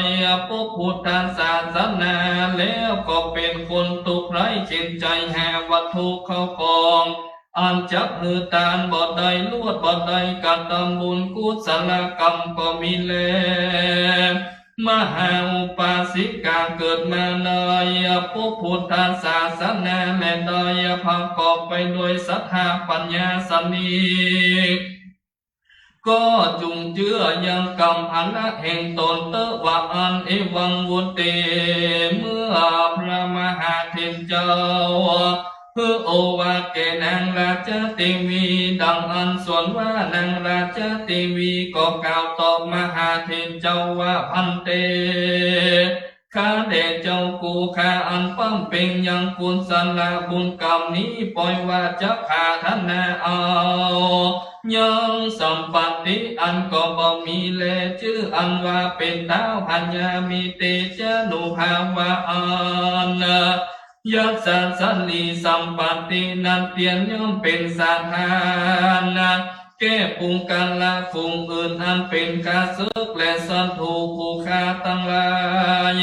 ปกพุทธศาสนาแล้ว ก็เป๋นคนตุ๊กข์ไร้เข็ญใจ๋ หาวัตถุเข้าของอันจักหื้อตานบ่ได้ลวด บ่ได้กระตำบุญกุศลกรรมก็มีแล มหาอุบาสิกาเกิดมาในปกพุทธศาสนา และได้ประกอบไปด้วยศรัทธาปัญญาสันนี้ ก็จุ่งเจื้อยังกำอันละแห่งต๋นเต๊อะว่าอั้น เอวัง วุตเต เมื่อพระมหาเถรเจ้า หื้อโอวาทแก่นางราชเตวีดังอั้น ส่วนว่านางราชเตวีก็กล่าวตอบมหาเถรเจ้าว่า ภันเต ข้าแต่เจ้ากูข้าอันป้ำเป็งยังกุศลบุญกรรมนี้ ปอยว่าจักผาถนาเอา ยังสัมปัตติอันก็บ่มีแล จื้ออันว่าเป๋นท้าวพญา มีเตชานุภาพว่าอัน ยัสสะสะหลีสัมปัตตินั้นเตียนย่อมเป๋นสถานะ แก่ปุคคละฝูงอื่นอันเป๋นข้าเสิกและศัตรู๋ผู้ฆ่าตังหลาย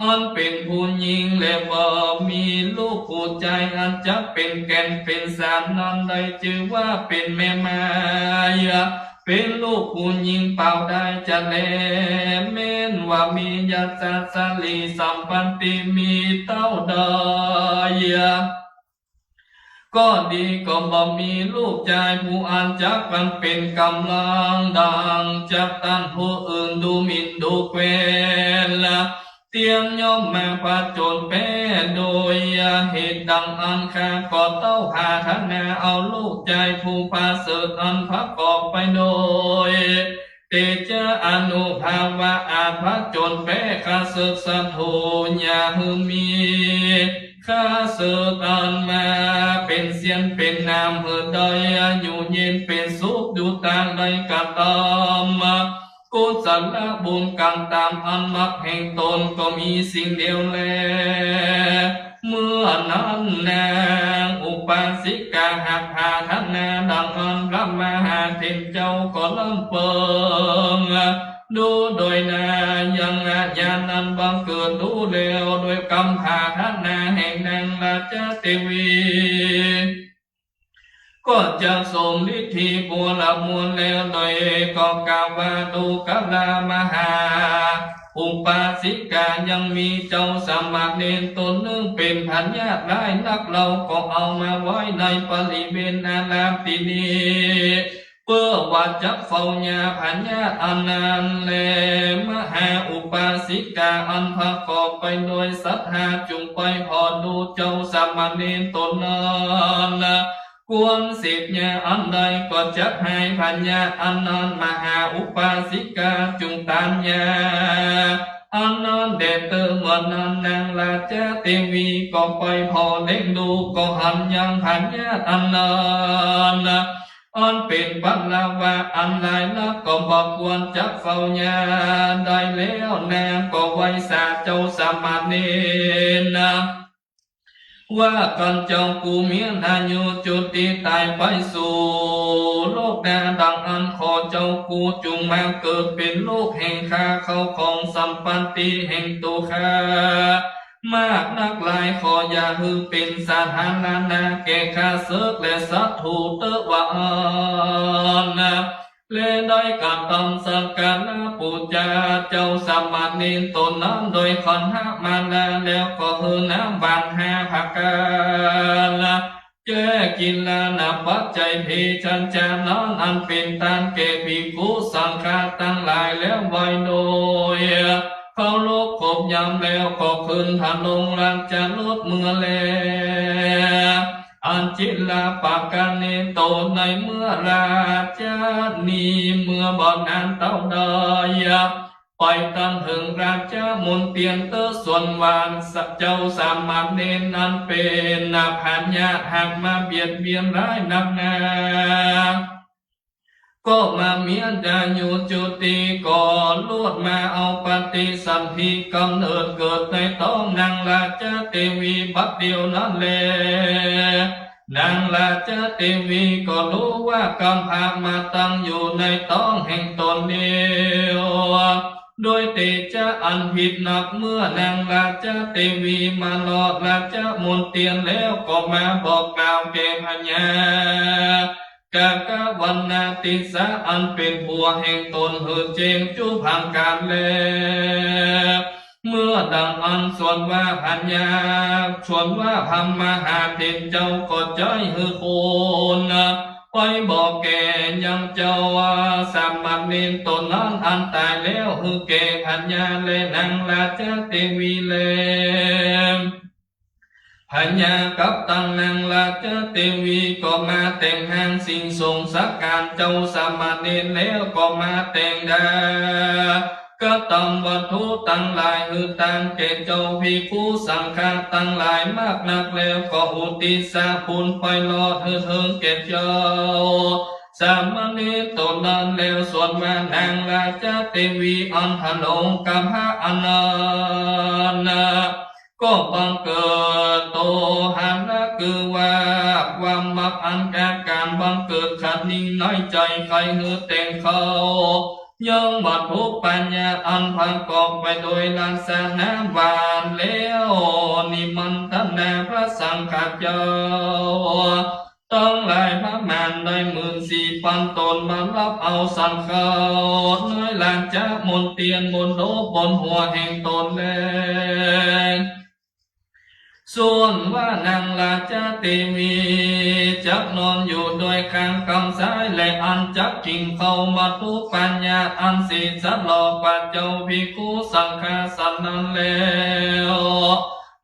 อันเป๋นผู้ญิงและบ่มีลูกผู้จาย อันจักเป๋นแก่นเป๋นสารนั้นได้จื้อว่าเป๋นแม่ไม้ เป๋นลูกผู้ญิงเป๋าได้จะแล แม้นว่ามียัสสะสะหลีสัมปัตติมีเต้าใด ก็ดีก็บ่มีลูกจายผู้อันจักมันเป๋นก๋ำลังดังจักต้านผู้อื่นดูหมิ่นดูแควน เตียนย่อมมาผจญแป๊โดยเหตุดังอั้น ข้าก็เต้าผาถนาเอาลูกจายผู้ประเสริฐอันประกอบไปโดย เตชะอานุภาพว่าอาจผจญแป๊ข้าเสิกศัตรู๋ อย่าหื้อมีข้าเสิกอันมาเป๋นเสี้ยนเป๋นหนามหื้อได้อยู่เย็นเป๋นสุขอยู่ตางใดก็ต๋าม กุศลบุญกรรมต๋ามอันมักแห่งต๋นก็มีสิ่งเดียวแล เมื่อนั้นนางอุบาสิกาหากผาถนาดังอั้น พระมหาเถรเจ้าก็ล้ำเปิง ดูโดยนายังอาญานั้นบังเกิดดูแล้ว โดยกำผาถนาแห่งนางราชเตวี ก็จักสมฤทธิบัวละมวลแล้ว โดยก็กล่าวว่า ดูกรา มหาอุบาสิกา ยังมีเจ้าสามเณรต๋นนึ่งเป๋นพยาธิร้ายนัก เฮาก็เอามาไว้ในบริเวณอารามตี้นี้ เปื้อว่าจักเฝ้ายาพยาธิอันนั้นแล มหาอุบาสิกาอันประกอบไปโดยศรัทธาจุ่งไปผ่อดูเจ้าสามเณรต๋นนั้น ควรเสพยาอันใดก็จักหายพยาธิอันนั้น มหาอุบาสิกาจุ่งตานยาอันนั้นแด่เต๊อะ เมื่อนั้นนางราชเตวีก็ไปผ่อเล็งดู ก็หันยังพยาธิอันนั้น อันเป๋นปัลละวะอันร้ายนัก ก็บ่ควรจักเฝ้ายาได้แล้ว นางก็ไหว้สาเจ้าสามเณร ว่า กัณฑ์เจ้ากูเมี้ยนอายุจุติต๋ายไปสู่โลกหน้าดังอั้น ขอเจ้ากูจุ่งมาเกิดเป๋นลูกแห่งข้า เข้าครองสัมปัตติแห่งตั๋วข้ามากนักหลาย ขออย่าหื้อเป๋นสถานะแก่ข้าเสิกและศัตรู๋เต๊อะ ว่าอั้น และได้กระตำสักการะปู๋จาเจ้าสามเณรต๋นนั้นโดยขันธมาลา แล้วก็หื้อน้ำหวานห้าประก๋าน แจ้กิลานะปัจจัย เภสัชชะนั้นอันเป๋นตานแก่ภิกขุสังฆะตังหลายแล้วไหว้โดยเคารพขบยำ แล้วก็ขึ้นทรงราชรถเมือแล อันจิราปะกะเนโต ในเมื่อราชนีเมือบ่นานเต้าใด ไปตันเถิงราชมณเฑียรเต๊อะ ส่วนว่าเจ้าสามเณรนั้นเป๋นพยาธิหากมาเบียดเบียนร้ายนักหนา ก็มาเมี้ยนอายุจุติ ก็ลวดมาเอาปฏิสนธิกำเนิดเกิดในต๊องนางราชเตวีบัดเดี่ยวนั้นแล นางราชเตวีก็ฮู้ว่ากำพร้ามาตั้งอยู่ในต๊องแห่งต๋นเดียว โดยเตชะอันผิดนัก เมื่อนางราชเตวีมาฮอดราชมณเฑียรแล้ว ก็มาบอกกล่าวแก่พญา กากะวัณณะติสสะ อันเป๋นผัวแห่งต๋นหื้อแจ้งจุ๊ผางก๋านแล เมื่อดังอั้นส่วนว่าพญา ส่วนว่าพระมหาเถรเจ้าก็ใจ๊หื้อคนไปบอกแก่ยังเจ้าสามเณรต๋นนั้นอันต๋ายแล้ว หื้อแก่พญาและนางราชเตวีแล พญากับตังนางราชเตวีก็มาแต่งห้างสิ่งสงสักก๋านเจ้าสามเณรแล้ว ก็มาแต่งดา กระตำวัตถุตังหลายหื้อตานแก่เจ้าภิกขุสังฆะตังหลายมากนักแล้ว ก็อุทิศผลไปรอดหื้อเถิงแก่เจ้าสามเณรต๋นนั้นแล้ว ส่วนว่านางราชาเตวีอันทะโลงกัมภะอันนั้นนะ ก็บังเกิดโตหะนะ คือว่าความมักอันแก่ก๋านบังเกิดขัดนิ่งในใจ๋ใค่หื้อแต่งเข้า ยังวัตถุปัญญาอันประกอบไปโดยลักษณะหวานแล้ว นิมันตนาพระสังฆะเจ้าตังหลายประมาณได้หมื่นสี่ปันต๋น มาฮับเอาสังข้าวน้อยหลานจ๊ะ มนเตียนมนโดบบนหัวแห่งต๋นแล ส่วนว่านางราชาเตวีจักนอนอยู่โดยข้างกำซ้าย และอันจักกิ๋นเข้าวัตถุปัญญาอันเสสะหลอกกว่าเจ้าภิกขุสังฆะสันนั้นแล้ว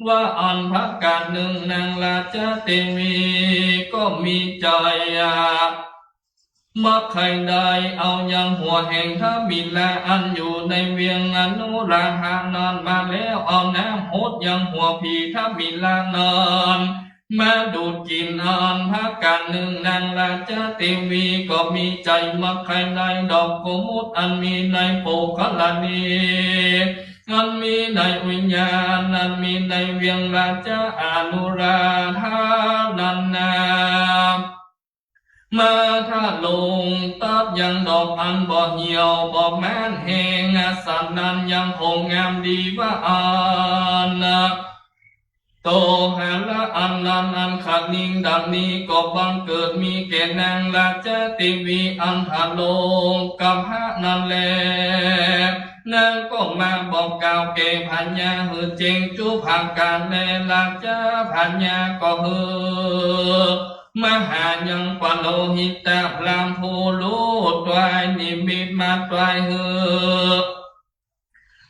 ว่าอันประก๋านนึ่งนางราชาเตวีก็มีใจ๋อะ มักใค่ได้เอายังหัวแห่งทมิฬาอันอยู่ในเวียงอนุราหะนั้นมาแล้ว เอาน้ำหดยังหัวผีทมิฬานั้นมาดูดกิ๋น อันประก๋านนึ่งนางราชาเตวีก็มีใจ๋มักใค่ได้ดอกโกมุตอันมีในปุคคลานี อันมีในวิญญาณ อันมีในเวียงราชาอนุราหะนั้นนา มาทะลงตัดยังดอกอันบ่เหี่ยวบ่แม้นแห้ง สันนั้นยังคงงามดีว่าอันนะ โตหะนะ อันนั้นอันขัดนิ่งดังนี้ก็บังเกิดมีแก่นางราชาเตวีอันทะโลงกัมภะนั้นแล นางก็มาบอกกล่าวแก่พญาหื้อแจ้งจุ๊ประก๋านแล ราชาพญาก็หื้อ มาหายังปโรหิตะพราหมณ์ผู้ฮู้ตวยนิมิตมาตวยหื้อ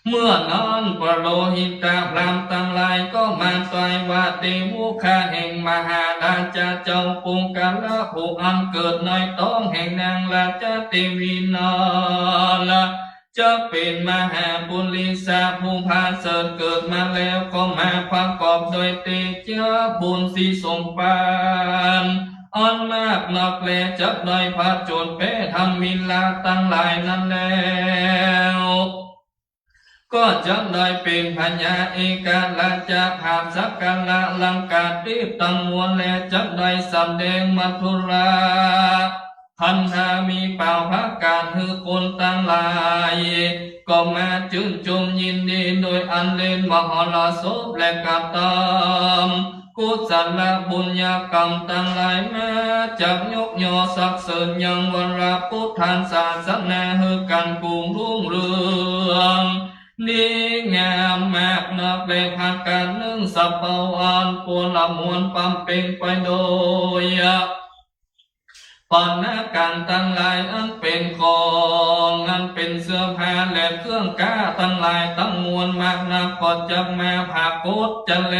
เมื่อนั้นปโรหิตะพราหมณ์ตังหลายก็มาตวยว่า เตวุคคาแห่งมหาราชาเจ้าปุคคละผู้อันเกิดในต๊องแห่งนางราชาเตวีนั้น จักเป๋นมหาปุริสะผู้ผาเสริฐ เกิดมาแล้วก็มาประกอบโดยเตจะบุญสีสมปันอันมากนักแล จักได้ผจญแป๊ทมิฬาตังหลายนั้นแล้ว ก็จักได้เป๋นพญาเอกราชภาพสักการะลังกาทิพย์ตังมวลแล จักได้สำแดงมัทธุรา คันธามีเป๋าประก๋านหื้อคนตังหลาย ก็มาจื้นจุมยินดีโดยอันเล่นมหรสพ และกระตำกุศลบุญญากรรมตังหลายมา จักยกยอสรรเสริญยังวรพุทธศาสนาหื้อกั๋นกุ่งรุ่งเรืองดีงามมากนักแล ประก๋านนึ่งสะเปาอันปวลมวลปำเป็งไปโดย ปณะก๋านตังหลายอันเป๋นของ อันเป๋นเสื้อผ้าและเครื่องก๊าตังหลายตังมวลมากนัก ก็จักมาผากฏจะแล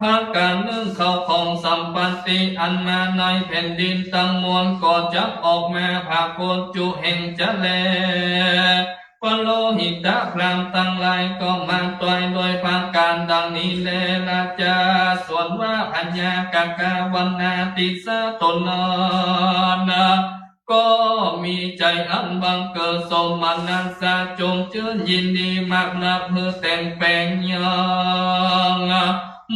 ประก๋านนึ่งเข้าของสัมปัตติอันมาในแผ่นดินตังมวล ก็จักออกมาผากฏจุแห่งจะแล ปโรหิตะพราหมณ์ตังหลายก็มาตวยโดยประก๋านดังนี้แล ราชา ส่วนว่าพญากกาวัณณาติสสะต๋นนั้นนะ ก็มีใจ๋อันบังเกิดโสมนัสสะจมจื้นยินดีมากนัก หื้อแต่งแป๋งยัง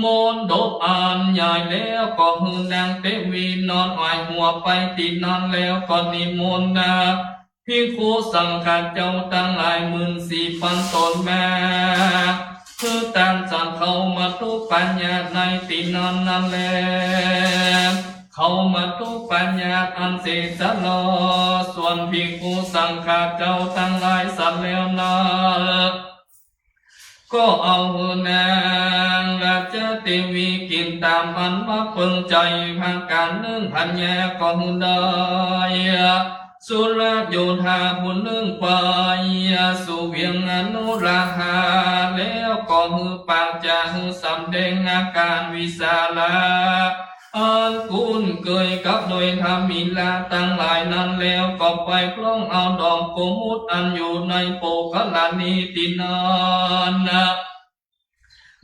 มณฑปอันใหญ่แล้ว ก็หื้อนางเตวีนอนหงายหัวไปตี้นั้นแล้ว ก็นิมนต์นะ ภิกขุสังฆะเจ้าตังหลายหมื่นสี่ปันต๋นมา หื้อตานสันเข้ามัทธุปัญญาในตี้นั้นนั้นแล เข้ามัทธุปัญญาอันเสสะหลอก ส่วนภิกขุสังฆะเจ้าตังหลายสันแล้วนั้น ก็เอาหื้อนางราชาเตวีกิ๋นต๋ามอันว่าเปิงใจ๋ประก๋านนึ่ง พญาก็หื้อได้สุรโยธาผู้นึ่งไปสู่เวียงอนุราหะ แล้วก็หื้อปากจาหื้อสำแดงอาก๋านวิสาละ อันคุ้นเกยกับโดยธรรมิลาตังหลายนั้นแล้ว ก็ไปพล่องเอาดอกโกมุตอันอยู่ในปุคคละณีตี้นั้นนะ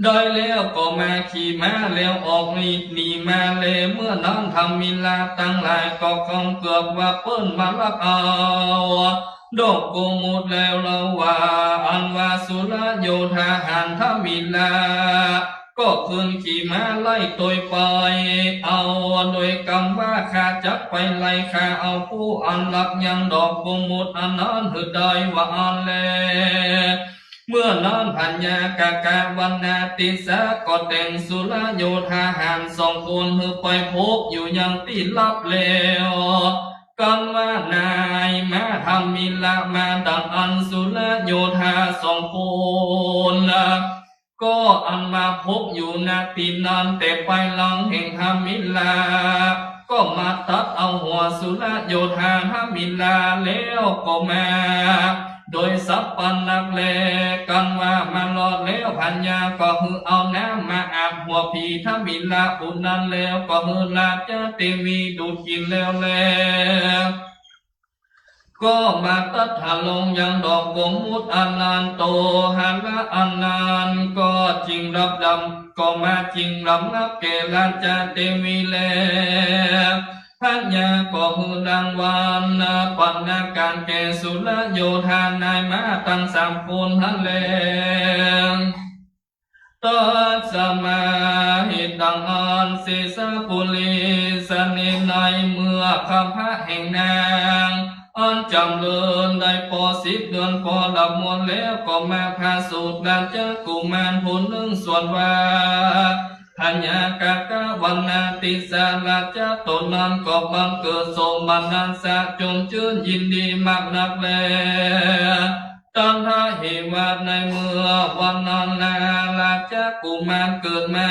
ได้แล้วก็มาขี่ม้าแล้วออกหนี หนีมาแล เมื่อนั้นธรรมิลาตังหลายก็คองเกือบว่าเปิ้นมาลักเอาดอกโกมุตแล้วเล่าว่า อันว่าสุรโยธาหารธรรมิลา ก็คืนขี่ม้าไล่ตวยไปเอา โดยกำว่า ข้าจักไปไล่ฆ่าเอาผู้อันลักยังดอกโกมุตอันนั้นหื้อได้ ว่าอั้นแล เมื่อนั้นพญากกะวนาติสสะก็แต่งสุรโยธาหารสองคนหื้อไปพบอยู่ยังตี้ลับแล้ว กันว่า นายมาธรรมิลามา ดังอั้นสุรโยธาสองคนนะ ก็อันมาพบอยู่ ณ ตี้นั้นแต่ปายหลังแห่งธรรมิลา ก็มาตัดเอาหัวสุรโยธาธรรมิลาแล้วก็มา โดยสับปันนักแล กันว่ามารอดแล้วพญาก็หื้อเอาน้ำมาอาบหัวผีธรรมิลาผู้นั้นแล้ว ก็หื้อราชเตวีดูดกิ๋นแล้วแล ก็มาตัดหาลงยังดอกโกมุตอันนั้น โตหาระอันนั้น ก็จึงรับดำ ก็มาจึงรำนับแก่ราชเตวีแล พญาก็หื้อรางวัลปัณณาการแก่สุรโยธานายม้าตังสามคนหั้นแล ตัสมา เหตุดังอั้น เสสะปุริสะเน ในเมื่อข้าพระแห่งนาง อันจ๋ำเริญได้ปอสิบเดือนปอหลับมนแล้ว ก็มาประสูติราชกุมารผู้นึ่ง ส่วนว่าพญากกะวนาติสสะราชะต๋นนั้น ก็บังเกิดโสมนัสสะจมจื้นยินดีมากนักแล ตัณหาเหวะ ในเมื่อวันนั้นนา ราชกุมารเกิดมา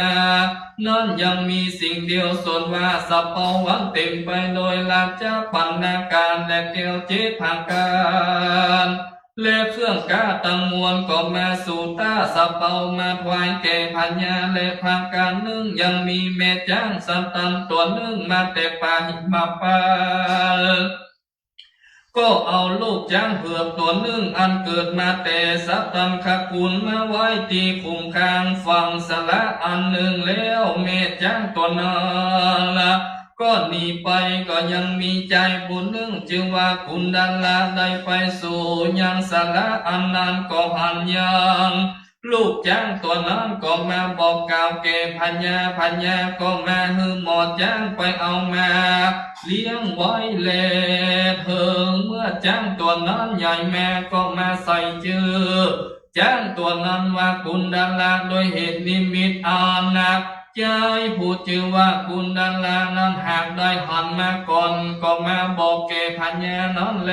นั้นยังมีสิ่งเดียว ส่วนว่าสะเปาวันเต๋มไปโดยราชปัณณาการและแก้วเจ็ดผะก๋าน และเครื่องก้าตังมวล ก็มาสู่ต้าสะเปามาถวายแก่พญา และผะก๋านนึ่งยังมีแม่จ๊างสันตันตั๋วนึ่งมาแต่ป่าหิมพานต์ ก็เอาลูกจ๊างเผือกตั๋วนึ่งอันเกิดมาแต่สัตตังคกุลมาไว้ตี้ขุมคางฝั่งสระอันนึ่งแล้ว แม่จ๊างตั๋วนั้นละก็หนีไป ก็ยังมีจายผู้นึ่งจื้อว่ากุณฑละได้ไปสู่ยังสระอันนั้น ก็หันยัง ลูกจ๊างตั๋วนั้นก็มาบอกกล่าวแก่พญา พญาก็มาหื้อหมอจ๊างไปเอามาเลี้ยงไว้แล เถิงเมื่อจ๊างตั๋วนั้นใหญ่มาก็มาใส่จื้อจ๊างตั๋วนั้นว่ากุณฑละ โดยเหตุนิมิตอันนักใจ๊ ผู้จื้อว่ากุณฑละนั้นหากได้หันมาก่อน ก็มาบอกแก่พญานั้นแล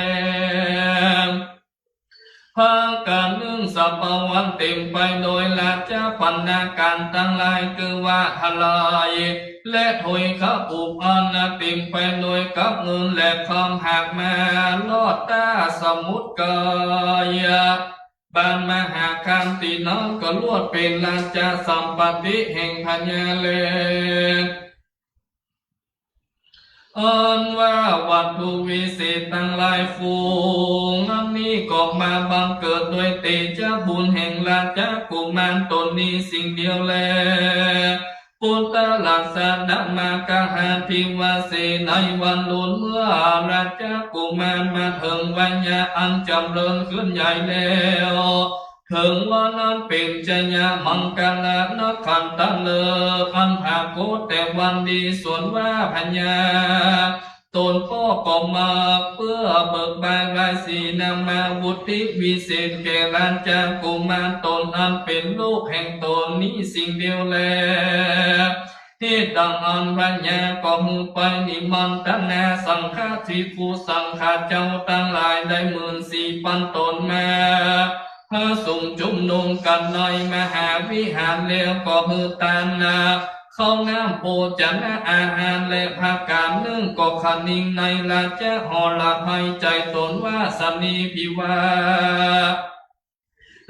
ผะก๋านนึ่งสะเปาวันเต๋มไปโดยราชปัณณาการตังหลาย คือว่าหร่าย และถ้วยขาวปุบอันเต๋มไปโดยกับเงินและคำ หากมารอดต้าสมุทรกายะ บานมหาคารตี้นั้น ก็ลวดเป๋นราชสัมปัตติแห่งพญาแล อันว่าวัตถุวิเศษตังหลายฝูง อันนี้ก็มาบังเกิดโดยเตชะบุญแห่งราชกุมารต๋นนี้สิ่งเดียวแล ปุตตะลักษณะมากะหาทิวาเส ในวันลุนเมื่อราชกุมารมาเถิงวัยยะอันจ๋ำเริญขึ้นใหญ่แล้ว เถิงว่านั้นเป๋นจยมังกละนักขันตะฤกษ์อันผาโกศแต่วันดี ส่วนว่าพญาต๋นป้อก็มาเปื้อเบิกบานราศีนามาวุฒิวิเศษแก่ราชกุมารต๋นอันเป๋นลูกแห่งต๋นนี้สิ่งเดียวแล เหตุดังอั้นพญาก็หื้อไปนิมนตนาสังฆาธิผู้สังฆาเจ้าตังหลายได้หมื่นสี่ปันต๋นมา ประสุมจุมนุมกั๋นในมหาวิหารแล้วก็หื้อตานนา ข้าวน้ำโภจนะอาหารและผะก๋านนึ่งก็คะนิงในราชหฤทัยใจ๋ต๋นว่าสะนีภิวา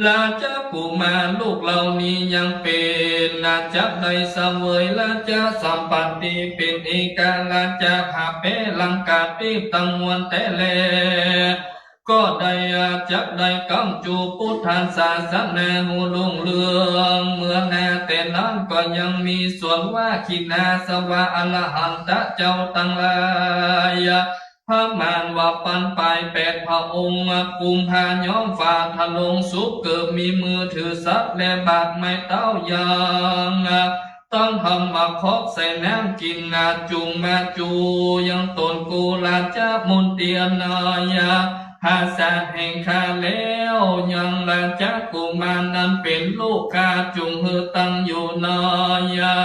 ราชกุมารลูกเหล่านี้ยังเป๋น จักได้เสวยราชสมบัติเป๋นเอกราชา หาแป๊ลังกาติตังมวลแต๊แล ก็ได้จักได้ก้ำจู๋พุทธศาสนาหื้อรุ่งเรือง เมื่อหน้าแต่นั้นก็ยังมีส่วนว่าขีณาสวะอรหันตะเจ้าตังหลาย ประมาณว่าปานป๋ายแปดพระองค์ กุมภาย้อมฝ่าทะลงสุขเกิดมีมือถือสัตว์และบาดไม้เต้ายาง ต้องทำมาคอกใส่น้ำกิ๋นนาจุงมาจูยังต๋นกูราชมนเตียนนายา ภาษาแห่งข้าแล้วยังราชกุมารนั้นเป๋นลูกข้าจุงหื้อตั้งอยู่นายา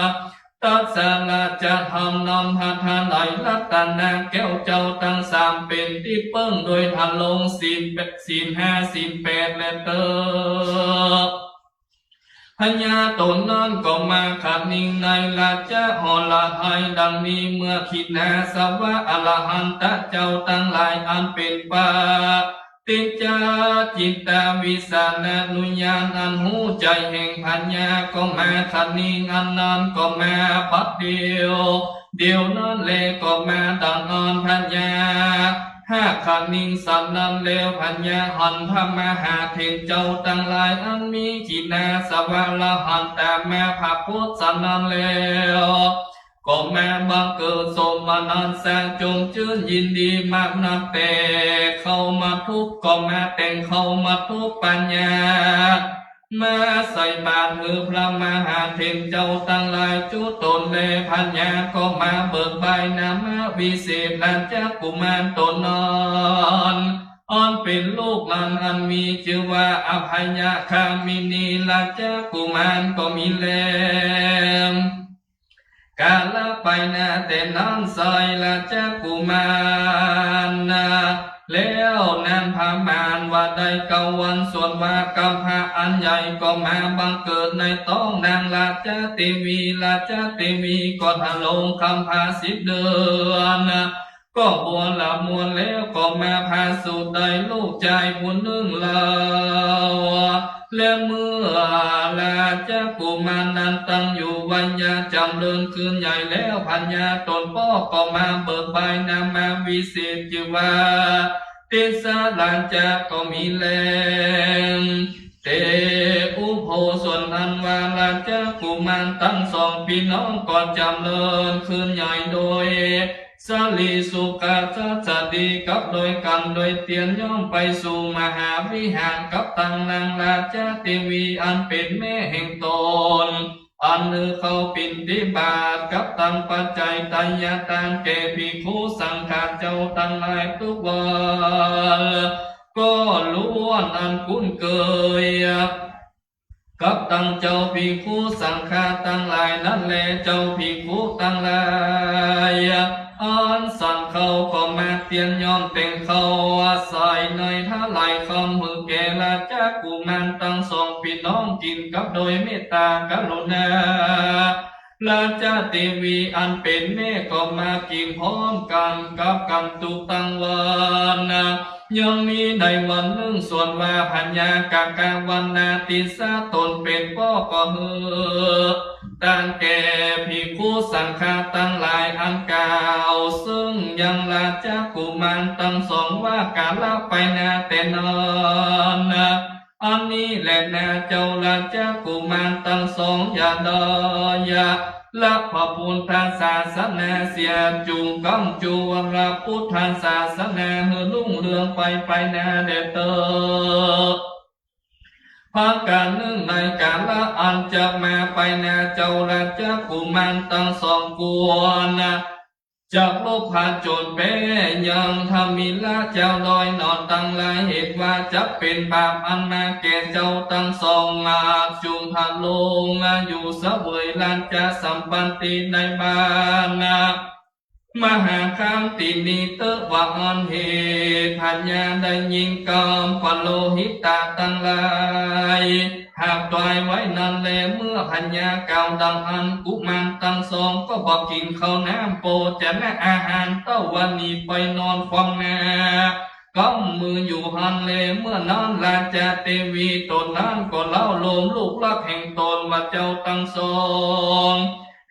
ตัสสะราชธรรมนำหาทานไหลรัตนาแก้วเจ้าตังสามเป๋นตี้เปิ้งโดยทะลงศีลแปด ศีลห้า ศีลแปดแลเต๊อ พญาต๋นนั้นก็มาขะนิงในราชหฤทัยดังนี้ เมื่อขีณาสวะอรหันตะเจ้าตังหลายอันเป๋นปฏิจจาจิตตาวิสาณานุญาณอันฮู้ใจ๋แห่งพญาก็มาขะนิง อันนั้นก็มาบัดเดียว เดี๋ยวนั้นแลก็มาดังอั้นพญา หากขะนิงสันนั้นแล้วพญาหันพระมหาเถรเจ้าตังหลายอันมีขีณาสวะอรหันตามาพระพุทธสันนั้นแล้ว ก็มาบังเกิดโสมนัสสะจมจื้นยินดีมากนัก แต่เข้ามาทุบ ก็มาแต่งเข้ามาทุบปัญญา มาใส่บาตรหื้อพระมหาเถรเจ้าตังหลายจุตนแล พญาก็มาเบิกบายนามวิเศษราชกุมารต๋นนั้น อันเป๋นลูกนั้นอันมีจื้อว่าอภัยคามินีราชกุมารก็มีแล กาละไปหน้าแต่นั้นไซราชกุมารนะ แล้วนั้นประมาณว่าได้เก้าวัน ส่วนว่ากำพร้าอันใหญ่ก็มาบังเกิดในต๊องนางราชเตวี ราชเตวีก็ทะลงกำพร้าสิบเดือนนะ ก็บัวละมวลแล้วก็มาผาสุกได้ลูกจายผู้นึ่งเล่า และเมื่อราชกุมารนั้นตั้งอยู่วัยยะจ๋ำเริญขึ้นใหญ่แล้ว พญาต๋นป้อก็มาเบิกบายนามวิเศษจื้อว่า ติสสะราชะก็มีแล เต อุโภ ส่วนอันว่าราชกุมารตังสองปี้น้องก็จ๋ำเริญขึ้นใหญ่โดย สะหลีสุขะ สัสดีกับโดยกั๋นโดยเตียนย่อมไปสู่มหาวิหารกับตังนางราชเตวีอันเป๋นแม่แห่งต๋น อันหื้อเข้าปิณฑบาตกับตังปัจจัยไตยทานแก่ภิกขุสังฆะเจ้าตังหลายกู้วัน ก็ล้วนอันคุ้นเกย กับตังเจ้าภิกขุสังฆะตังหลายนั้นแล เจ้าภิกขุตังหลาย อันสันเข้าก็มาเตียนย่อมแต่งเข้าใส่ในถวายคำหื้อแก่ราชกุมารตังสองปี้น้องกิ๋นกับโดยเมตตากรุณา ราชเตวีอันเป๋นแม่ก็มากิ๋นพร้อมกั๋นกับกั๋นตุ๊กตังวันนะ ยังมีในวันนึ่งส่วนว่าพญากากะวัณณาติสสะต๋นเป๋นป้อก็หื้อ ตานแก่ภิกขุสังฆะตังหลายอันกล่าว ซึ่งยังราชกุมารตังสองว่ากาละไปหน้าแต่นั้นนะ อันนี้แลนาเจ้าราชกุมารตังสองอย่าดอย ละพระพุทธศาสนาเสียจุ่งก้ำจู๋วรพุทธศาสนาหื้อรุ่งเรืองไปไปหน้าแด่เต๊อะ ประก๋านนึ่งในกาละอันจะมาไปหน้าเจ้าราชกุมารตังสองควรนะ จักลุกผจญแป๊ยังทมิฬะเจ้าดอยหนอตังหลาย เหตุว่าจักเป๋นบาปอันมาแก่เจ้าตังสอง หากจุ่งทะลงอยู่เสวยราชสมบัติในบ้านนะ มหาคันตินี้เต๊อะว่าอั้น เหตุพญาได้ยินกำปโลหิตะตังหลาย หากต๋ายไว้นั้นแล เมื่อพญากล่าวดังอั้น กุมารตังสองก็บ่กิ๋นข้าวน้ำโภชนะอาหารเต้าวันนี้ไปนอนคว่ำหน้า กำมืออยู่หั้นแล เมื่อนั้นราชาเตวีต๋นนั้นก็เล้าโลมลูกฮักแห่งต๋นว่าเจ้าตังสอง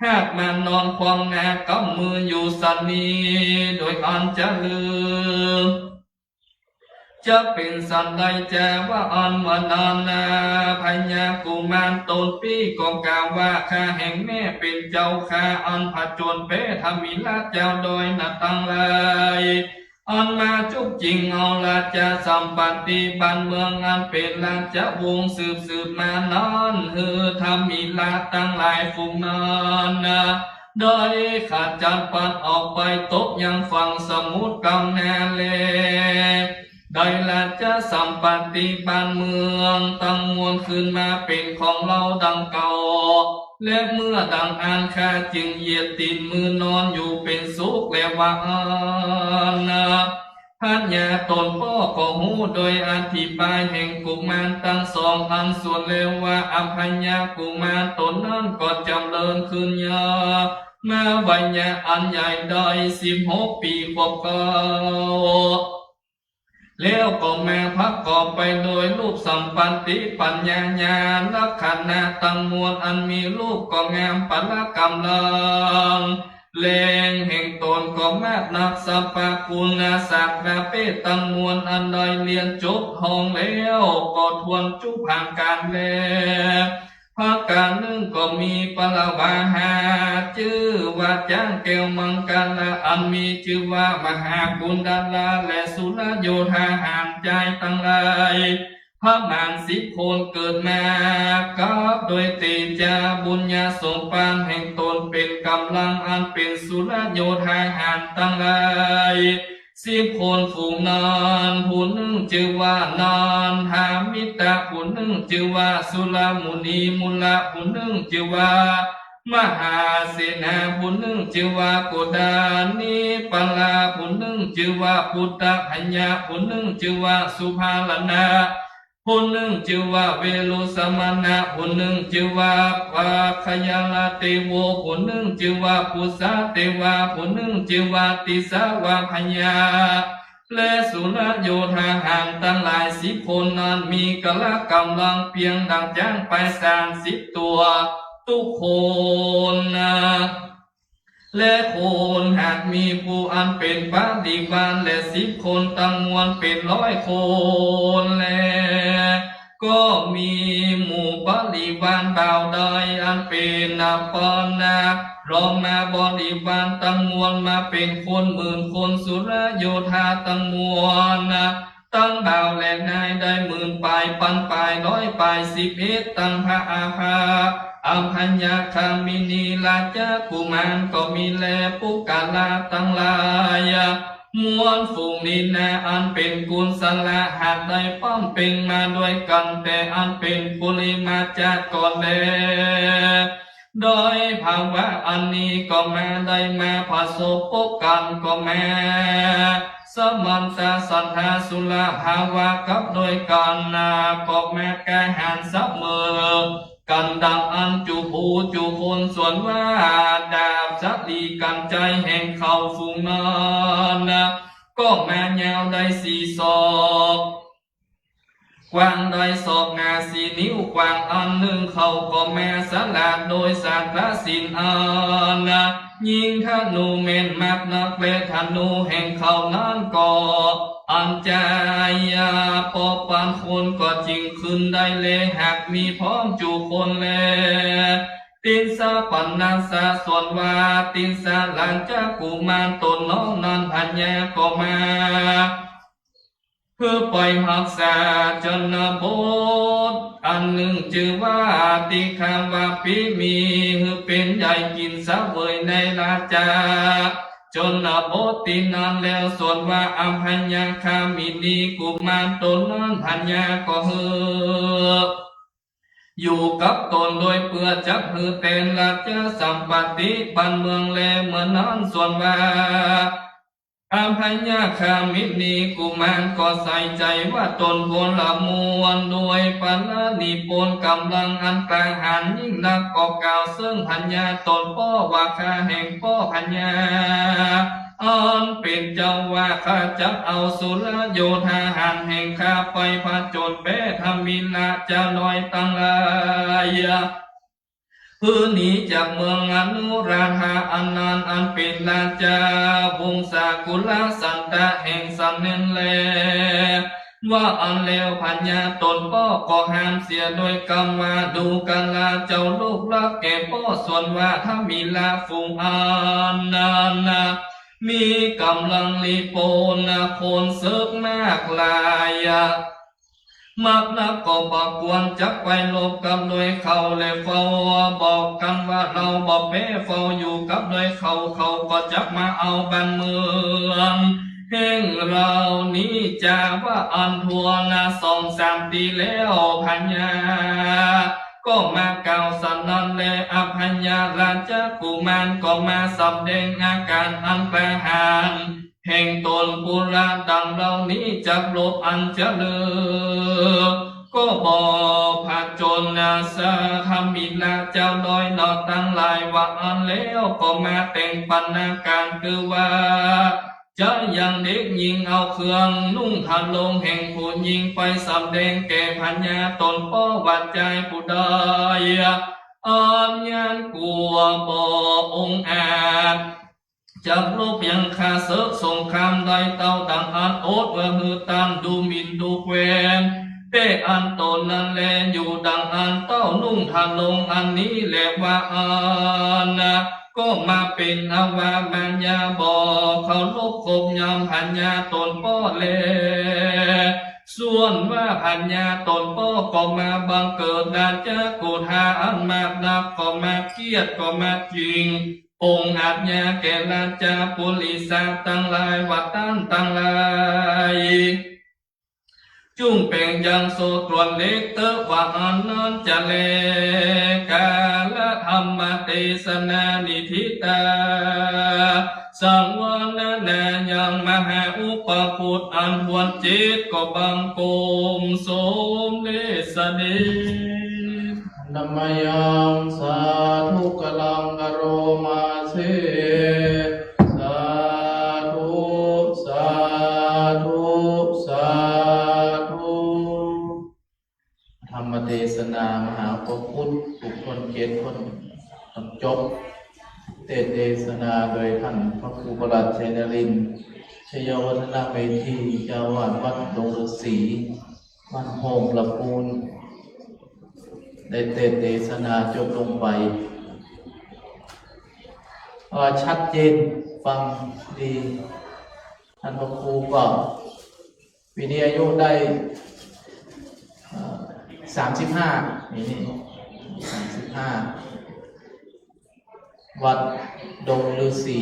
หากมานอนคว่ำหน้ากำมืออยู่สันนี้ โดยอันจะลืม จะเป๋นสันใดจา ว่าอันเมื่อนั้นนา พญากุมารต๋นปี้ก็กล่าวว่า ข้าแห่งแม่เป๋นเจ้าข้า อันผจญแป๊ทมิฬเจ้าดอยนาตังหลาย อันมาจุกจิ๋งเอาราชสัมปัตติบ้านเมือง อันเป๋นราชวงศ์สืบสืบมานั้น หื้อทมิฬตังหลายฝูงนั้นนา ได้ขจัดปัดออกไปตกยังฝั่งสมุทรกำนาแล ได้ราชสัมปัตติบ้านเมืองตังมวลคืนมาเป๋นของเฮาดังเก่า และเมื่อดังอั้นข้าจึงเหยียดตี๋นมือนอนอยู่เป๋นสุขแลว่าอั้นนา พญาต๋นป้อก็ฮู้โดยอธิบายแห่งกุมารตังสองอันสวนแล้วว่า อภัญญากุมารต๋นนั้นก็จ๋ำเริญขึ้นยาว มาวัยยะอันใหญ่ได้สิบหกปี๋ขวบเก้า แล้วก็มาประกอบไปโดยรูปสัมปัตติปัญญาญาณลักขณะตังมวลอันมีรูปก็งามปะละก๋ำลังแรงแห่งต๋นก็มากนัก สัพพะกุณะสักกะเปตังมวลอันได้เฮียนจบห้องแล้วก็ถ้วนจุ๋ผางก๋านแล ประก๋านนึ่งก็มีปะละวาหา จื้อว่าจ๊างแก้วมังกละ อันมีจื้อว่ามหากุณฑละ และสุรโยธาหาญจายตังหลาย ประมาณสิบคนเกิดมากับโดยเตจาบุญญาสมภารแห่งต๋นเป๋นก๋ำลังอันเป๋นสุรโยธาหาญตังหลาย สิบคนฝูงนั้น ผู้นึ่งจื้อว่านันทามิตะ ผู้นึ่งจื้อว่าสุรมุนีมูละ ผู้นึ่งจื้อว่ามหาเสนา ผู้นึ่งจื้อว่าโกดานิปะละ ผู้นึ่งจื้อว่าปุตตะพญา ผู้นึ่งจื้อว่าสุภาลนะ ผู้นึ่งจื้อว่าเวรุสมณะ ผู้นึ่งจื้อว่าปัคคยาลเตโว ผู้นึ่งจื้อว่าปุสสะเตวา ผู้นึ่งจื้อว่าติสสะวาพญา และสุรโยธาหาญตังหลายสิบคนนั้นมีกะละก๋ำลังเปียงดั่งจ๊างไปสามสิบตั๋ว ตุ๊กคนนา และคนหากมีผู้อันเป๋นบริวารและสิบคนตังมวลเป๋นร้อยคนแล ก็มีหมู่บริวารบ่าวใดอันเป๋นอัปปะนะ รองมาบริวารตังมวลมาเป๋นคนหมื่นคน สุรโยธาตังมวลนะ ตังบ่าวและนายได้หมื่นป๋ายปันป๋ายร้อยป๋ายสิบเอ็ด ตังพระอาภา อภัญญคามินีราชกุมารก็มีแล ปุคคละตังหลาย มวลฝูงนี้นา อันเป๋นกุศละหากได้ป้อมเป่งมาด้วยกั๋น แต่อันเป๋นปุริมาจากก่อนแล โดยภาวะอันนี้ก็มาได้มาผสมปะกั๋นก็มา สมันตะสัทธาสุรภาวะกับด้วยกั๋นนา ก็มากล้าหาญเสมอกั๋นดังอั้นจุผู้จุคน ส่วนว่าดาบสลีกัญชัยแห่งเขาฝูงนั้นนา ก็มายาวได้สี่ศอก กว้างได้ศอกหน้าสี่นิ้ว กว้างอันนึ่ง เขาก็มาสลาดโดยสาทศิลป์อันยิ่ง ธนูแม่นมากนัก และธนูแห่งเขานั้นก็อันจะยาวปอปานคนก็จึงขึ้นได้แล หากมีพร้อมจุคนแล ติสสะปัณณสสะ ส่วนว่าติสสะราชกุมารต๋นน้องนั้น พญาก็มา หื้อไปฮักษาชนบท อันนึ่งจื้อว่าติคาวาปิ มีหื้อเป๋นใหญ่กิ๋นเสวยในราชชนบทตี้นั้นแล้ว ส่วนว่าอภัญญคามินีกุมารต๋นนั้น พญาก็หื้ออยู่กับต๋นโดยเปื้อจักหื้อแตนราชสัมปัตติบ้านเมืองแล เมื่อนั้นส่วนว่า อภัญญคามินีกุมารก็ใส่ใจ๋ว่าต๋นควรละมวลด้วยปาระมิตรผลก๋ำลังอันกล้าหาญยิ่งนัก ก็กล่าวเซิ่งพญาต๋นป้อว่า ข้าแห่งป้อพญา อันเป๋นเจ้าว่า ข้าจักเอาสุรโยธาหารแห่งข้าไปผจญแป๊ทมิฬเจ้าน้อยตังหลาย หื้อหนีจากเมืองอนุราธาอันนั้น อันเป๋นราชวงศกุลสันตะแห่งสันนั้นแล ว่าอั้นแล้วพญาต๋นป้อก็ห้ามเสียโดยกำว่า ดูกราเจ้าลูกรักแก่ป้อ ส่วนว่าทมิฬฝูงอันนั้นนะ มีก๋ำลังลีโปนนะ คนเสิร์กมากหลายอะ มากนักก็บ่ควรจักไปรบกับโดยเขา และเฝ้าบอกกั๋นว่า เฮาบ่แป๊เฝ้าอยู่กับโดยเขา เขาก็จักมาเอาบ้านเมืองแห่งเฮานี้ จาว่าอั้นถ้วนนะ สองสามตี้แล้ว พญาก็มากล่าวสันนั้นแล อพญาราชกุมารก็มาสำแดงอาก๋านอันกล้าหาญ แห่งต๋นปุระดังเหล่านี้ จักรบอันจะเลิก ก็บ่ผจญนะ สาทมิฬเจ้าน้อยหนอตังหลาย ว่าอั้นแล้วก็มาแต่งปัณณาก๋าน คือว่าจะยังเด็กหญิง เอาเครื่องนุ่งทรงแห่งผู้หญิงไปสำแดงแก่พญาต๋นป้อ ว่าจายผู้ใดอันยังกลัวบ่องอาจ จักรบยังข้าเสิร์กสงครามได้เต้า ดังอั้นอดว่าหื้อต้านดูหมิ่นดูแควน แต่อันต๋นนั้นแล อยู่ดังอั้นเต้า นุ่งทรงอันนี้แล ว่าอั้นนะ ก็มาเป๋นอวามายา บ่เคารพครบยำพญาต๋นป้อแล ส่วนว่าพญาต๋นป้อก็มาบังเกิดราชกุฏาอันมากนัก ก็มาเคียด ก็มาจิ่ง องอาจญาแก่ราชปุริสะตังหลาย ว่าต้านตังหลาย จุ่งเป๋งยังโซ่ตรวนเล็กเต๊อะ ว่าอั้นนั้นจะแล กาละธรรมเตสนานิฏฐิตา สังวรณายังมหาอุปคุตอันถ้วนเจ็ด ก็บังคมสมเด็จเสด็จ นมยังสาธุกรังกะโรมาเส สาธุ สาธุ สาธุ ธรรมเตสนามหาอุปคุต บุคคลเจ็ดคน ต้องจบ เตสน์เตสนาโดยต้านพระครูประหลัดชัยนรินทร์ ชยวัฒนเมธี เจ้าอาวาสวัดดงฤๅษี บ้านโฮมละปูน ได้เตสน์เตสนาจบลงไป เอ่อ ชัดเจน ฟังดี ต้านพระครูก็ปีนี้อายุได้ เอ่อ สามสิบห้า ปีนี้ สามสิบห้า วัดดงฤๅษี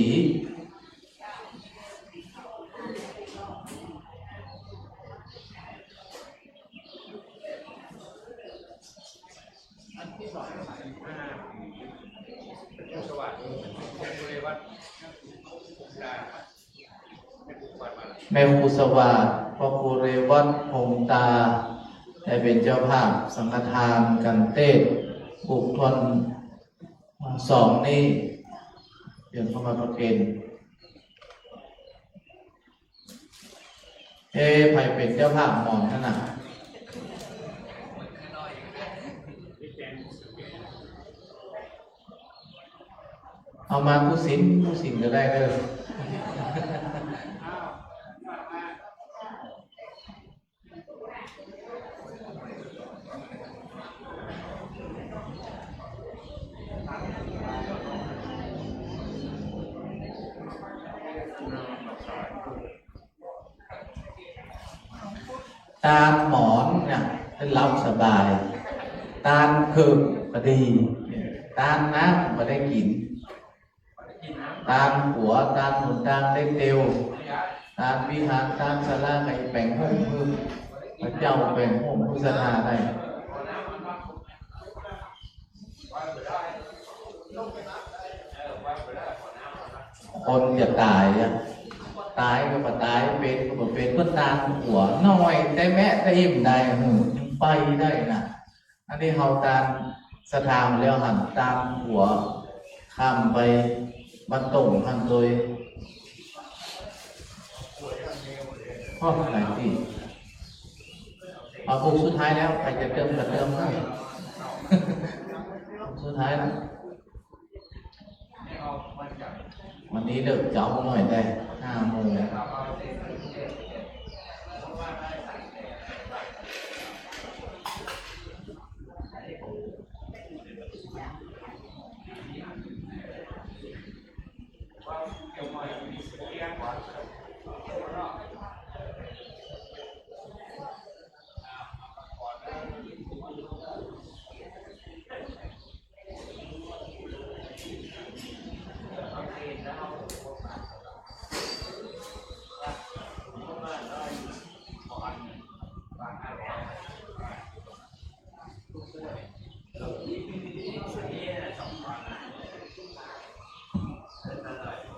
แม่ครูสวัสดิ์ พ่อครูเรวัต พงษ์ตา ได้เป๋นเจ้าภาพสังฆทานกั๋นเตสน์ บุคคลสองนี้ เตรียมเข้ามาประเคน เอ๊ะ ใผเป๋นเจ้าภาพหมอนนั่นน่ะ เอามากู้สิน กู้สินก็ได้เด้อ ตานหมอนเนี่ย ได้หลับสบาย ตานเคิกก็ดี ตานน้ำก็ได้กิ๋น ตานตั๋ว ตานหนุน ตานเต๊เตียว ตานวิหาร ตานศาลา ใผแป๋งฮ่มหื้อ พระเจ้าแป๋งฮ่มหื้อศรัทธาได้ คนจะต๋ายอะ ต๋ายก็บ่ต๋าย เป๋นก็บ่เป๋น เปิ้นตานตั๋วน้อย แต่แมะแต่อิ่มได้ หื้อ ยังไปได้น่ะ อันนี้เฮาตานศรัทธาแล้วหัน ตานตั๋วข้ามไปบ้านโต่งหันโดย อ้อ หลายตี้ เอาองค์สุดท้ายแล้ว ใผจะเติมก็เติมได้ องค์สุดท้ายแล้ว วันนี้เลิกเจ๊าหน่อยได้ ห้าโมง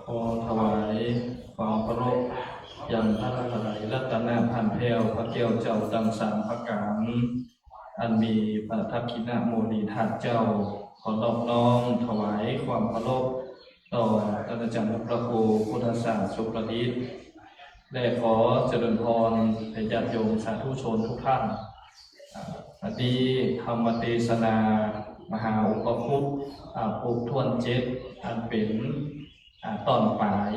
ขอถวายความเคารพ ยังพระนารายณ์รัตนพันแผ้ว พระแก้วเจ้าตังสามประก๋าน อันมีพระทักขิณโมลีธาตุเจ้า ขอนอบน้อมถวายความเคารพ ต่อท่านอาจารย์พระครูพุทธศาสตร์สุประดิษฐ์ และขอเจริญพรญาติโยมสาธุชนทุกท่าน อ่า วันนี้ธรรมเตสนามหาอุปคุต อ่า ปกถ้วนเจ็ด อันเป๋น อ่า ตอนป๋าย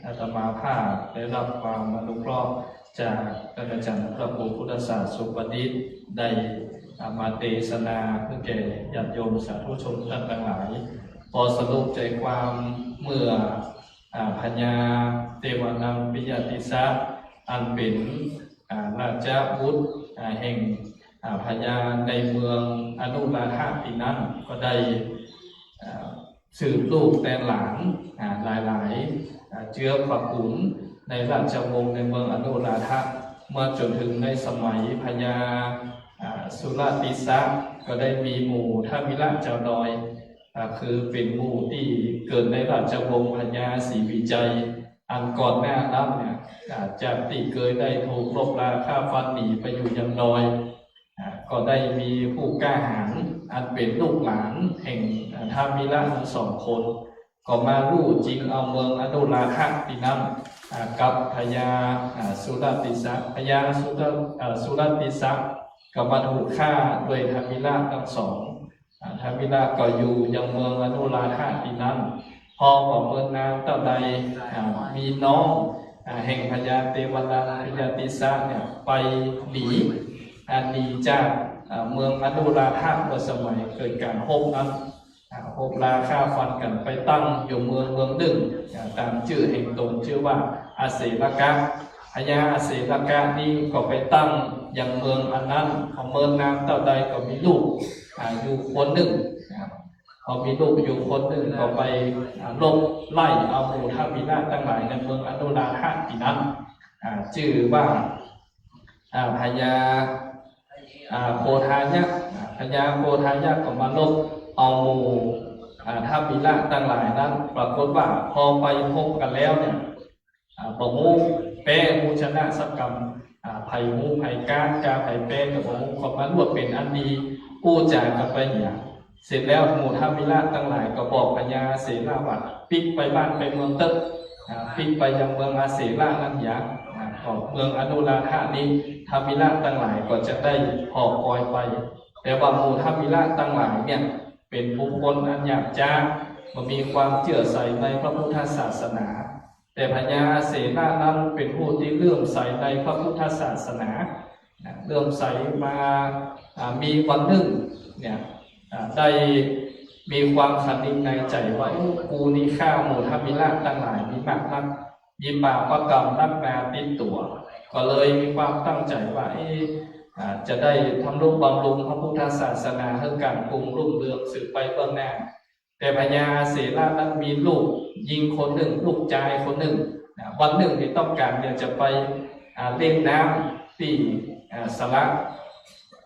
อาตมาภาพได้ฮับความอนุเคราะห์จากท่านอาจารย์พระครูพุทธศาสตร์สุประดิษฐ์ ได้ อ่า มาเตสนาเปื้อแก่ญาติโยมสาธุชนท่านตังหลาย ขอสรุปใจความเมื่อ อ่า พญาเตวานังปิยติสสะ อันเป๋น อ่า ราชบุตร อ่า แห่ง อ่า พญาในเมืองอนุราธะตี้นั้นก็ได้ อ่า สืบลูกแตนหลาน อ่า หลายๆ อ่า เจื๊อพระกุลในราชวงศ์ในเมืองอนุราธะ มาจ๋นเถิงในสมัยพญา อ่า สุรติสสะ ก็ได้มีหมู่ทมิฬะจาวดอย อ่า คือเป๋นหมู่ตี้เกิดในราชวงศ์พญาศรีวิชัย อันก่อนหน้านั้นเนี่ย อ่า จากตี้เกยได้ถูกลบราฆ่าฟันหนีไปอยู่ยังดอย อ่า ก็ได้มีผู้กล้าหาญอันเป๋นลูกหลานแห่ง อ่า ทมิฬะตังสองคน ก็มาลู่จิงเอาเมืองอนุราธะตี้นั้น อ่า กับพญา อ่า สุรติสสะ พญาสุร อ่า สุรติสสะ ก็มาถูกฆ่าโดยทมิฬะตังสอง อ่า ทมิฬะก็อยู่ยังเมืองอนุราธะตี้นั้น พอบ่เมินนานเต้าใด อ่า มีน้อง อ่า แห่งพญาเตวานังปิยติสสะเนี่ยไปหนี อ่า หนีจาก อ่า เมืองอนุราธะเมื่อสมัยเกิดก๋านฮบนั้น อ่า ฮบราฆ่าฟันกั๋นไปตั้งอยู่เมืองเมืองนึ่ง อ่า ต๋ามจื้อแห่งต๋นจื้อว่าอเสรกะ พญาอเสรกะนี้ก็ไปตั้งยังเมืองอันนั้น พอเมินนานเต้าใดก็มีลูก อ่า อยู่คนนึ่ง อ่า พอมีลูกอยู่คนนึ่งก็ไป อ่า ลบไล่เอาหมู่ทมิฬะตังหลายในเมืองอนุราธะตี้นั้น อ่า จื้อว่า อ่า พญา อ่า โคทายะ อ่า พญาโคทายะก็มาลบเอาหมู่ อ่า ทมิฬะตังหลายนั้น ปรากฏว่าพอไปฮบกั๋นแล้วเนี่ย อ่า บ่ฮู้แป๊ฮู้ชนะสักกำ อ่า ใผฮู้ใผก๊าน ก๊าใผแป๊ก็บ่ฮู้ ก็มาลวดเป๋นอันดี อู้จ๋ากั๋นไปเนี่ย เสร็จแล้วหมู่ทมิฬะตังหลายก็บอกพญาเสนาว่า ปิ๊กไปบ้านไปเมืองเต๊อะ อ่า ปิ๊กไปยังเมืองอเสรกะนั้นเหีย อ่า ก็เมืองอนุราธะนี้ ทมิฬะตังหลายก็จะได้ผ่อปอยไป แต่ว่าหมู่ทมิฬะตังหลายเนี่ย เป๋นบุคคลอันหยาบจ๊า บ่มีความเจื้อใสในพระพุทธศาสนา แต่พญาเสนานั้นเป๋นผู้ตี้เลื่อมใสในพระพุทธศาสนา นะ เลื่อมใสมา อ่า มีวันนึ่งเนี่ย อ่า ได้มีความคะนึงในใจ๋ว่า เอ๊ะ กูนี่ฆ่าหมู่ทมิฬะตังหลายมีมากนัก มีบาปกรรมนักหนาติดตั๋ว ก็เลยมีความตั้งใจ๋ว่า เอ๊ะ อ่า จะได้ทำนุบำรุงพระพุทธศาสนาหื้อก้างกุ่งรุ่งเรืองสืบไปเบื้องหน้า แต่พญาเสนานั้นมีลูกญิงคนนึ่ง ลูกจายคนนึ่ง นะ วันนึ่งนี่ต้องก๋านอยากจะไป อ่า เล่นน้ำตี้ อ่า สระ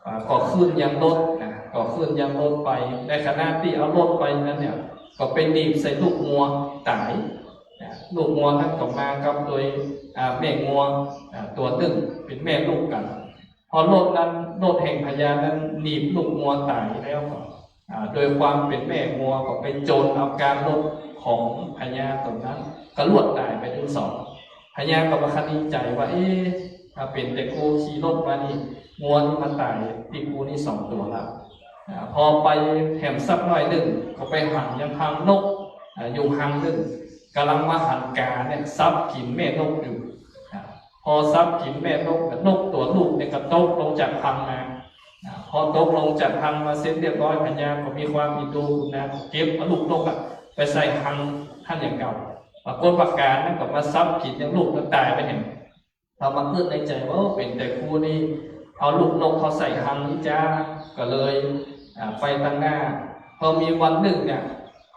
อ่า ก็ขึ้นยังรถ นะ ก็ขึ้นยังรถไป ในขณะตี้เอารถไปนั้นเนี่ย ก็ไปหนีบใส่ลูกงัวต๋าย นะ ลูกงัวนั้นก็มากับโตย อ่า แม่งัว อ่า ตั๋วนึ่ง เป๋นแม่ลูกกั๋น พอรถนั้น รถแห่งพญานั้นหนีบลูกงัวต๋ายแล้วก็ อ่า โดยความเป๋นแม่งัวก็ไปโจ๋นเอาก้านรถของพญาตั๋วนั้น ก็ลวดต๋ายไปตึงสอง พญาก็มาคะนึงใจ๋ว่า เอ๊ะ ถ้าเป๋นแต่กูขี่รถมานี่ งัวนี่มาต๋ายตี้กูนี่สองตั๋วละ อ่า พอไปแหมสักหน้อยนึ่ง ก็ไปหันยังฮังนก อ่า อยู่ฮังนึ่ง ก่ำลังมาหันก๋าเนี่ย สับกิ๋นแม่นกอยู่ อ่า พอสับกิ๋นแม่นก นกตั๋วลูกเนี่ยก็ตกลงจากฮังมา อ่า พอตกลงจากฮังมาเสร็จเรียบร้อย พญาก็มีความอินดูนะ ก็เก็บเอาลูกนกอะไปใส่ฮังหั้นอย่างเก่า ปรากฏว่าก๋านั้นก็มาสับกิ๋นยังลูกนั้นต๋ายไปแหม เฮามากึ๊ดในใจ๋ว่า โอ้ เป๋นแต่กูนี่ เอาลูกนกเข้าใส่ฮังนี้จ๊า ก็เลย อ่า ไปตังหน้า พอมีวันนึ่งเนี่ย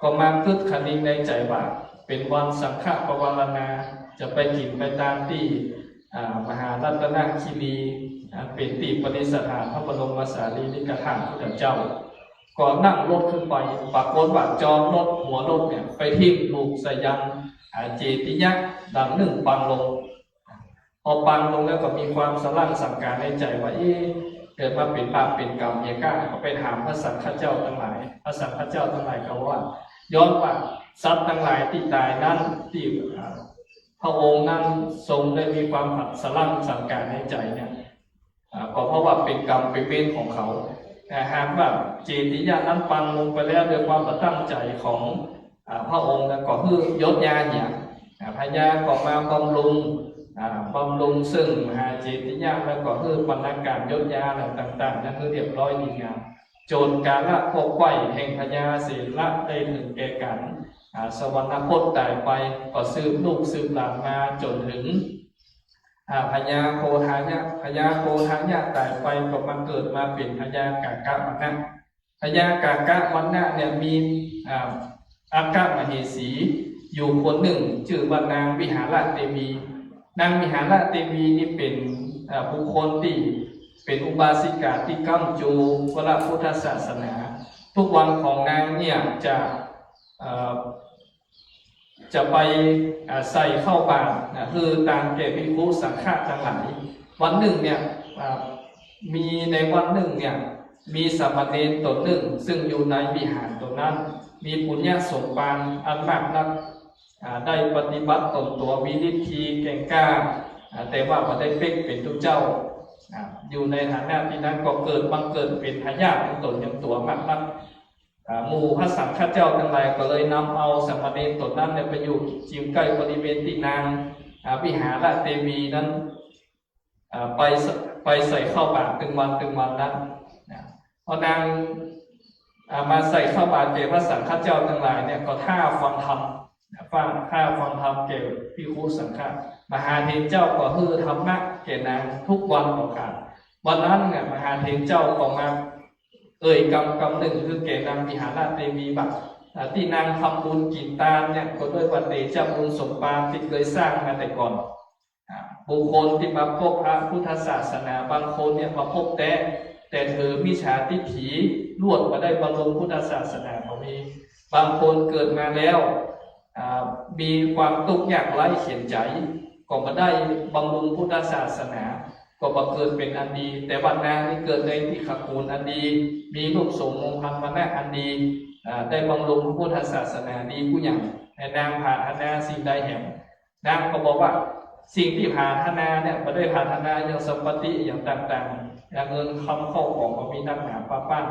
ก็มากึ๊ดคะนึงในใจ๋ว่า เป๋นวันสังฆปวารณา จะไปกิ๋นไปตานตี้ อ่า มหารัตนคีรี อ่า เป๋นตี้ประดิษฐานพระบรมสารีริกธาตุพุทธเจ้า ก็นั่งรถขึ้นไป ปรากฏว่าจอดรถ หัวรถเนี่ย ไปทิ่มถูกใส่ยัง อ่า เจติยะหลังนึ่งปังลง พอปังลงแล้วก็มีความสะหลั้งสังก๋านในใจ๋ว่า เอ๊ะ เกิดมาเป๋นบาปเป๋นก๋รรมเหียก้า ก็ไปถามพระสังฆเจ้าตังหลาย พระสังฆเจ้าตังหลายก็ว่า ย้อนว่าสัตว์ตังหลายตี้ต๋ายนั้น ตี้ อ่า พระองค์นั้นทรงได้มีความสะหลั้งสังก๋านในใจ๋เนี่ย อ่า ก็เพราะว่าเป๋นก๋รรมเป๋นเวรของเขา แต่หากว่าเจติยะนั้นปังลงไปแล้วโดยความบ่ตั้งใจ๋ของ อ่า พระองค์นั้นก็หื้อยดยาเหีย อ่า พญาก็มาบำรุง อ่า บำรุงซึ่งมหาเจติยะ แล้วก็หื้อปัณณการยดยาอะไรต่างๆ นั้นหื้อเรียบร้อยดีงาม จ๋นกาละก็ใค่แห่งพญาเสนละได้เถิงแก่ก๋าน อ่า สวรรคตต๋ายไป ก็สืบลูกสืบหลานมาจ๋นเถิง อ่า พญาโคทายะ พญาโคทายะต๋ายไปก็มาเกิดมาเป๋นพญากากะวัณณะ พญากากะวัณณะเนี่ยมี อ่า อัคคมเหสีอยู่คนนึ่ง จื้อว่านางวิหารเตวี นางวิหารเตวีนี่เป๋น อ่า บุคคลตี้เป๋นอุบาสิกาตี้ก้ำจูพระพุทธศาสนา ทุกวันของนางเนี่ยจะ เอ่อ จะไป อ่า ใส่ข้าวบาตรนะ หื้อตานแก่ภิกขุสังฆะตังหลาย วันนึ่งเนี่ย อ่า มีในวันนึ่งเนี่ย มีสามเณรต๋นนึ่ง ซึ่งอยู่ในวิหารต๋นนั้น มีปุญญสมภารอันมากนัก อ่า ได้ปฏิบัติต๋นตั๋ววิริธีแก่งกล้า อ่า แต่ว่าบ่ได้เป๊กเป๋นตุ๊เจ้า อ่า อยู่ในฐานะตี้นั้นก็เกิดบังเกิดเป๋นทายาทของต๋นยังตั๋วมากนัก อ่า หมู่พระสังฆเจ้าตังหลายก็เลยนำเอาสามเณรต๋นนั้นเนี่ยไปอยู่จิมใก้บริเวณตี้นาง อ่า วิหารเตวีนั้น อ่า ไปใส่ ไปใส่ข้าวบาตรตึงวันตึงวันนั้นนะ พอนาง อ่า มาใส่ข้าวบาตรแก่พระสังฆเจ้าตังหลายเนี่ย ก็ถ้าฟังธรรมนะ ฟัง ถ้าฟังธรรมแก่ภิกขุสังฆะ มหาเถรเจ้าก็หื้อธรรมะแก่นางทุกวันบ่ขาด วันนั้นเนี่ย มหาเถรเจ้าก็มา เอ่ยกำกำนึ่งหื้อแก่นางวิหารเตวีว่า อ่า ตี้นางทำบุญกิ๋นตานเนี่ย ก็ด้วยว่าเตจะบุญสมภารตี้เกยสร้างมาแต่ก่อน อ่า บุคคลตี้มาพบพระพุทธศาสนาบางคนเนี่ยมาพบแต๊ แต่ถือมิจฉาทิฏฐิลวดบ่ได้บำรุงพุทธศาสนาก็มี บางคนเกิดมาแล้ว อ่า มีความตุ๊กข์ยากไร้เข็ญใจ๋ ก็บ่ได้บำรุงพุทธศาสนา ก็บ่เกิดเป๋นอันดี แต่ว่านางนี่เกิดในตี้ตระกูลอันดี มีรูปโสมมงคลวรรณะอันดี อ่า ได้บำรุงพระพุทธศาสนาดีกู้อย่าง แต่นางผาถนาสิ่งใดแหม นางก็บอกว่าสิ่งตี้ผาถนาเนี่ย บ่ได้ผาถนาอย่างสัมปติอย่างต่างๆ อย่างเงินคำเข้าของก็มีนักหนาปาป้าน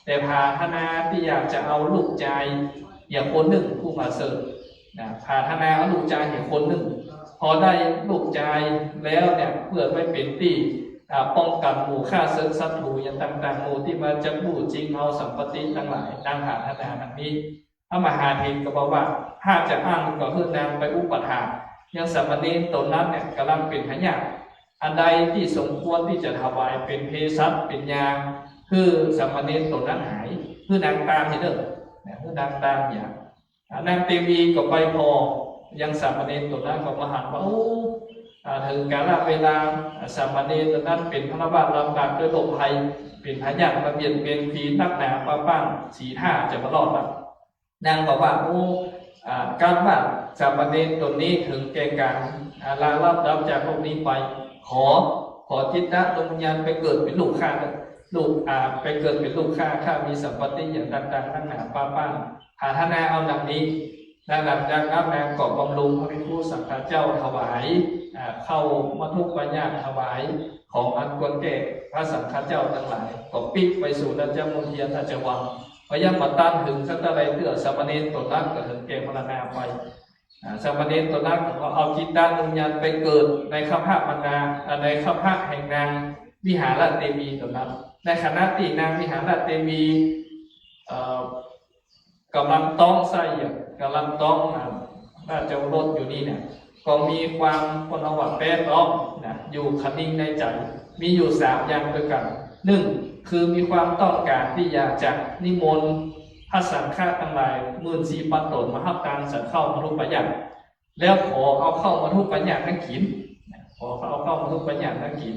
แต่ผาถนาตี้อยากจะเอาลูกจายเหียคนนึ่งผู้ประเสริฐ นะ ผาถนาเอาลูกจายเหียคนนึ่ง พอได้ลูกจายแล้วเนี่ย เปื้อไว้เป๋นตี้ อ่า ป้องกั๋นหมู่ข้าเซิงศัตรู๋อย่างต่างๆ หมู่ตี้มาจะบู้จิงเอาสัมปติตังหลาย นางผาถนาดังนี้ พระมหาเถรก็บอกว่า ถ้าจะอั้นก็หื้อนางไปอุปัฏฐาก ยังสามเณรต๋นนั้นเนี่ยก่ำลังเป๋นพยาธิ อันใดตี้สมควรตี้จะถวายเป๋นเภสัชเป๋นยา หื้อสามเณรต๋นนั้นหาย หื้อนางตานเหียเน่อ นะ หื้อนางตานเหีย อ่า นางเตวีก็ไปผ่อยังสามเณรต๋นนั้นก็มาหันว่า โอ้ อ่า เถิงกาละเวลา อ่า สามเณรต๋นนั้นเป๋นพยาธิลำบากด้วยโรคภัย เป๋นพยาธิมาเบียดเบียนผีนักหนาปาป้าน สีท่าจะบ่รอดละ นางก็ว่า โอ้ อ่า กาละสามเณรต๋นนี้เถิงแก่ก๋าน อ่า ลาลับดับจากโลกนี้ไป ขอ ขอจิตดวงวิญญาณไปเกิดเป๋นลูกข้า ลูก อ่า ไปเกิดเป๋นลูกข้า ข้ามีสัมปติอย่างต่างๆ นักหนาปาป้าน ผาถนาเอาดังนี้ หลังจากนั้นนางก็บำรุงพระภิกขุสังฆาเจ้า ถวาย อ่า ข้าวมัทธุปายาต ถวายของอันควรแก่พระสังฆาเจ้าตังหลาย ก็ปิ๊กไปสู่ราชมณฑีราชวัง พอยังบ่ตันเถิงสักเต้าใดเตื้อ สามเณรต๋นนั้นก็เถิงแก่มรณาไป อ่า สามเณรต๋นนั้นก็เอาจิตตวิญญาณไปเกิดในคัพภะมารดา อ่า ในคัพภะแห่งนางวิหารเตวีต๋นนั้น ในขณะตี้นางวิหารเตวี เอ่อ ก๋ำลังต๊องไส้อยู่ ก๋ำลังต๊อง อ่า ราชโอรสอยู่นี่เนี่ย ก็มีความ คนเอาว่าแป๊ต๊องนะ อยู่คะนิงในใจ๋ มีอยู่สามอย่างตวยกั๋น นึ่ง คือมีความต้องก๋านตี้อยากจะนิมนต์พระสังฆะตังหลายหมื่นสี่ปันต๋นมาฮับตานฉันข้าวมัทธุปายาต แล้วขอเอาข้าวมัทธุปายาตนั้นกิ๋น ขอเอาข้าวมัทธุปายาตนั้นกิ๋น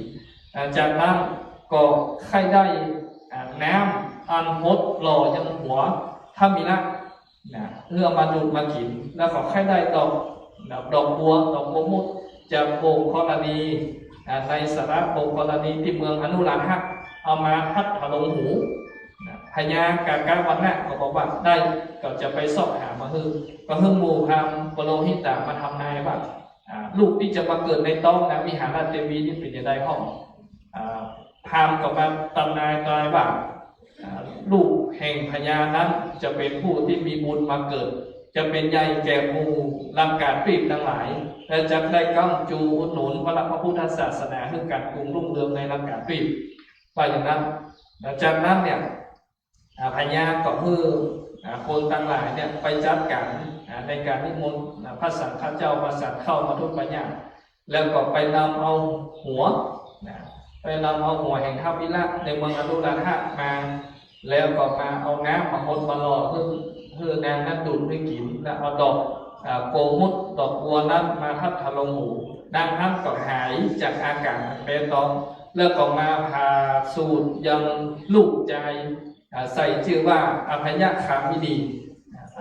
อ่า จากนั้นก็ใค่ได้ อ่า น้ำอันหดหล่อยังหัวทมิฬะนะ เพื่อมาดูดมากิ๋น แล้วก็ใค่ได้ดอก ดอกบัว ดอกบัวมุดจากโบกธรณี อ่า ในสระโบกธรณีตี้เมืองอนุราธะ เอามาทัดถลงหูนะ พญากากวัณณะก็บอกว่าได้ ก็จะไปเซาะหามาหื้อ ก็หื้อหมู่พราหมณ์ปุโรหิตะมาทำนายว่า อ่า ลูกตี้จะมาเกิดในต๊องนางวิหารเตวีนี่เป๋นจะใดพ่อง อ่า พราหมณ์ก็มาทำนายตายว่า อ่า ลูกแห่งพญานั้นจะเป๋นผู้ตี้มีบุญมาเกิด จะเป๋นใยแก่หมู่ลังกาทวีปตังหลาย และจะได้ก๊ำจูอุดหนุนพระ พระพุทธศาสนาหื้อก๋านกุ่งรุ่งเรืองในลังกาทวีป ว่าอย่างนั้น หลังจากนั้นเนี่ย อ่า พญาก็หื้อ อ่า คนตังหลายเนี่ยไปจัดก๋าน อ่า ในก๋านนิมนต์ อ่า พระสังฆะเจ้ามาฉันข้าวมัทธุปายาต แล้วก็ไปนำเอาหัวนะ ไปนำเอาหัวแห่งทมิฬะในเมืองอนุราธะมา แล้วก็มาเอาน้ำมาหดมาหล่อหื้อ หื้อนางนั้นดูดหื้อกิ๋น แล้วเอาดอก อ่า โกมุต ดอกบัวนั้นมาทัดถลงหู นางนั้นก็หายจากอาก๋านอันแป๊ต๊อง แล้วก็มาผ่าสูติยังลูกจาย อ่า ใส่จื้อว่าอภัยคามินี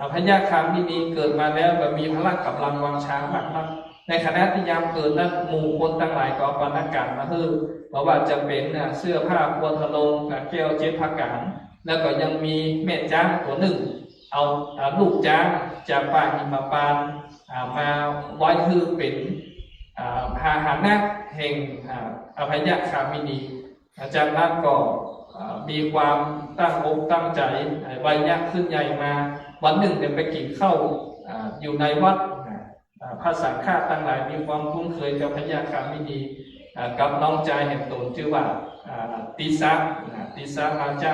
อภัยคามินีเกิดมาแล้วก็มีพละก๋ำลังวังชามากนัก ในขณะตี้ยามเกิดนั้นหมู่คนตังหลายก็เอาปรรณาก๋านมาหื้อ บ่ว่าจะเป๋น อ่า เสื้อผ้าปัวทะลง อ่า แก้วเจ็ดประก๋าน แล้วก็ยังมีแม่จ๊างตั๋วนึ่ง เอา อ่า ลูกจ๊างจากป่าหิมพานต์ อ่า มาไว้หื้อเป๋น อ่า พาหนะแห่ง อ่า อภัยคามินี จากนั้นก็ อ่า มีความตั้งอกตั้งใจ๋ อ่า วัยยะขึ้นใหญ่มา วันนึ่งเดียวไปกิ๋นข้าว อ่า อยู่ในวัด อ่า อ่า พระสังฆะตังหลายมีความคุ้นเคยกับพญาคามินี อ่า กับน้องจายแห่งต๋นจื้อว่า อ่า ติสสะ อ่า ติสสะมาจะ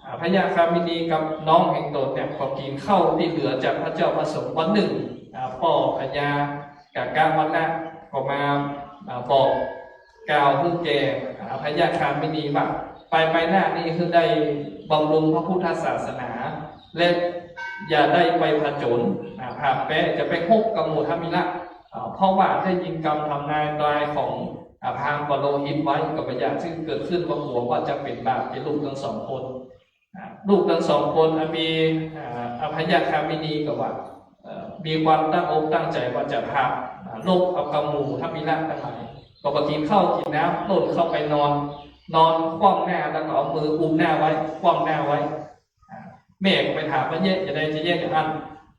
อ่า พญาคามินีกับน้องแห่งต๋นเนี่ยก็กิ๋นข้าวตี้เหลือจากพระเจ้าพระสงฆ์ วันนึ่ง อ่า ป้อพญากากวัณณะก็มา อ่า บอกกล่าวหื้อแก่ อ่า พญาคามินีว่า ไปไปหน้านี้หื้อได้บำรุงพระพุทธศาสนา และอย่าได้ไปผจญ อ่า ผาบแป๊ จะไปฮบกับหมู่ทมิฬะ อ่า เพราะว่าได้ยินกำทำนายตายของ อ่า พราหมณ์ปุโรหิตไว้ ก็บ่อยากหื้อเกิดขึ้น เพราะกั๋วว่าจะเป๋นบาปแก่ลูกตังสองคน อ่า ลูกตังสองคนอันมี อ่า อภัยคามินีก็ว่า เอ่อ มีความตั้งอกตั้งใจ๋ว่าจะผาบ อ่า ฮบเอากับหมู่ทมิฬะตังหลาย ก็บ่กิ๋นข้าวกิ๋นน้ำ ล่นเข้าไปนอน นอนคว่ำหน้า แล้วก็เอามือกุมหน้าไว้ คว่ำหน้าไว้ อ่า แม่ก็ไปถามว่าเยียะจะใดจะเยียะอย่างนั้น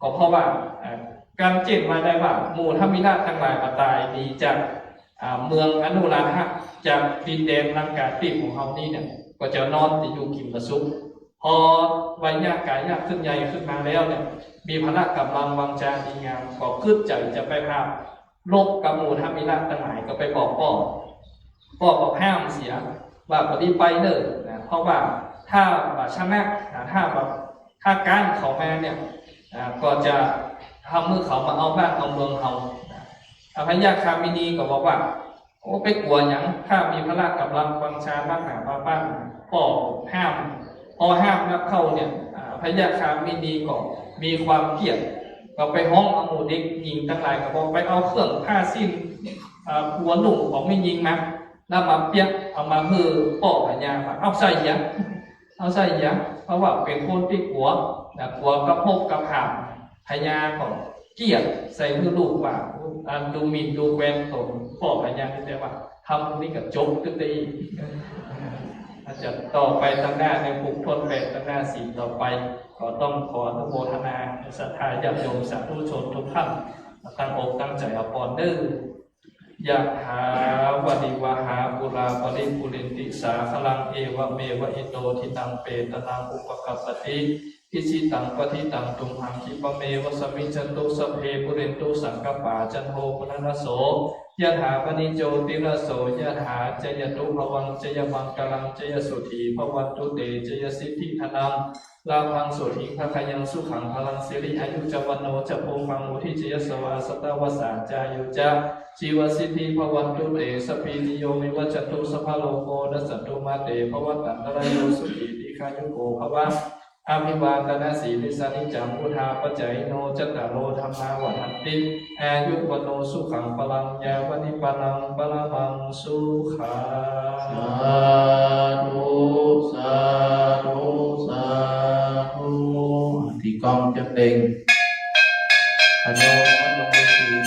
ก็เพราะว่า อ่า ก๋านเจ้นมาได้ว่าหมู่ทมิฬะตังหลายบ่ตายหนีจาก อ่า เมืองอนุราธะ จากดินแดนลังกาทวีปของเฮานี่เนี่ย ก็จะนอนจะอยู่กิ๋นบ่สุข พอวัยยะก๋ายะขึ้นใหญ่ขึ้นมาแล้วเนี่ย มีพละก๋ำลังวังจาดีงาม ก็กึ๊ดใจ๋จะไปผาบ ฮบกับหมู่ทมิฬะตังหลาย ก็ไปบอกป้อ ป้อก็ห้ามเสีย ว่าบ่ดีไปเน่อนะ เพราะว่าถ้าบ่ชนะนะ ถ้าบ่ ถ้าก๊านเขามาเนี่ย อ่า ก็จะทำหื้อเขามาเอาบ้านเอาเมืองเฮานะ อภัยคามินีก็บอกว่า โอ้ ไปกั๋วหยัง ข้ามีพละก๋ำลังวังชานักหนาปาปะ ป้อห้าม พอห้ามนักเข้าเนี่ย อ่า อภัยคามินีก็มีความเกลียด ก็ไปฮ้องเอาหมู่เด็กหญิงตังหลาย ก็บอกไปเอาเครื่องผ้าสิ้น อ่า ปัวนุ่งของแม่ญิงมา แล้วมาเปียก เอามาหื้อป้อพญา ว่าเอาใส่เหีย เอาใส่เหีย เพราะว่าเป๋นคนตี้กั๋วนะ กั๋วกับฮบกับผาบ พญาก็เกลียดใส่หื้อลูกว่า อันดูหมิ่นดูแควนต๋นป้อพญานี่ แต่ว่าทำตรงนี้ก็จบตึ๊ดตี้ จะต่อไปตังหน้าในปุกทวนแปดตังหน้าสี่ต่อไป ก็ต้องขออนุโมทนาศรัทธาญาติโยมสาธุชนทุกท่าน ตั้งอกตั้งใจ๋เอาปอนเด้อ Yathā vārivahā pūrā paripūrenti sāgaraṃ, evameva ito dinnaṃ petānaṃ upakappati. Icchitaṃ patthitaṃ tumhaṃ khippameva samijjhatu, sabbe pūrentu saṅkappā, cando paṇṇaraso yathā, maṇi jotiraso yathā. Jayatu bhavaṃ jayamaṅgalaṃ, jayasotthī bhavantu te, jayasiddhi dhanaṃ lābhaṃ, sotthi bhāgyaṃ sukhaṃ balaṃ, siri āyu ca vaṇṇo ca bhogaṃ vuḍḍhī ca yasavā, satavassā ca āyū ca jīvasiddhī bhavantu te. Sabbītiyo vivajjantu, sabbarogo vinassatu, mā te bhavatvantarāyo, sukhī dīghāyuko bhava. Abhivādanasīlissa niccaṃ vuḍḍhāpacāyino, cattāro dhammā vaḍḍhanti, āyu vaṇṇo sukhaṃ balaṃ, yāva nibbānaṃ paramaṃ sukhaṃ. Sādhu, sādhu, sādhu. ตีกลองจะเป่ง ขอโยมวัดดงฤาษี